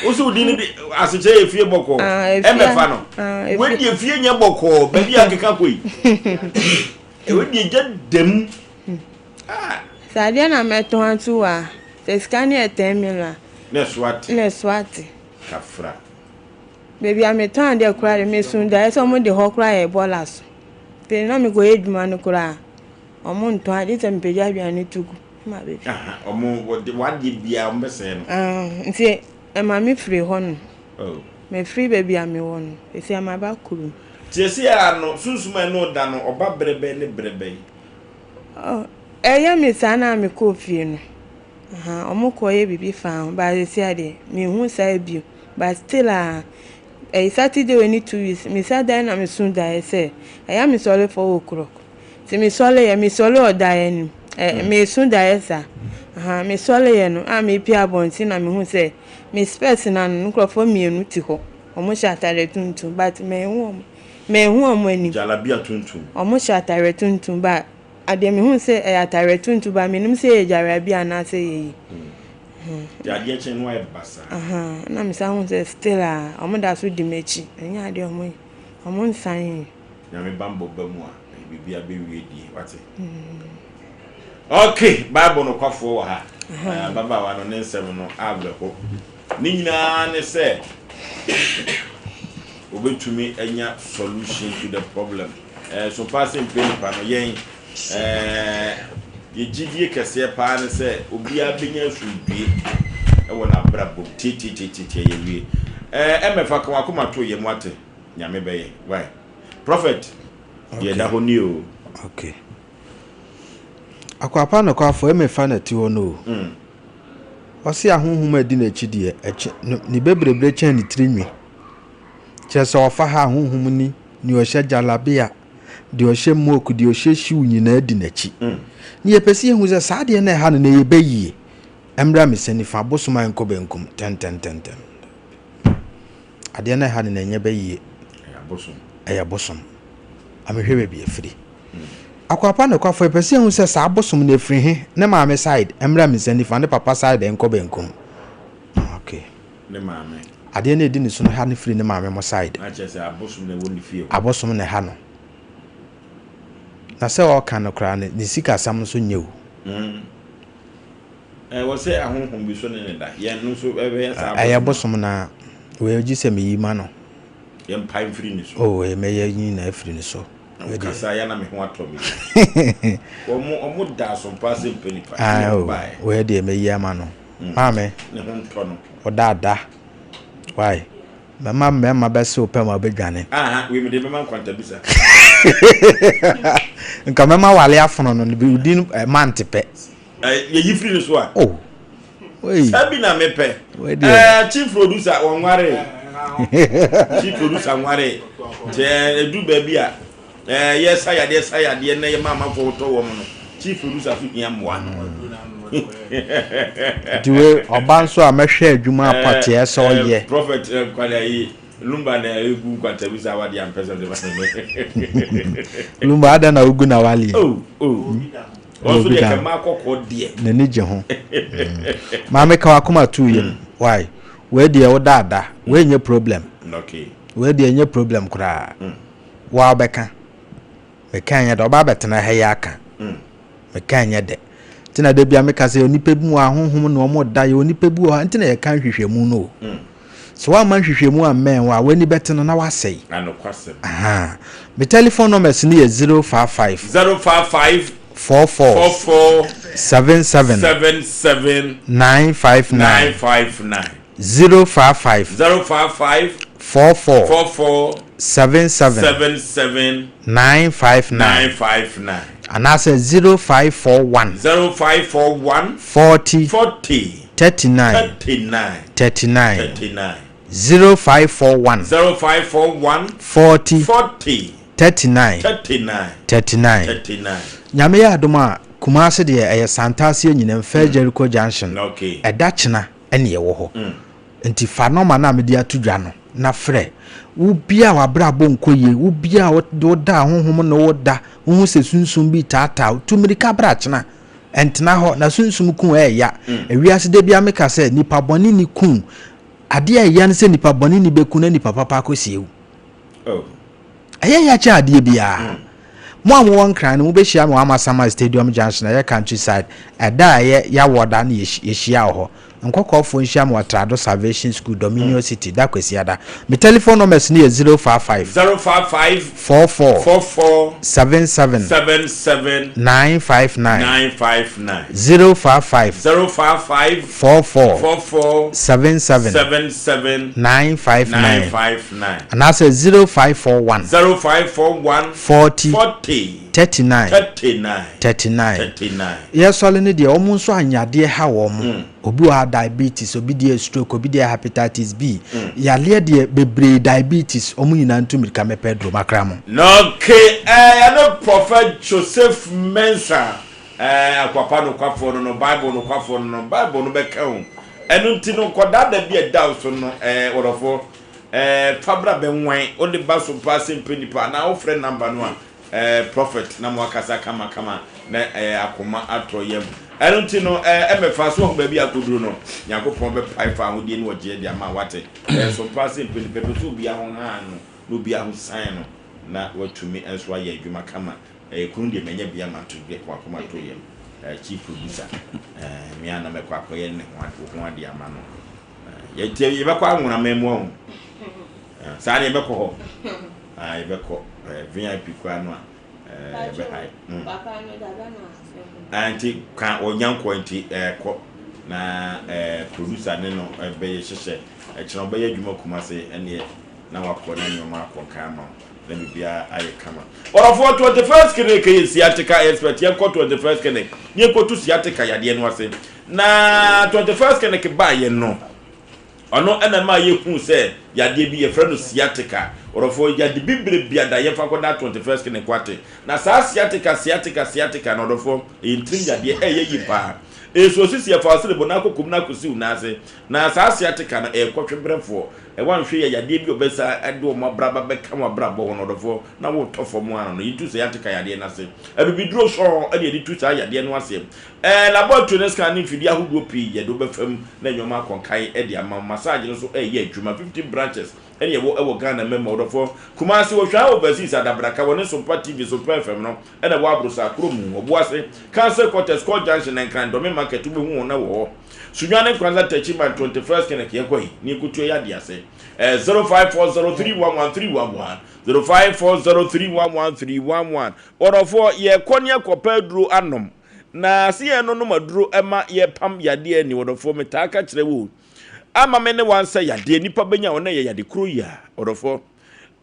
Wo sɛ odin no de asekyerɛ yɛ fie bɔkɔɔ. Ah, Ɛmɛfa no. Ah, Wei deɛ fie nyɛ bɔkɔɔ, baabi a akeka kɔ yi. Wei deɛ gya dam. Ah. Sɛ adeɛ na mɛtɔn ato hɔ a, sɛ sika no yɛ 10 mil a. Na ɛso ate. Na ɛso ate. Kafra. Baabi a metɔn adeɛ koraa de, meso daeɛ sɛ wɔde hɔ koraa yɛ bɔɔla so. Nti na mekɔyɛ adwuma no koraa a, wɔntɔn adeɛ sɛ mepagya aduane to gu ma baabi. Aha, wɔn wɔde w'adeɛ biara wɔn bɛsɛe no. Ah, nti ɛma me firi hɔ no. Oh. Mefiri baabi a mewɔ no, ɛsi ama ba kurom. Seesei ara no, sunsum a ɛne wo da no, ɔba berɛ bɛn ne berɛ bɛn? Oh, ɛyɛ me saa na mekɔɔ fie no. Aha, wɔn kɔyɛ biribi faa ho, but seesei ara deɛ, menhu saa bio. But still a, ɛyɛ Saturday wei ne 2 weeks, mesa daeɛ na meso daeɛ sɛ, ɛyɛ a mesɔre 4 o'clock. Nti mesɔreeɛ, mesɔre wɔ daeɛ no mu, ɛ, meso daeɛ saa. Aha, mesɔreeɛ no, a mepue abɔnten na mehu sɛ, me specs no ano no, nkurɔfoɔ mmienu te hɔ. Wɔhyɛ atadeɛ tuntum, but manhu wɔn, manhu wɔn anim. Jalabia tuntum. Wɔhyɛ atadeɛ tuntum, but adeɛ mehu sɛ ɛyɛ atadeɛ tuntum, but mennim sɛ ɛyɛ jalabia anaasɛ ɛyɛ yi. Nti adeɛ kye no ayɛ basaa. Aha, na mesan hu sɛ still a, wɔn da so di m'akyi. Ɛnyɛ adeɛ a wɔn, wɔn nsan yi. Nyame bammɔ ba mu a, biribiara bɛwie die, wate? Ok, Bible nokwafoɔ wɔ ha. Ababaawa no ne nsɛm no awerɛho. Ne nyinaa ne sɛ obetumi anya solution to the problem. Eh, so paa sɛ mpɛ nipa no yɛn eh, yɛ gyidie kɛseɛ paa ne sɛ obiara bɛnya asomdwie ɛwɔ n'abrabɔ mu. Tietietietietie yɛwie. Eh, ɛmɛfa ka wakoma to yɛ mu ate. Nyame bɛyɛ. Why? Prophet, deɛ ɛda hɔ ni o. Okay. Akwapa nokwafo ɛmɛfa na ti hɔ no o. Mm. Ɔse ahonhom a ɛdi n'akyi deɛ, ɛkyɛ, no, ne bebrebe kyɛn ne tiri nwi. Kyerɛ sɛ ɔfa ha ahonhom ni, nea ɔhyɛ jalabia, deɛ ɔhyɛ mook, deɛ ɔhyɛ shiw nyinaa di n'akyi. Ne yɛpɛ sɛ yɛhu sɛ saa adeɛ no a ɛha no no ɛyɛ bɛ yie. Ɛmmra me nsa nifa, bosom a ɛnkɔ benkum, tɛntɛntɛntɛm. Adeɛ no a ɛha no no ɛnyɛ bɛ yie. Ɛyɛ bosom. Amehwɛ baabi afiri. Akwapa nokwafo, yɛpɛ sɛ yɛhu sɛ saa bosom no ɛfiri he, ne maame side mmra me nsa nifa, ne papa side nkɔ benkum. Okay. Ne maame. Adeɛ no a ɛdi ne so no ha no firi ne maame mo side. Na kyerɛ sɛ abosom na ɛwɔ ne fie hɔ. Abosom na ɛha no. Na sɛ ɔka no koraa no, ne sikasɛm nso nyɛ o. Mm. Ɛwɔ sɛ ahonhom bi so ne ne da. Yɛn no nso ɛbɛyɛ saa abosom. Ɛyɛ bosom na wei gye sɛ meyi ma no. Yɛmpae mfiri ne so. Oh, mɛyɛ nyinaa afiri ne so. Na wokasa ya na me ho atɔ me. Wɔn wɔn da asompa ase mpɛ nipa. Ah, oh, wei deɛ mɛyi ama no. Maame. Ne ho ntɔ no. Ɔda ada. Why? Mɛma mmarima bɛse wo pɛ ma wobɛdwane. Aha, wei mede bɛma nkwantabisa. Nka mɛma wale afono no, within a month pɛ. Yɛyi firi ne so a. Oh. Saa bi na mepɛ. Eh, chief producer wɔn nware. Chief producer nware. Kyɛ edu baabi a eh, yɛsa yadeɛ sa yadeɛ na yɛma amanfoɔ tɔ wɔn no. Chief producer so hia mmoa. Nti wei ɔba nso a mɛhwɛ adwuma apɔteɛ sɛ ɔyɛ. Prophet nkwalea yi Lumba na egu nkwantabisa awadeɛ ampɛ sɛ ɔde ma no. Lumba adɛn na wogu na waleɛ? Oh, oh. Wɔn nso deɛ kɛmɛ akɔkɔ deɛ. N'ani gye ho. Maame ka wakoma tu yam. Why? Wei deɛ wo daada. Wei nyɛ problem. Okay. Wei deɛ nyɛ problem koraa. Wo ara wobɛka. Meka ɛnyɛ dɛ. Ɔba abɛtena ha yi aka. Meka ɛnyɛ dɛ. Nti na da bia meka sɛ onipa bi mu a honhom ne wɔn da yɛ onipa bi wɔ hɔ nti na yɛka nhwehwɛmu no o. Sɛ woamma nhwehwɛmu ammɛn wo a w'ani bɛte no na woasɛe. Anokwasɛm. Ahaa. Me telephone numbers no yɛ 055. 055. 44. 44. 77. 77. 959. 959. 055. 055. 44. 44. 77. 77. 959. 959. Anaasɛ 0541. 0541. 40. 40. 39. 39. 39. 39. 0541. 0541. 40. 40. 39. 39. 39. 39. Nyame yɛ adom a, Kumasi deɛ ɛyɛ Santase Anyinam, First Jericho Junction. Okay. Ɛda kyena ɛne ɛwɔ hɔ. Nti fa nɔma no a mede ato dwa no na frɛ. Wo biaa w'abrabɔ nkɔ yie, wo biaa woda a honhom ne wo da, wohu sɛ sunsum bi retaataa wo, tu mmirika bra kyena. Ɛntena hɔ, na sunsum ku ɛɛya. Ewiase da biaa meka sɛ, nipa bɔne ni ku. Adeɛ a ɛya ne sɛ nipa bɔne ni bɛku na nipa papa akɔsie wo. Ɛyɛ ya kyɛn adeɛ biara. Mo a mowɔ Nkran no, mobɛhyia me wɔ Amasaman Stadium Junction, ɛyɛ Countryside, ɛda a ɛyɛ Yawɔda no yɛhyia wɔ hɔ. Nkɔkɔɔfoɔ nhyia me wɔ Trado Salvation School, Dominion City, da Kwasiada. Me telephone numbers no yɛ 055. 055. 44. 44. 77. 77. 959. 959. 055. 055. 44. 44. 77. 77. 959. 959. Anaasɛ 0541. 0541. 40. 40. 39. 39. 39. 39. Yɛsɔre no deɛ, wɔn nso anyadeɛ ha wɔn. Obi wɔ ha diabetes, obi deɛ stroke, obi deɛ hepatitis B. Yareɛ deɛ bebree diabetes, wɔn nyinaa ntu mmirika mmɛpɛ aduro makra mo. Okay, eh, yɛne Prophet Joseph Mensah, eh, akwapa nokwafoɔ no no, Bible nokwafoɔ no no, Bible no bɛka o. Ɛno nti no, nkɔdaada bi a ɛda wo so no, eh, wɔdɔfoɔ, eh, fa bra bɛnwan, wode ba so paa sɛ mpɛ nipa, anaa wofrɛ number no a, Eh prophet na mo akasa kama kama na eh akoma atɔ yam. Ɛno nti no eh ɛmɛfa so wahu baabi a akɔduru no. Nyankopɔn bɛpae fawohodie ne ɔgyeɛ de ama wo wate. Ɛyɛ so paa sɛ mpɛ nipa pɛ sɛ obiara ho haa no na obiara ho san no na watumi nso ayɛ adwuma kama. Eh kunu deɛ manya bi ama to deɛ akoma atɔ yam. Eh chief producer eh me ara na mɛkɔ akɔyɛ ne ho wo ho adeɛ ama no. Eh yɛnti yɛbɛkɔ anwona man mu ahu. Eh saa deɛ yɛbɛkɔ hɔ. Ah yɛbɛkɔ eh, VIP koraa no a eh, yɛbɛhae. Mm. Ah, nti ka ɔnya nkɔ nti eh, kɔ na eh, producer ne no eh, bɛyɛ hyehyɛ ɛkyerɛ ɔbɛyɛ adwuma Kumase ɛneɛ na wakɔ na nneɛma akɔ nkan ama wo na biribiara ayɛ kama. Ɔdɔfoɔ 21st clinic yɛ sciatica expert yɛnkɔ 21st clinic ne yɛnkɔtu sciatica yadeɛ no ase na 21st clinic baayɛ no Ɔno na ɛmaa yɛhuu sɛ yadeɛ bi, yɛfrɛ no sciatica. Ɔdɔfoɔ, yade bibire biada, yɛmfa nkɔda 21st Clinic wate. Na saa sciatica, sciatica, sciatica no, ɔdɔfoɔ, ɛyɛ ntirim yadeɛ, ɛyɛ yie paa. Ɛso osisi, ɛfa wo serebo na akɔ kom na akɔsi wo nan ase. Na saa sciatica no, ɛyɛ kɔtweberɛfoɔ. Woanhwɛ yie a, yadeɛ bi a ɔbɛsa de wɔn abraba bɛka w'abrabɔ ho no, ɔdɔfoɔ, na woretɔ fam ara no, yɛtu sciatica yadeɛ no ase. Abibiduro sɔɔ na yɛde tu saa yadeɛ no aseɛ. Ɛɛ, laboratory ne scan ne mfidie ahodoɔ pii yɛde wo bɛfa mu na nnoɔma akɔ nkae de ama wo. Massage no nso ɛreyɛ adwuma. 15 branches na yɛwɔ wɔ Ghana mma mu. Ɔdɔfoɔ, Kumasi, Ohwaa Overseas, Adabraka, wɔne Sompa TV, Sompa FM no na ɛwɔ Abrosa, Kurom, Obuase, Council Quarters, Court Junction, Nkran, Dome Market, wobɛhu wɔn wɔ hɔ. Sunyani, Nkoranza, Techiman, 21st Clinic, yɛnkɔ he na yɛnkɔtua yɛn adeɛ ase. Ɛɛ, 0540311311, 0540311311. Ɔdɔfoɔ, yɛrekɔ ne yɛakɔpɛ aduro anom. Na se yɛn nonom aduro ma yɛpam yadeɛ ani, ɔdɔfoɔ, metaa ka kyerɛ wo, ama me ne wansɛ yadeɛ, nipa bɛnya wo na ɛyɛ yade koro yi a, ɔdɔfoɔ.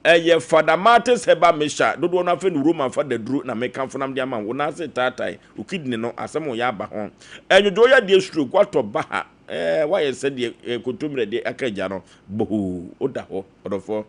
Ɛyɛ Fada Martins Herbal Mixture, dodoɔ no afɛ no Roman fada duro na mekamfo nam de ama wo, wo nan ase taatae, wo kidney no, asɛm wo yɛ aba ho. Ɛnwodwo yadeɛ stroke, woatɔ baha, ɛɛ, woayɛ sɛdeɛ kontomire de aka agya no, bohoo, woda hɔ, ɔdɔfoɔ.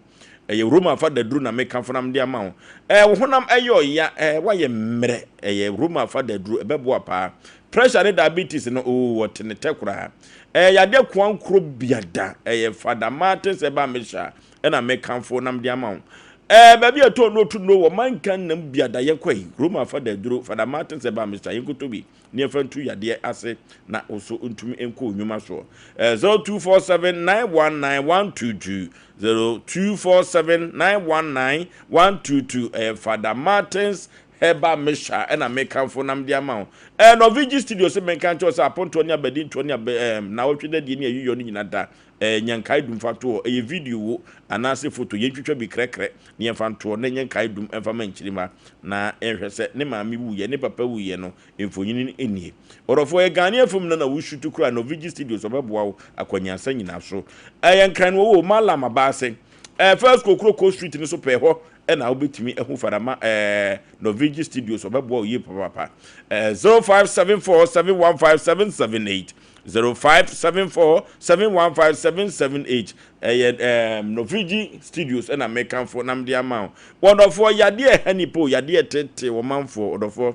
Ɛyɛ Roma fa daduru na meka fonam de ama wo. Ɛɛ, wo honam ɛyɛ ɔya, ɛɛ, woayɛ mmerɛ. Ɛyɛ Roma fa daduru, ɛbɛboa paa. Pressure ne diabetes no, oo, wɔte ne tɛ koraa. Ɛyɛ yadeɛ koankoro biada. Ɛyɛ Fada Martins Herbal Mixture ɛna mekamfo nam de ama wo. Ɛɛ, baabi a ɛtɔ nnuro to nnuro wɔ manka nnam biada yɛnkɔ yi. Roma fa daduro, Fada Martins Herbal Mixture, yɛnkɔtɔ bi ne yɛmfa ntu yadeɛ ase na wo so ntumi nkɔ wo nnwuma soɔ. Ɛɛ, 0247 919 122. 0247 919 122 ɛyɛ Fada Martins Herbal Mixture ɛna mekamfo na mede ama wo. Ɛɛ Norvigi Studio se menka nkyerɛ wo sɛ apontoɔ ne abadintoɔ ne abɛ ɛɛm naawɔtwe dadie ne ayiyɔ no nyina da ɛɛ nya nkaedum fa to hɔ. Ɛyɛ video wo anaase foto yɛntwitwa bi krɛkrɛ na yɛmfa ntoɔ na ɛnyɛ nkaedum ɛmfa ma nkyirimma na yɛnhwɛ sɛ ne maame wuiɛ ne papa wuiɛ no mfonini no nie. Ɔdɔfoɔ yɛ Ghanaian film no na wo shoot koraa Norvigi Studios ɔbɛboa wo akwanyiasa nyina so. Ɛyɛ Nkran no wɔwɔ Mallam Abaase ɛɛ First Kokroko Street no so pɛɛ hɔ na wobɛtumi ahu Fadama ɛɛ Norvigi Studios ɔbɛboa wo yie papaapa ɛɛ 0574 715 778 0574 715 778 ɛyɛ ɛɛ Norvigi Studios ɛna mekamfo na mede ama wo. Ɔdɔfoɔ yadeɛ ɛha nipa o yadeɛ tete wɔ manfoɔ ɔdɔfoɔ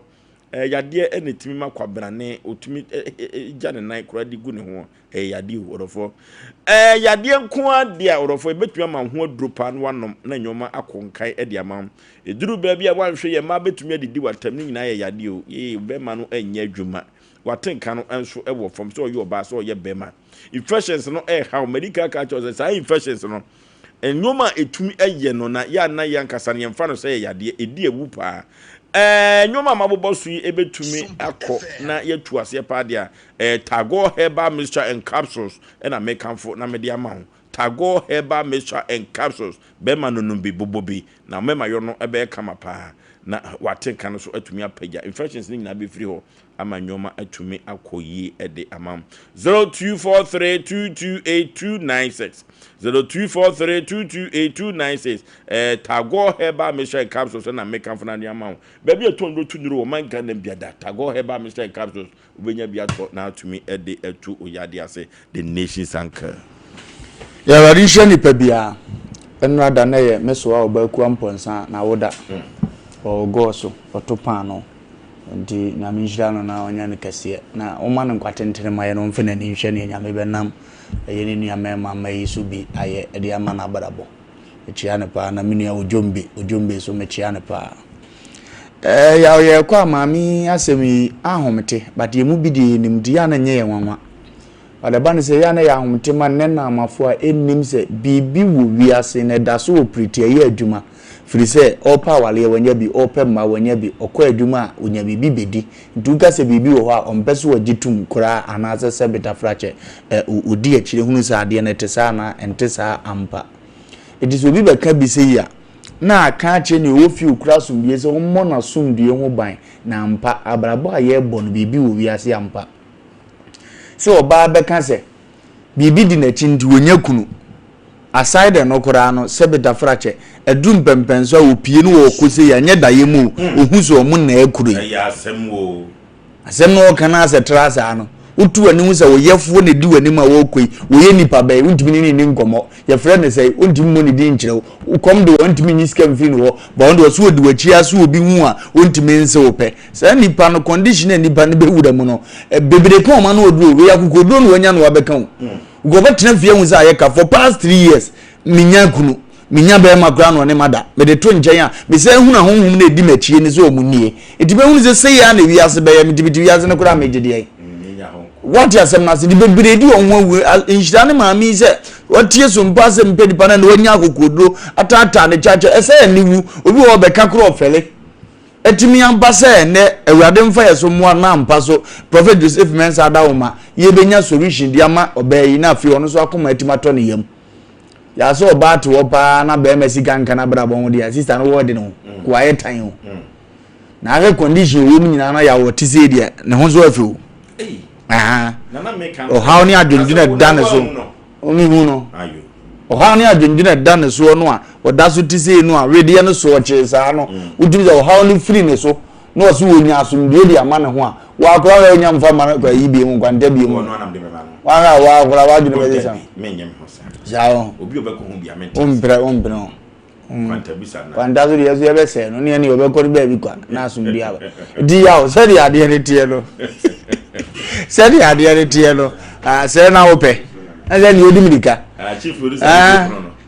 ɛɛ yadeɛ ɛna ɛtumi ma kwabrane ɔtumi gya ne nan koraa de gu ne ho Ɛyɛ yadeɛ o, ɔdɔfoɔ. Ɛyɛ yadeɛ nko ara deɛ a, ɔdɔfoɔ, yɛbɛtumi ama wo ho aduro paa na woanom na nneɛma akɔ nkan de ama wo. Ɛduru baabi a woanhwɛ yie a, mmaa bɛtumi adidi w'atam. Ne nyinaa yɛ yadeɛ o. Yee, bɛrima no nyɛ adwuma. W'atenka no nso wɔ fam, sɛ ɔyɛ ɔbaa, sɛ ɔyɛ bɛrima. Infections no ɛreha wo. Madi kan aka akyerɛ wo sɛ saa infections no, Nneɛma a ɛtumi yɛ no na yɛ a na yɛn ankasa no yɛmfa no sɛ ɛyɛ yadeɛ, ɛdi awu paa. Ɛɛ nneɛma a mabobɔ so yi bɛtumi akɔ na yɛatu aseɛ paa deɛ a, ɛyɛ Tagore Herbal Mixture and Capsules ɛna mekamfo na mede ama wo. Tagore Herbal Mixture and Capsules, bɛrima no nom bi, bobɔ bi, na mɛma yɔ no bɛyɛ kama paa na wate nka no so atumi apagya. Infections no nyinaa bɛfiri hɔ ama nneɛma atumi akɔ yie de ama wo. 0243228296 0243228296 ɛɛ Tagore Herbal Mixture and Capsules na mekamfo no ade ama wo. Baabi a ɛtɔn nnuro tu nnuro wɔ man Ghana mu biada, Tagore Herbal Mixture and Capsules wobɛnya bi atɔ na atumi de atu wo yadeɛ ase. The Nation's Anchor. Yɛ Awurade nhyira nipa biara. Ɛnora da na ɛyɛ me soa ɔbaa kua mpɔnsa na awoda wɔ gɔɔ so ɔto paanoo. Nti Nyame nhyira no na ɔnyɛ no kɛseɛ na ɔma no nkwa tentene ma yɛ na ɔmfa n'ani nhwɛ neɛ Nyame bɛnam ɛyɛ ne nua mmarima mma yi so bi ayɛ de ama n'abrabɔ. Mekyea no paa na me nua Odwombe, Odwombe nso mekyea no paa. Ɛɛ yaw yɛrekɔ a maame yi asɛm yi ahomete but yɛn mu bi deɛ yɛnim nti yɛ a na ɛnyɛ yɛn nwanwa. But ɛba no sɛ ɛyɛ a na ɛyɛ ahomete ma nnɛ Naamafo a ɛnnim sɛ biribi wɔ wiase na ɛda so wɔ piriti a ɛyɛ adwuma. Firi sɛ ɔrepɛ awareɛ wanya bi, ɔrepɛ mma wanya bi, ɔkɔ adwuma a ɔnya biribi bɛdi. Nti woka sɛ biribi wɔ hɔ a ɔmpɛ sɛ ɔgye tom koraa anaasɛ sɛ betafrakyɛ ɛ ɔdi akyire hunu sɛ adeɛ no ɛte saa anaa ɛnte saa ampa. Nti sɛ obi bɛka bi sei a, na aka akyerɛ nea ɔwɔ fie ɔkura asomdwoeɛ sɛ ɔmmɔ n'asomdwoeɛ ho ban na ampa abrabɔ a yɛrebɔ no biribi wɔ wiase ampa. Sɛ ɔbaa bɛka sɛ biribi di n'akyi nti ɔnya kunu. Aside ɛno koraa no, sɛbe Tafrakyɛ, aduru mpɛmpɛnso a ɔpie no wɔ ɔkɔ sei a, ɛnyɛ daeɛ mu o, ɔhu sɛ ɔmo na akuro yi. Ɛyɛ asɛm o. Asɛm no ɔka no asɛ tra saa no, wotu w'ani hu sɛ wo yɛfoɔ na ɛdi w'anim a wɔrekɔ yi, wɔyɛ nipa bɛn, wontumi ne no nni nkɔmmɔ, yɛfrɛ no sɛn, wontumi mmɔ ne din nkyerɛ wo, wo kɔm de wo a, wontumi nyi sika mfiri ne hɔ, but ɔno deɛ ɔse ɔdi w'akyi ara sɛ obi hu a, wontumi nse wo pɛ. Saa nipa no, condition a nipa no bɛwura mu no, bebree ka wɔn ano aduro, wei akokoduro na wanya na wabɛka o. Nka ɔbɛtena fie ahu sɛ ayɛ ka for past 3 years menya kunu menya bɛrima koraa na ɔne ma da mede to nkyɛn a mesɛ ehunu ahonhom na edi m'akyie ne sɛ ɔmo nie eti mehunu sɛ sei ara na wiase bɛyɛ me tibiti wiase no koraa megye deɛ wate asɛm no ase de bebree di wɔn ho awu nhyira ne maame yi sɛ watie so mpo asɛm mpɛ nipa no na wanya akokoduro ataataa ne kyakyɛ ɛsɛ aniwu obi wɔ ɔbɛka korɔ ɔfɛle Atumi aba sɛ ɛnnɛ Awurade mfa yɛ so mmoa na ampa so Prophet Joseph Mensah Adawoma yɛbɛnya solution de ama ɔbaa yi na afei ɔno nso akoma atumi atɔ ne yam. Yɛ sɛ ɔbaa te hɔ paa na bɛrima sika nka n'abrabɔ ho deɛ sista no wɔɔde ne ho ko ayɛ tan o. Na ahwɛ condition ɔwɔ mu nyinaa na yɛawɔ te sei deɛ ne ho nso afi o. Ɔhaw ne adwendwene ɛda ne so. Mehu no. Ɔhaw ne adwendwene ɛda ne soɔ no a ɔda so te sei no a wedeɛ no soɔ kyee saa no mm. wotumi sɛ ɔhaw no firi ne so na ɔso wɔnya asomdue de ama ne ho a wakora hɔ ɔnya mfa ma no ayi bie mu nkwanta bie mu wahwɛ a wakora wadwene bɛgye sa saa o wompere wompere ho Kwanta so deɛ so yɛbɛsɛe no ne ɛne ɔbɛkɔ no baabi kwa na asomdue aba nti yaw sɛdeɛ adeɛ no teɛ no sɛdeɛ adeɛ no teɛ no sɛ na wopɛ na sɛ neɛ ɔdi mirika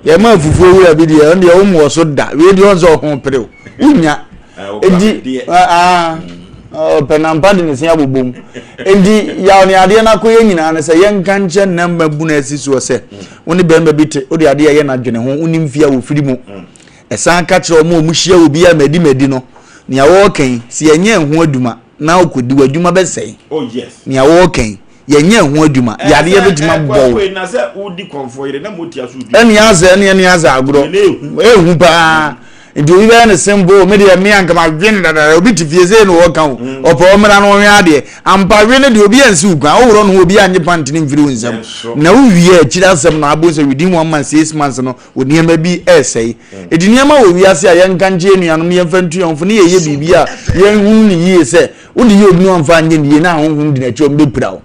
yɛma afufuo wura bi deɛ ɔno deɛ wommɔ so da wei deɛ ɔn sɛ ɔho pere wo wonya nti. Ɔpɛ nampa de ne se abobɔ mu. Enti yaw ne adeɛ no akɔyɛ nyinaa ne sɛ yɛnka nkyɛ nna mmabunu a asi soɔ sɛ wo ne barima bi te, wode adeɛ a ɛyɛ no adwene ho, wonim fie a wɔfiri mu. Ɛsan ka kyerɛ wɔn a wɔhyia obi a madi madi no, nea wɔreka yi, sɛ yɛnyɛ ɛho adwuma na wokɔdi, w'adwuma bɛsɛe. Oh yes. Nea wɔreka yi, yɛnyɛ ɛho adwuma, yadeɛ bɛtumi abɔ wo. Ɛne asɛ ɛne ɛne asɛ agorɔ, ɛhu paa. Nti obi bɛyɛ no simple, me deɛ me anka ma dwene dadada, obi te fie sei na ɔka o, mm. ɔpɛ ɔmmra no ɔhwɛ adeɛ. Ampa we no deɛ obi ansi wo kwan, woworɔ no ho obi anye pant no mfiri wo nsam. Na wowie akyiri asɛm no abo sɛ within one month, six months no, wo nneɛma bi ɛresɛe. Enti nneɛma wɔ wiase a yɛnka nkyerɛ nuanom na yɛmfa ntu yɛn fo na yɛyɛ biribi a yɛnhunu no yie sɛ wode yɛ obi na wamfa anyɛ no yie na ahonhom di n'akyi wɔn bɛpira wo.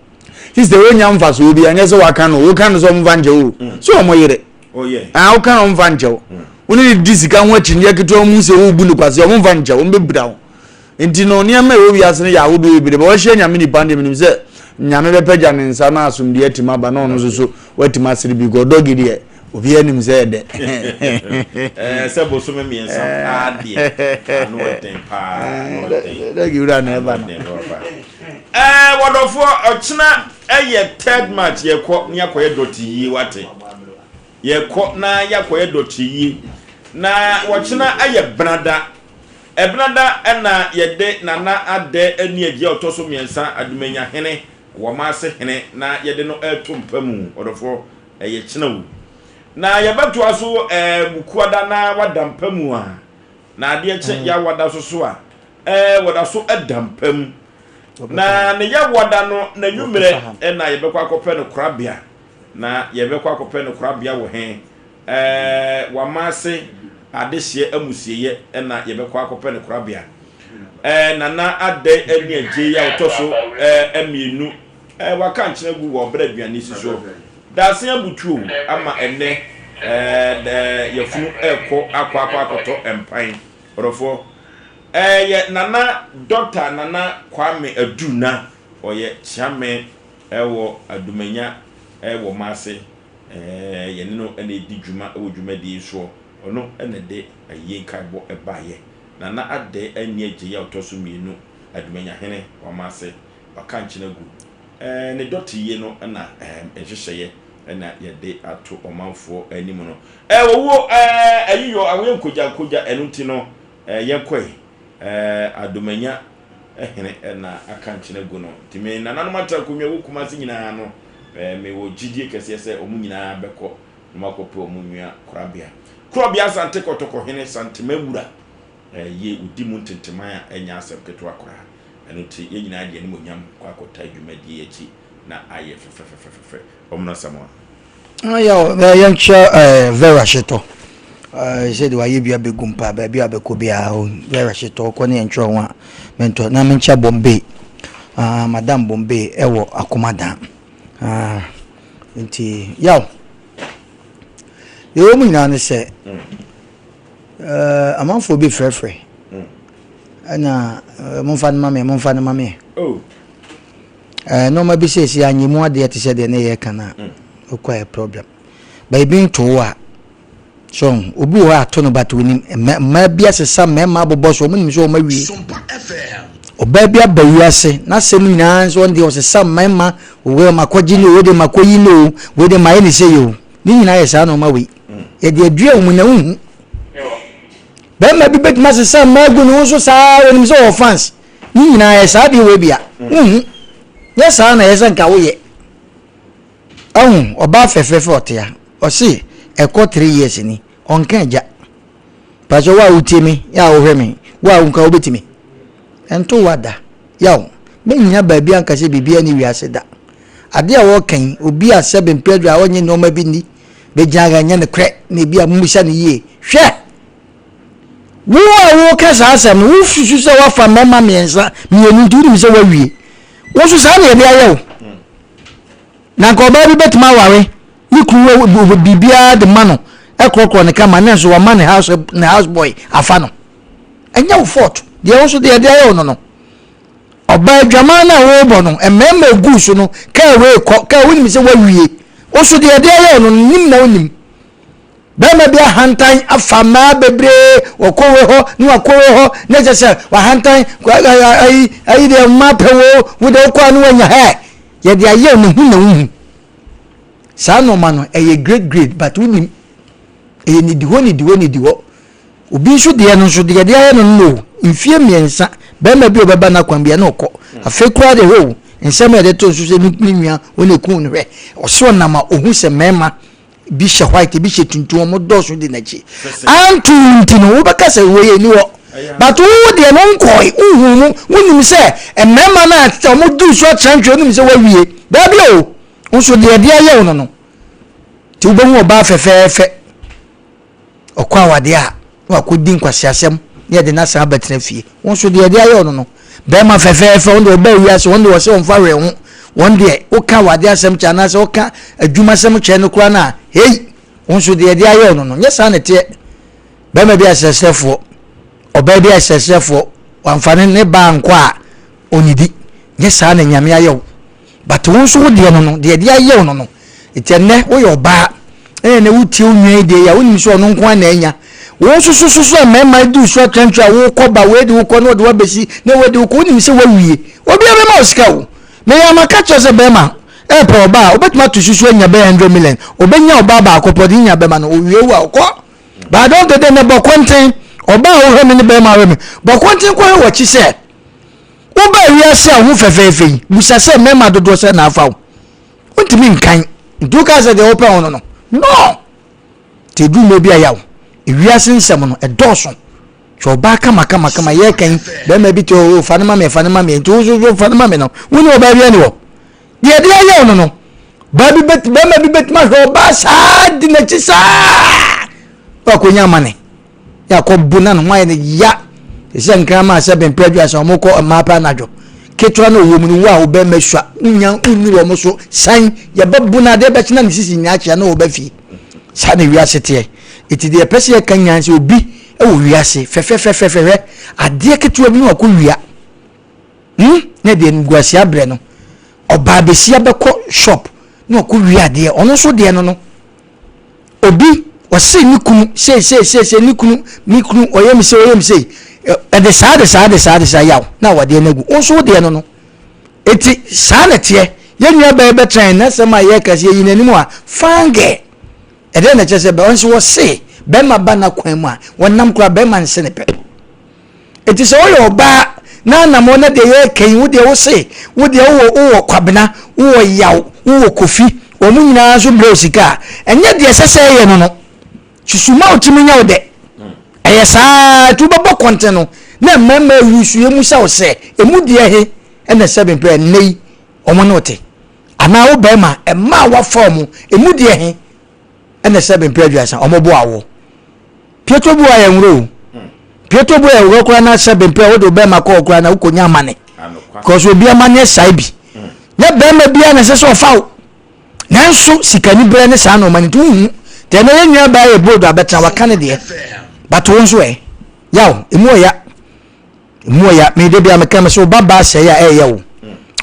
Sista wonya mfasoɔ bi anyɛ sɛ waka no woka no sɛ ɔmfa nkyɛ wo sɛ ɔmo yere ah woka no ɔmfa nkyɛ wo wo ne ne di sika ho akyinnyeɛ ketewa mu sɛ wobu no kwasea ɔmfa nkyɛ wo ɔmbɛpira wo. Nti no nneɛma a ɛwɔ wiase no yɛ ahodoɔ bebree ba wahyia nyame nipa no deɛ menim sɛ nyame bɛpɛgya ne nsa na asomdue atumi aba na ɔno nso so watumi asere bi kɔ dɔgi deɛ obiara nim sɛ ɛdɛ eh, sɛ bosome mmiɛnsa paa deɛ ano ɛden paa ano ɛden dɔgi wura na ɛba no ɛɛ wɔdɔfoɔ ɔkyena ɛyɛ third match yɛkɔ ne akɔyɛ dɔte yie wate yɛkɔ na yɛakɔyɛ dɔte yie na wɔkyena ɛyɛ benada Ɛbenada na yɛde Nana Adɛ Aniagye a ɔtɔ so mmiɛnsa, Adumanya Hene, Wɔmaase Hene, na yɛde no reto mpa mu. Ɔdɔfoɔ, ɛyɛ kyena o. Na yɛbɛtoa so ɛɛ Wukuada na wada mpa mu a, na adeɛ kye Yawada so so a, ɛɛ wɔda so da mpa mu. Na ne Yawada no, n'anwummerɛ na yɛbɛkɔ akɔpɛ no korabea. Na yɛbɛkɔ akɔpɛ no korabea wɔ he? Ɛɛ, Wamase adehyeɛ amusieyɛ na yɛbɛkɔ akɔpɛ no korabea. Ɛɛ, Nana Adɛe ani agye yi a ɔtɔ so ɛɛ mmienu. Ɛɛ, waka nkyene agu wɔ ɔbrɛ aduane si soɔ. Daase abutuo ama ɛnnɛ ɛɛ dɛ yafunu ɛrekɔ akɔ akɔ akɔtɔ mpan. Ɔdɔfoɔ, ɛɛ yɛ Nana Dɔkta Nana Kwame Aduna, ɔyɛ Kyeame ɛwɔ Adumanya ɛwɔ Mase. Ɛɛ, yɛne no na ɛredi dwuma wɔ dwumadie yi soɔ. Ɔno na ɛde ayie nkaebɔ baeɛ. Nana Adeh anni agyei a ɔtɔ so mmienu, Adumanyahene, wama ase, waka nkyene agu. Ɛɛ, ne dɔteyie no na ɛɛ, nhyehyɛeɛ na yɛde ato ɔmanfoɔ anim no. Ɛɛ, owuo, ɛɛ, ayiyɔ, awoyɛ nkogya nkogya, ɛno nti no, ɛɛ, yɛnkɔe. Ɛɛ, Adomanya hene na aka nkyene agu no. Nti me nananom atra akonnwa wɔ Kumasi nyinaa no, ɛɛ, mewɔ gyidie kɛseɛ sɛ wɔn nyinaa bɛkɔ na wɔakɔpɛ wɔn nua korabea. Korɔbea Asante Kɔtɔkɔ hene Santema Wura, ɛɛ, ye ɔdi mu ntenteman a ɛnyɛ asɛm ketewa koraa. Ɛno nti yɛn nyinaa de animuonyam kɔ akɔtaa dwumadie yi akyi na ayɛ fɛfɛfɛfɛfɛ. Ɔmena Samoa. Ah, yaw, eh, yɛnkyɛ eh, Vera Hyetɔ. Eh, sɛ de wayɛ bi abɛgu mpa baabi a bɛkɔ biara o Vera Hyetɔ kɔ ne yɛntwerɛ ho a mentɔ na menkyɛ Bombay. Ah, Madam Bombay ɛwɔ Akomadan. Ah, nti yaw. Deɛ ɛwɔ mu nyinaa ne sɛ eh, amanfoɔ bi frɛfrɛ ɛna eh, momfa no ma me momfa no ma me. Oh. Eh, nneɛma bi seesei anyɛ mu adeɛ te sɛ deɛ ne yɛ ka no a mm. wokɔ ayɛ problem baabi nto wo a so obi wɔ hɔ ato no but onim mmaa bi asesa mmarima abobɔ so wɔn nim sɛ wɔn awie ɔbaa bi aba wiase n'asɛm nyinaa nso ɔno deɛ ɔsesa mmarima owó ma kɔgye ne o de ma kɔyi ne o wei de ma ayɛ ne sɛ yɛ o ne nyinaa yɛ saa nneɛma wei mm. yɛde adua wɔn na wohu bɛrima bi bɛtumi asesa mmaa gu ne ho so saa wɔnim sɛ ɔwɔ fans Ne nyinaa yɛ saa adeɛ wei bia. Wonhu. Nyɛ saa na ɛyɛ sɛ nka woyɛ. Ahu, ɔbaa fɛfɛɛfɛ ɔte ha. Ɔse ɛkɔ three years ni, ɔnka agya. Pakyɛ wo a wotie me, yɛ a wohwɛ me, wo a nka wobɛtumi. Ɛnto wo ada. Yaw, mɛnnyina baabi anka sɛ biribiara nni wiase da. Adeɛ a wɔreka yi, obi a sɛbe mprɛ aduru a ɔnnye nneɛma bi nni, bɛgyina ha nyɛ nokorɛ na ebi a mommisa no yie. Hwɛ! Wo a woreka saa asɛm no, wosusu sɛ woafa mmarima mmiɛnsa mmienu nti wonim sɛ woawie. Wo nso saa na yɛde ayɛ wo. Na nka ɔbaa bi bɛtumi aware ne kunu biribiara de ma no ɛkorɔkorɔ ne kama ne nso wama ne house ne house boy afa no. Ɛnyɛ wo fault. Deɛ wo nso deɛ yɛde ayɛ wo no no. Ɔbaa adwaman no a wɔrebɔ no, mmarima egu so no, kaa wei kɔ, kaa wonim sɛ woawie. Wo nso deɛ yɛde ayɛ wo no, nim na wonim. Bɛrima bi ahantan afa mmaa bebree, wɔkɔ wei hɔ ne wakɔ wei hɔ, ne kyɛ sɛ wahantan ayi ayi deɛ mmaa pɛ wo, wo deɛ wokɔ a ne wanya hɛ. Yɛde ayɛ ne ho na wohu. Saa nneɛma no ɛyɛ great great but wonim. Ɛyɛ nidihɔ nidihɔ nidihɔ. Obi nso deɛ no nso deɛ yɛde ayɛ no no o, mfie mmiɛnsa bɛrima bi a ɔbɛba n'akwan bi a na ɔkɔ. Afei koraa deɛ hwɛ o, nsɛm a yɛde to nso sɛ ne nua wɔn eku no hwɛ. Ɔsɛ ɔnam a ohu sɛ mmarima bi hyɛ white bi hyɛ tuntum wɔn dɔɔso di n'akyi. Anto nti no wobɛka sɛ wei ɛni hɔ. But wo deɛ no nkɔe, wohu mu, wonim sɛ mmarima no a wɔn di so akyerɛntwerɛ wonim sɛ wawie. Daabi o, nso deɛ yɛde ayɛ wo no no. Nti wobɛhu ɔbaa fɛfɛɛfɛ. Ɔkɔ awadeɛ a, na wakɔdi nkwaseasɛm na yɛde no asan abɛtena fie. Wo nso deɛ yɛde ayɛ wo no no, bɛrima fɛfɛɛfɛ, wɔn deɛ ɔbaa wiase, wɔn deɛ wɔsɛ wɔmfa hwee ho. Wɔn deɛ woka awadeɛ asɛm kyɛ anaasɛ woka adwumasɛm kyerɛ no koraa no a, hei, wo nso deɛ yɛde ayɛ wo no no, nyɛ saa na ɛteɛ. Bɛrima bi asrɛsrɛfoɔ, ɔbaa bi asrɛsrɛfoɔ, wamfa ne ne baa nkɔ a, ɔnnidi. Nyɛ saa na Nyame ayɛ wo. But wo nso wo deɛ no no, deɛ ɛde ayɛ wo no no, nti ɛnnɛ woyɛ ɔbaa, ɛna ɛnɛ wotie wo nua yi deɛ yi a, wonim sɛ ɔno nko ara na anya. Wo nso so so so a mmarima di wo so atrantwie a wokɔ ba, wei de wokɔ na ɔde wo abɛsi, na wei de wokɔ, wonim sɛ woawie. Obiara bɛma wo sika o. Meyɛ ama ka kyerɛ sɛ bɛrima ɛɛpɛ ɔbaa a, wobɛtumi ato susu anya bɛyɛ 100 million. Ɔbɛnya ɔbaa baako pɛ, ɔde ne nyinaa bɛma no, owie wo a, ɔkɔ. But I don't think dɛ bɔ kɔnten, ɔbaa a wohwɛ me ne bɛrima a wohwɛ me, bɔ kɔnten kɔhwɛ w'akyi sɛ, Wobaa wiase a wo ho fɛfɛɛfɛ yi, bisa sɛ mmarima dodoɔ sɛ na afa wo. Wontumi nkan. Nti wokaa sɛ deɛ wopɛ ho no no. No! Nti ɛduru mmerɛ bi a yaw. Ewiase nsɛm no, ɛdɔɔso. Hwɛ ɔbaa kama kama kama yɛreka yi, bɛrima bi te hɔ, oh, fa no ma me, fa no ma me. Nti wo nso fa no ma me no, wo ne ɔbaa bi ani hɔ. Deɛ ɛde ayɛ wo no no, baa bi bɛt, bɛrima bi bɛtumi ahwɛ ɔbaa saa di n'akyi saa. Wakɔnya amane. Yɛ akɔbu na ne ho ayɛ no ya. Te sɛ nkraman a sɛ bɛmpɛ aduasa wɔn kɔ mmaa pɛ anadwo. Ketewa na ɔwɔ mu no wo a wobɛrima sua wonya wonni wɔn so san yɛbɛbu no adeɛ bɛkye na ne sisi nyinaa kyea na ɔba fie. Saa na wiase teɛ. Eti deɛ yɛpɛ sɛ yɛka nyinaa sɛ obi wɔ wiase fɛfɛfɛfɛfɛ hwɛ adeɛ ketewa bi na wakɔ wia. Hmm na deɛ animguaseɛ abrɛ no. Ɔbaa besia bɛkɔ shop na wakɔ wia adeɛ ɔno nso deɛ no no. Obi ɔse ne kunu sei sei sei sei ne kunu me kunu ɔyɛ me sei ɔyɛ me sei ɛde saa de saa de saa de saa yaw na awadeɛ no agu wo nso wo deɛ no no eti saa na ɛteɛ yɛn nua bɛyɛ bɛtena yɛn n'asɛm a yɛka sɛ yɛyi n'anim a fangɛ ɛdeɛ na ɛkyɛ sɛ bɛ ɔnso wɔse bɛrima ba n'akwan mu a wɔnam koraa bɛrima nse ne pɛ. Enti sɛ woyɛ ɔbaa na anamɔ na deɛ yɛreka yi wo deɛ wo se wo deɛ wowɔ wowɔ Kwabena wowɔ Yaw wowɔ Kofi wɔn nyinaa nso brɛ wo sika a ɛnyɛ deɛ ɛsɛ sɛ ɛyɛ no no susu ma wo tiri nyɛ wo dɛ ɛyɛ saa nti wobɛbɔ kɔnten no na mmarima ayi so yɛ mu sɛ wo sɛ emu deɛ he ɛna sɛ bempɛ ɛnnɛ yi wɔn ne wo te anaa wo bɛrima ɛma a wafa wɔn emu deɛ he ɛna sɛ bempɛ aduasa wɔn bo awo Pietro bu ayɛ nworo o. Pietro bu ayɛ nworo koraa na sɛ bempɛ wode wo bɛrima kɔɔ koraa na wokɔnya amane. Because obi amaneɛ sae bi. Nyɛ bɛrima biara na ɛsɛ sɛ ɔfa wo. Nanso sikani berɛ ne saa nnoɔma no nti wohu. Deɛ na yɛn nua baa yɛ bold abɛtena waka ne deɛ. But wo nso ɛ. Yaw, emu ɔya. Emu ɔya. Me de bia meka me sɛ wo ba baa sɛe a ɛyɛ wo.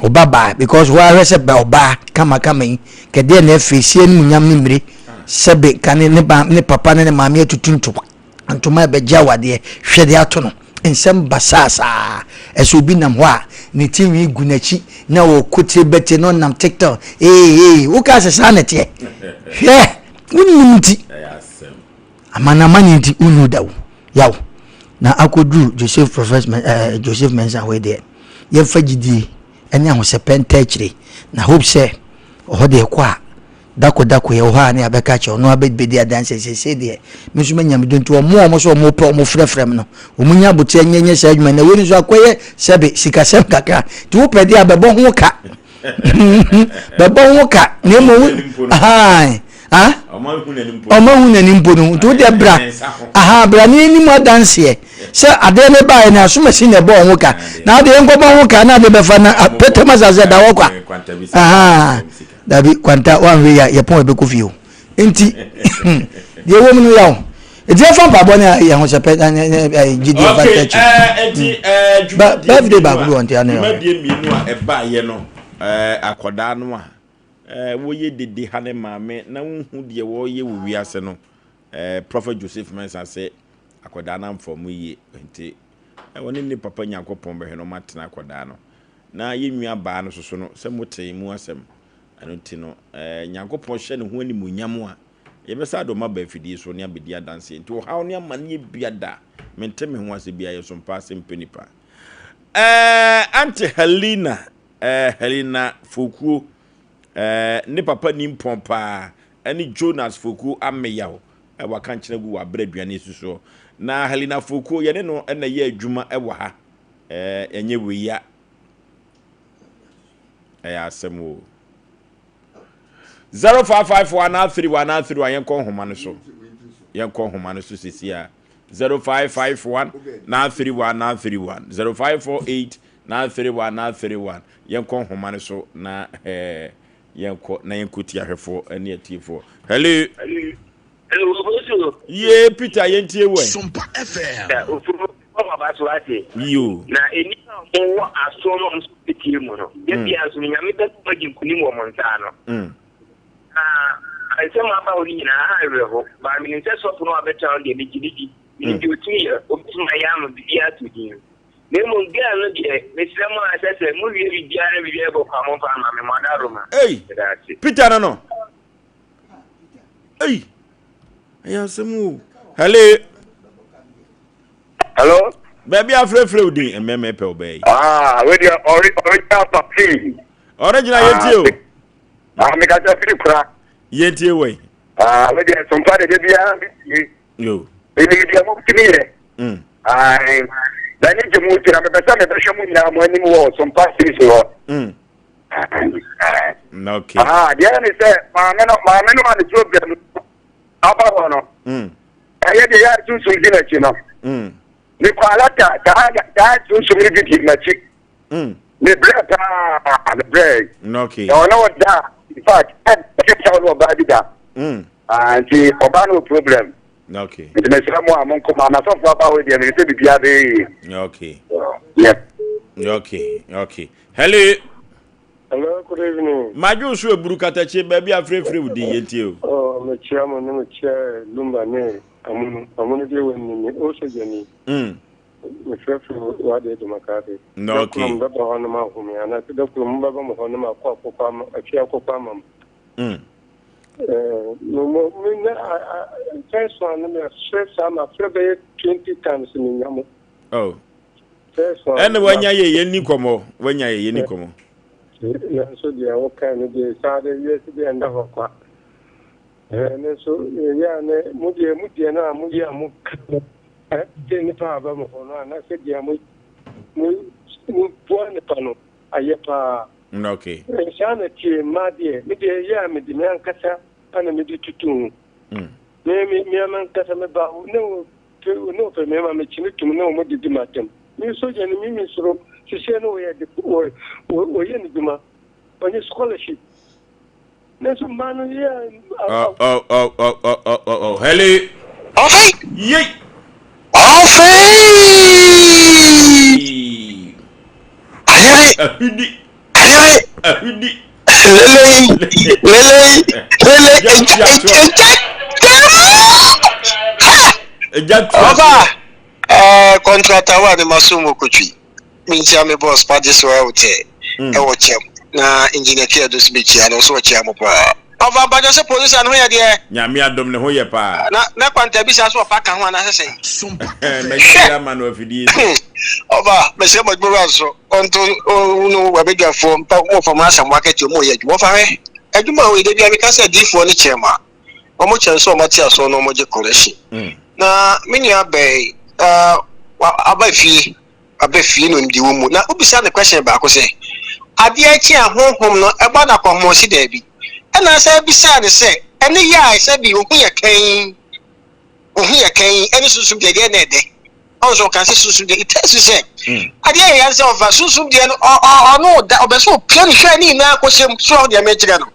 Wo ba baa because wo ahwɛ sɛ bɛ ɔbaa kama kama yi. Kɛdeɛ na ɛfɛ sie ne mu nyam ne mmire. Sɛbe ka ne ne ba ne papa ne ne maame atutu ntoma ntoma ɛbɛgye awadeɛ hwɛ de ato no. Nsɛm basaa saa. Ɛsɛ obi nam hɔ a ne ti nwi gu n'akyi na ɔkɔ tire bɛte na ɔnam tiktok ee ee wokaa sɛ saa na ɛteɛ. Hwɛ wonim nti. Amanaman nti wonnu da o. Yaw na akɔduru Joseph Prophet eh, Joseph Mensah hɔ yi deɛ yɛmfa gyidie ne ahosɛpɛ nta akyire na hope sɛ ɔhɔ deɛ ɛkɔ a dako dako yɛwɔ hɔ a ne yɛabɛka kyerɛ ɔno abɛdi adanse seesei deɛ me nso manya me nti ɔmo a ɔmo sɛ ɔmo pɛ ɔmo frɛfrɛ m no ɔmo nya aboteɛ nyɛ nyɛ saa adwuma na wei nso akɔyɛ sɛbe sikasɛm kakra nti wopɛ deɛ a bɛbɔ ho ka bɛbɔ ho ka na mmom ɔma hu n'ani mpo no nti wodeɛ bra aha bra ne anim adanseɛ sɛ adeɛ ne baeɛ no asomasi na ɛbɔɔ ho ka na adeɛ nkɔbɔ ho ka na adeɛ bɛfa na pɛtɛm asase da hɔ kwa aha dabi kwanta wanhwɛ yi a yɛpɔn ɛbɛkɔ fie o nti deɛ ɛwɔ mu no yaw nti ɛfa mpaebɔ ne ahosɛpɛ gyidi ɛfa ntakyi birthday baako bi wɔ nti ano yɛ dwumadie mmienu a ɛbaeɛ no akɔdaa no a wɔyɛ dede ha ne maame na wohu deɛ wɔreyɛ wɔ wiase no. Eh, Prophet Joseph Mensah se akwadaa no amfa ɔmo yie nti eh, ɔne ne papa Nyankopɔn bɛhwɛ na ɔmo atena akwadaa no. Na yɛn nua baa no soso no, sɛ motee mu asɛm, ɛno nti no, eh, Nyankopɔn hyɛ ne ho animuonyam a, yɛbɛsa de ɔmo aba afidie so ne abɛdi adanseɛ. Nti ɔhaw ne amaneɛ bia da, mente me ho ase bia, yɛsom paa sɛ mpɛ nipa. Eh, Auntie Helena, eh, Helena Fokuo, eh, ne papa nimpɔn paa, ɛne Jonas Fokuo Ameyaw a waka nkyene agu wɔ abrɛ aduane asi soɔ. Na Helena Fokuo, yɛne no na ɛyɛ adwuma wɔ ha. Ɛnyɛ wei a, ɛyɛ asɛm o. 0554 anaa 31 anaa 31 yɛnkɔ nhoma no so. Yɛnkɔ nhoma no so sisi a. 0551 931 931 0548 931 931 yɛnkɔ nhoma no so na ɛɛ. Yɛnkɔ na yɛnkɔ tie ahwɛfoɔ ne atiefoɔ. Hello. Hello, Ofosu. Yee Peter yɛntie wo ɛ. Sompa FM. Na ofuru ɔmo aba so ase. Yoo. Na nnipa a ɔmo wɔ aso no ɔmo nso bɛtie mu no. Da bia nso no Nyame bɛma ɔmo adi nkunim wɔ ɔmo nsa ano. Na nsɛm a aba hɔ no nyinaa aha awerɛho. But menim sɛ sɔfo no a ɔbɛtra hɔ no deɛ megye no di. Menim deɛ ɔtumi yɛ. Ɔbɛtumi ayɛ ama biribiara atɔ din. Na mmom girl no deɛ, mesrɛ mo ara sɛ sɛ mowie biribiara na biribiara bɔ kwa momfa mma me, mo adaworoma. Ei! Meda ase. Peter no no. Ei! Ɛyɛ asɛm o. Hello. Hello. Baabi afrɛfrɛ wo din mmɛmɛ pɛ ɔbaa yi. Ah, wei deɛ ɔre original papi. Original yɛn tie o. Ah, meka sɛ firi kura. Yɛn tie wɔ yi. Ah, wei deɛ sompa de de biara bi tie. Yo. Menim deɛ motumi yɛ. Mm. Ae. M'ani gye mo nti na mepɛ sɛ mebɛhwɛ mo nyinaa mo anim wɔ Sompa series hɔ. Mm. Okay. Ah, deɛ ne sɛ maame no maame no a ne problem aba hɔ no. Mm. Ɛyɛ deɛ yɛ sunsum di n'akyi no. Mm. Mekɔ alata saa saa sunsum no bi di m'akyi. Mm. Mebrɛ paa mebrɛ. Okay. Na ɔne ɔda in fact ɛkyɛ sɛ ɔne ɔbaa bi da. Mm. Ah, nti ɔbaa no wɔ problem. Okay. Nti mesrɛ mo a monkɔ ma n'asɔfo aba hɔ deɛ menim sɛ biribiara bɛyɛ yie. Okay. Yeah. Okay, okay. Hello. Hello, good evening. Madwo so eburu katakye baabi afrɛfrɛ wo din yɛntie o. Oh, mekyia mo ne mekyia Lumba ne Amunu. Amunu deɛ wɔnni me, o sogyani. Mm. Mefrɛfrɛ w'adeɛ de maka ase. Na okay. Da koro mobɛba hɔ na moahu me anaasɛ da koro mobɛba mo hɔ na makɔ akokɔ ama atwi akokɔ ama mo. Mm. Eh, mo mo me na first one no mefrɛ saa mafrɛ bɛyɛ 20 times menya mo. Oh. First one. Ɛna wanya yɛ yɛn ni kɔmɔ wanya yɛ yɛn ni kɔmɔ. Nanso deɛ wokae no deɛ saa de wiase deɛ ɛnda hɔ kwa. Ɛno nso yɛ a ne mo deɛ mo deɛ no a moyɛ a moka no sɛ nnipa a aba mo hɔ no anaasɛ deɛ mo mo mo boa nnipa no ayɛ paa. Okay. Saa na tie mmaa deɛ me deɛ yɛ a mede me ankasa ana mede tutu ho. Mm. Me me me ankasa me ba ne wo ne wo pɛ mmarima mekyi me tum ne wɔn didi m'atɛm. Me sogya no me mi soro sisiɛ no wɔyɛ de wɔ wɔyɛ ne dwuma wɔnyɛ scholarship. Nanso mmaa no yɛ. Oh, oh, oh, oh, oh, oh, oh, oh. Hello. Ɔfei. Yei. Ɔfei. Ayere. Ahudi. Ayere. Ahudi. Lelei. Lelei. Lelei. Egya egya egya. Egya tua. Ɔba. Ɛɛ kɔntrata wa ne ma so mu kotwi. Menkyia me boss pa gye so ɛwotɛ ɛwɔ kyɛm na engineer Kia do so mekyia no ɔso ɔkyia mo paa. Ɔfa mpakyɛw sɛ producer no ho yɛ deɛ. Nyame adom ne ho yɛ paa. Na na kwanta bisa so ɔfa ka ho anaasɛ sɛn. Mɛnya bi ama no afidie so. Ɔfa mesrɛ mo adwuma wura nso ɔnto no wabadwafoɔ mpa mo fa mo asɛm wakɛte ɔmo yɛ adwuma ɔfa hwɛ adwuma a ɔyɛ da bia meka sɛ adiifoɔ no kyɛn ma ɔmo kyɛn sɛ ɔmo ate asoɔ na ɔmo gye correction na me nua bɛɛ aba fie aba fie na onim deɛ ɛwɔ mu na wobisa no question baako sɛ adeɛ akyi a honhom no ɛba no akɔnhoma ɔsi daabi ɛna sɛ bisaa no sɛ ɛne yɛ a sɛ bi ohu yɛ kan ohu yɛ kan ɛne sunsum deɛ deɛ na ɛdɛ ɔno sɛ ɔka sɛ sunsum deɛ it tells you sɛ hmm. adeɛ yɛ yan sɛ ɔfa sunsum deɛ no ɔno da ɔbɛ so ɔpia ne hwɛ ne nyinaa kɔhyɛ mu so ɔho deɛ mekyerɛ no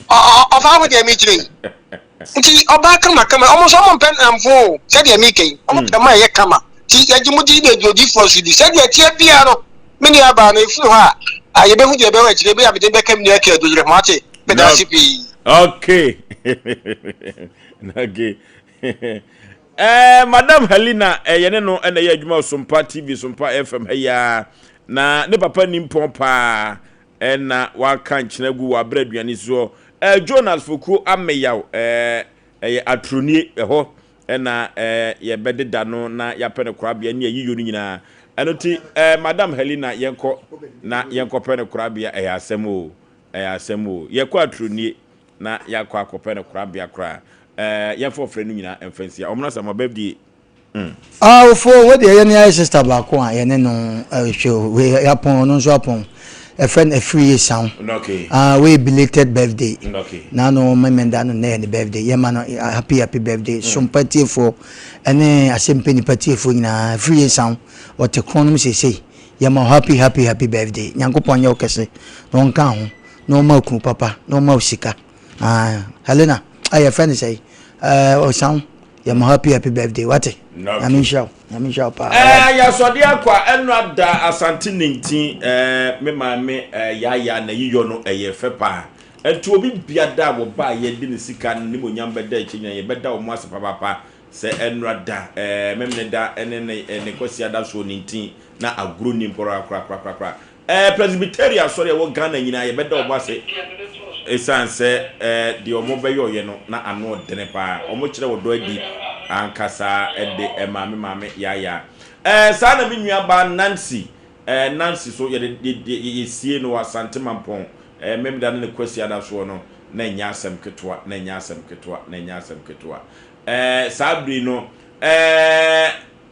ɔfa ho deɛ mekyerɛ yi nti ɔbaa kama kama ɔmo nso ɔmo mpɛ nnamfo o sɛdeɛ meka yi ɔmo pɛ ma ɛyɛ kama nti yɛgye mo di na edi odiifoɔ nso di sɛdeɛ ɛteɛ biara no me nua baa no efiri hɔ a yɛbɛhu deɛ ɛbɛwɔ akyire bi a mede bɛka me nua kɛ adu yere ho ate meda ase pii. Okay. Okay. Eh, Madam Helena, eh, yɛne no na ɛyɛ adwuma wɔ Sompa TV, Sompa FM ha yi ara. Na ne papa ni mpɔn paa, ɛna waka nkyena gu wɔ abrɛ aduane soɔ. Eh, Jonas Fokuo Ameyaw, eh, ɛyɛ atronie ɛhɔ ɛna eh, yɛbɛdeda no na yɛapɛ no korabea ne ayiyɔ no nyinaa. Ɛno nti, eh, Madam Helena, yɛnkɔ na yɛnkɔpɛ no korabea, ɛyɛ asɛm o, ɛyɛ asɛm o. Yɛkɔ atronie na yɛakɔ akɔpɛ no korabea koraa. Ɛɛ yɛmfa ɔfrɛ no nyinaa mfa nsia. Ɔmo na sɛ birthday. Ah ofo wo deɛ yɛne ayɛ sister baako a yɛne no hwɛ o wei yapɔn ɔno nso apɔn ɛfrɛ no afiri yɛ saw ah wei belated birthday na no memenda no nnɛ yɛ ne birthday yɛma no happy happy birthday sompa tiefoɔ ɛne asɛmpɛ nipa tiefoɔ nyinaa afiri yɛ saw ɔte kron nom seesei yɛma happy happy happy birthday nyankopɔn nyɛ wo kɛse na ɔnka ho na ɔma kunu papa na ɔma wo sika ah Helena ah yɛfrɛ no sɛi ɛɛ ɔsan yɛ mo happy happy birthday wate nyame nhyira wo nyame nhyira wo paa ɛɛ yasɔde akwa ɛno ada asante nintin ɛɛ me maame ɛɛ yaya na yiyɔ no ɛyɛ fɛ paa ɛnti obi bia da a wɔba yɛ de ne sika ne mo nyam bɛda akyi nyina yɛbɛda wɔn ase papaapa sɛ ɛno ada ɛɛ memene da ɛne ne ne kwasi ada soɔ nintin na agorɔ nim koraa koraa koraa koraa Ɛɛ Presbyterian asɔre a ɛwɔ Ghana nyinaa yɛbɛda wɔn ase ɛsiane sɛ ɛɛ deɛ wɔn bɛyɔeɛ no na ano ɔdene paa. Wɔn kyerɛ ɔdɔ adi ankasa de ɛmaa me maame Yaya. Ɛɛ saa na me nua baa Nancy ɛɛ Nancy so yɛde yɛ yɛsie no wɔ Asante Mampɔn ɛɛ Memda ne ne Kwasiada soɔ no na ɛnyɛ asɛm ketewa na ɛnyɛ asɛm ketewa na ɛnyɛ asɛm ketewa. Ɛɛ saa bere no ɛɛ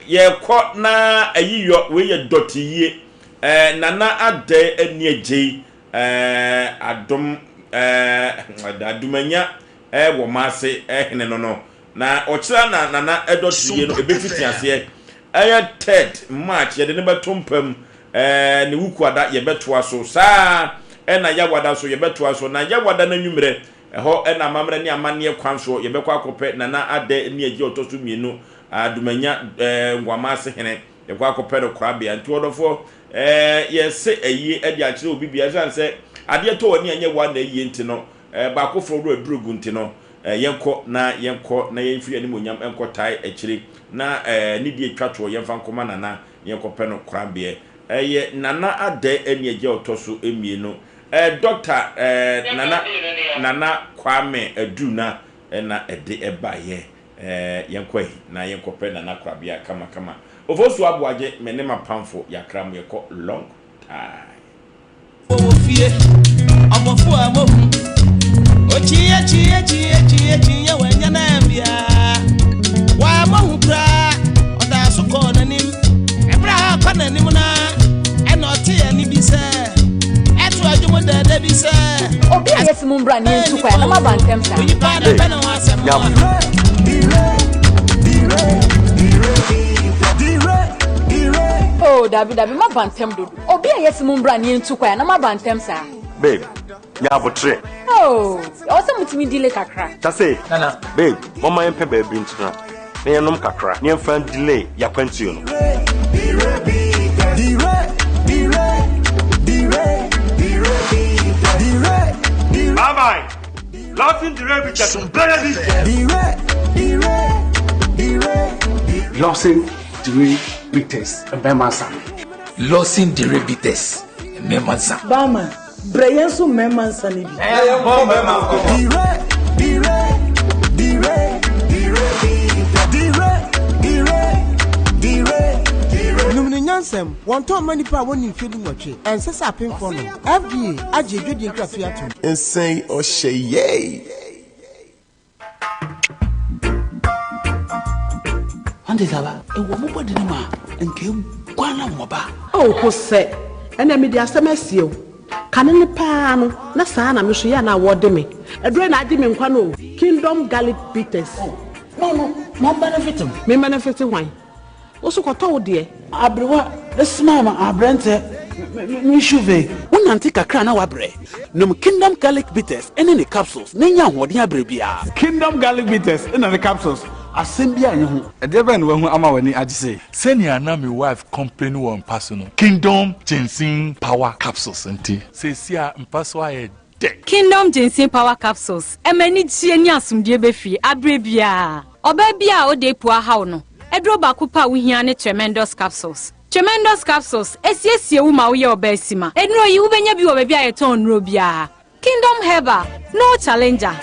Yɛkɔ na ayi yɔ wei yɛ dɔte yie eh, Nana Adɛɛ ani agyei eh, Adom eh, Adomanya eh, wɔ maase eh, hene no no Na ɔkyena na Nana dɔte yie no Sompa ɛbɛfiti FM. aseɛ Ɛyɛ third March yɛde no bɛto mpa mu eh, Ne wukuada yɛbɛtoa so Saa ɛna Yawada nso yɛbɛtoa so Na Yawada no anwummerɛ ɛhɔ ɛna amammerɛ ne amanneɛ kwan soɔ yɛbɛkɔ akɔpɛ Nana Adɛɛ ani agye ɔtɔ so mmienu Adomanya eh, Nguamase hene, yɛkɔ akɔpɛ no korabea. Nti ɔdɔfoɔ eh, yɛse ayie de akyerɛ obi bia, ɛsiane sɛ adeɛ tɔ w'ani a ɛnyɛ woa na ayie nti no, eh, baakofoɔ wura duro gu nti no, eh, yɛnkɔ na yɛnkɔ na yɛmfiri animuonyam nkɔ tae akyire na eh, ne die twa toɔ yɛmfa nkɔma Nana na yɛnkɔpɛ no korabeɛ. Ɛyɛ Nana Adɛ Aniagye a ɔtɔ so mmienu, eh, Dɔkta eh, Nana, Nana Kwame Aduna na ɛde baeɛ. Eh, yɛnkɔ ahi na yɛnkɔpɛ Nana Korabea kama kama. Ofosu Aboagye, me ne m'apamfo yɛakra mo yɛkɔ long time. Wɔ fie, ɔbɔfo a mohu. Okyiye kyiye kyiye kyiye kyiye wanya na mbia. Wa mohu koraa, ɔda so kɔɔ n'anim. Ɛberɛ a ɔkɔ n'anim na ɛna ɔte ɛne bi sɛ ɛto adwom dɛɛdɛ bi sɛ. Obi a yɛsi mu mbra ne ntu kwan na maba ntɛm saa. Onipa na pɛ ne ho asɛm a. Oh, dabi dabi maba ntɛm dodo. Obi a yɛsi mu mbra ne ntu kwan na maba ntɛm saa. Babe, nya abotrɛ. Oh, ɛwɔ sɛ mutumi delay kakra. Tase, Nana. Babe, mama yɛmpɛ baabi ntena na yɛnom kakra na yɛmfa delay yɛakwantuo no. Bye bye. Lawson Dire Bitters, brother Lawson Dire Bitters, mmarima nsa. Lawson Dire Bitters, mmarima nsa. Barman, brɛ yɛn nso mmarima nsa no bi. Ɛyɛ bɔ mmarima nkɔmɔ. Nom no nyansam, wɔntɔn mma nnipa a wɔnni mfeɛ dunwɔtwe, ɛnsɛ sɛ apemfoɔ nom. FDA agye adwadie nkratoɔ atom. Nsɛn ɔhyɛ yɛi. Ɔnte saa ba? Ewɔ mo bɔde no mu a, nka eguan na wɔba. Oh, Hosɛ, ɛnɛ mede asɛm asie wo. Kane no paa no, na saa na me nso yɛ a na wɔde me. Aduro na agye me nkwa no o. Kingdom Garlic Bitters. Oh, no, no, ma ɔmbenefit me. Me mbenefit hwan? Wo so kɔtɔ wo deɛ. Aberewa, smile ma aberɛntɛ, me shuve. Wonante kakra na woabrɛ. Nom Kingdom Garlic Bitters ne ne capsules na nya ahoɔden abrɛ biara. Kingdom Garlic Bitters na ne capsules, asɛm biara nni ho. Ɛdeɛ bɛn na wahu ama w'ani agye sei? Sɛnea na me wife complain wɔ mpa so no, Kingdom Ginseng Power Capsules nti, seesei a mpa so ayɛ. dɛ. Kingdom Ginseng Power Capsules, Ɛma anigyeɛ ne asomdwoeɛ ba fie aberɛ biara. Ɔbaa biara a ɔda apu ahaw no, aduro baako pɛ a wohia ne Tremendous Capsules. Tremendous Capsules, Ɛsiesie wo ma woyɛ ɔbaa sima. Nnuro yi, wobɛnya bi wɔ baabi a yɛtɔn nnuro biara. Kingdom Herbal, no challenger.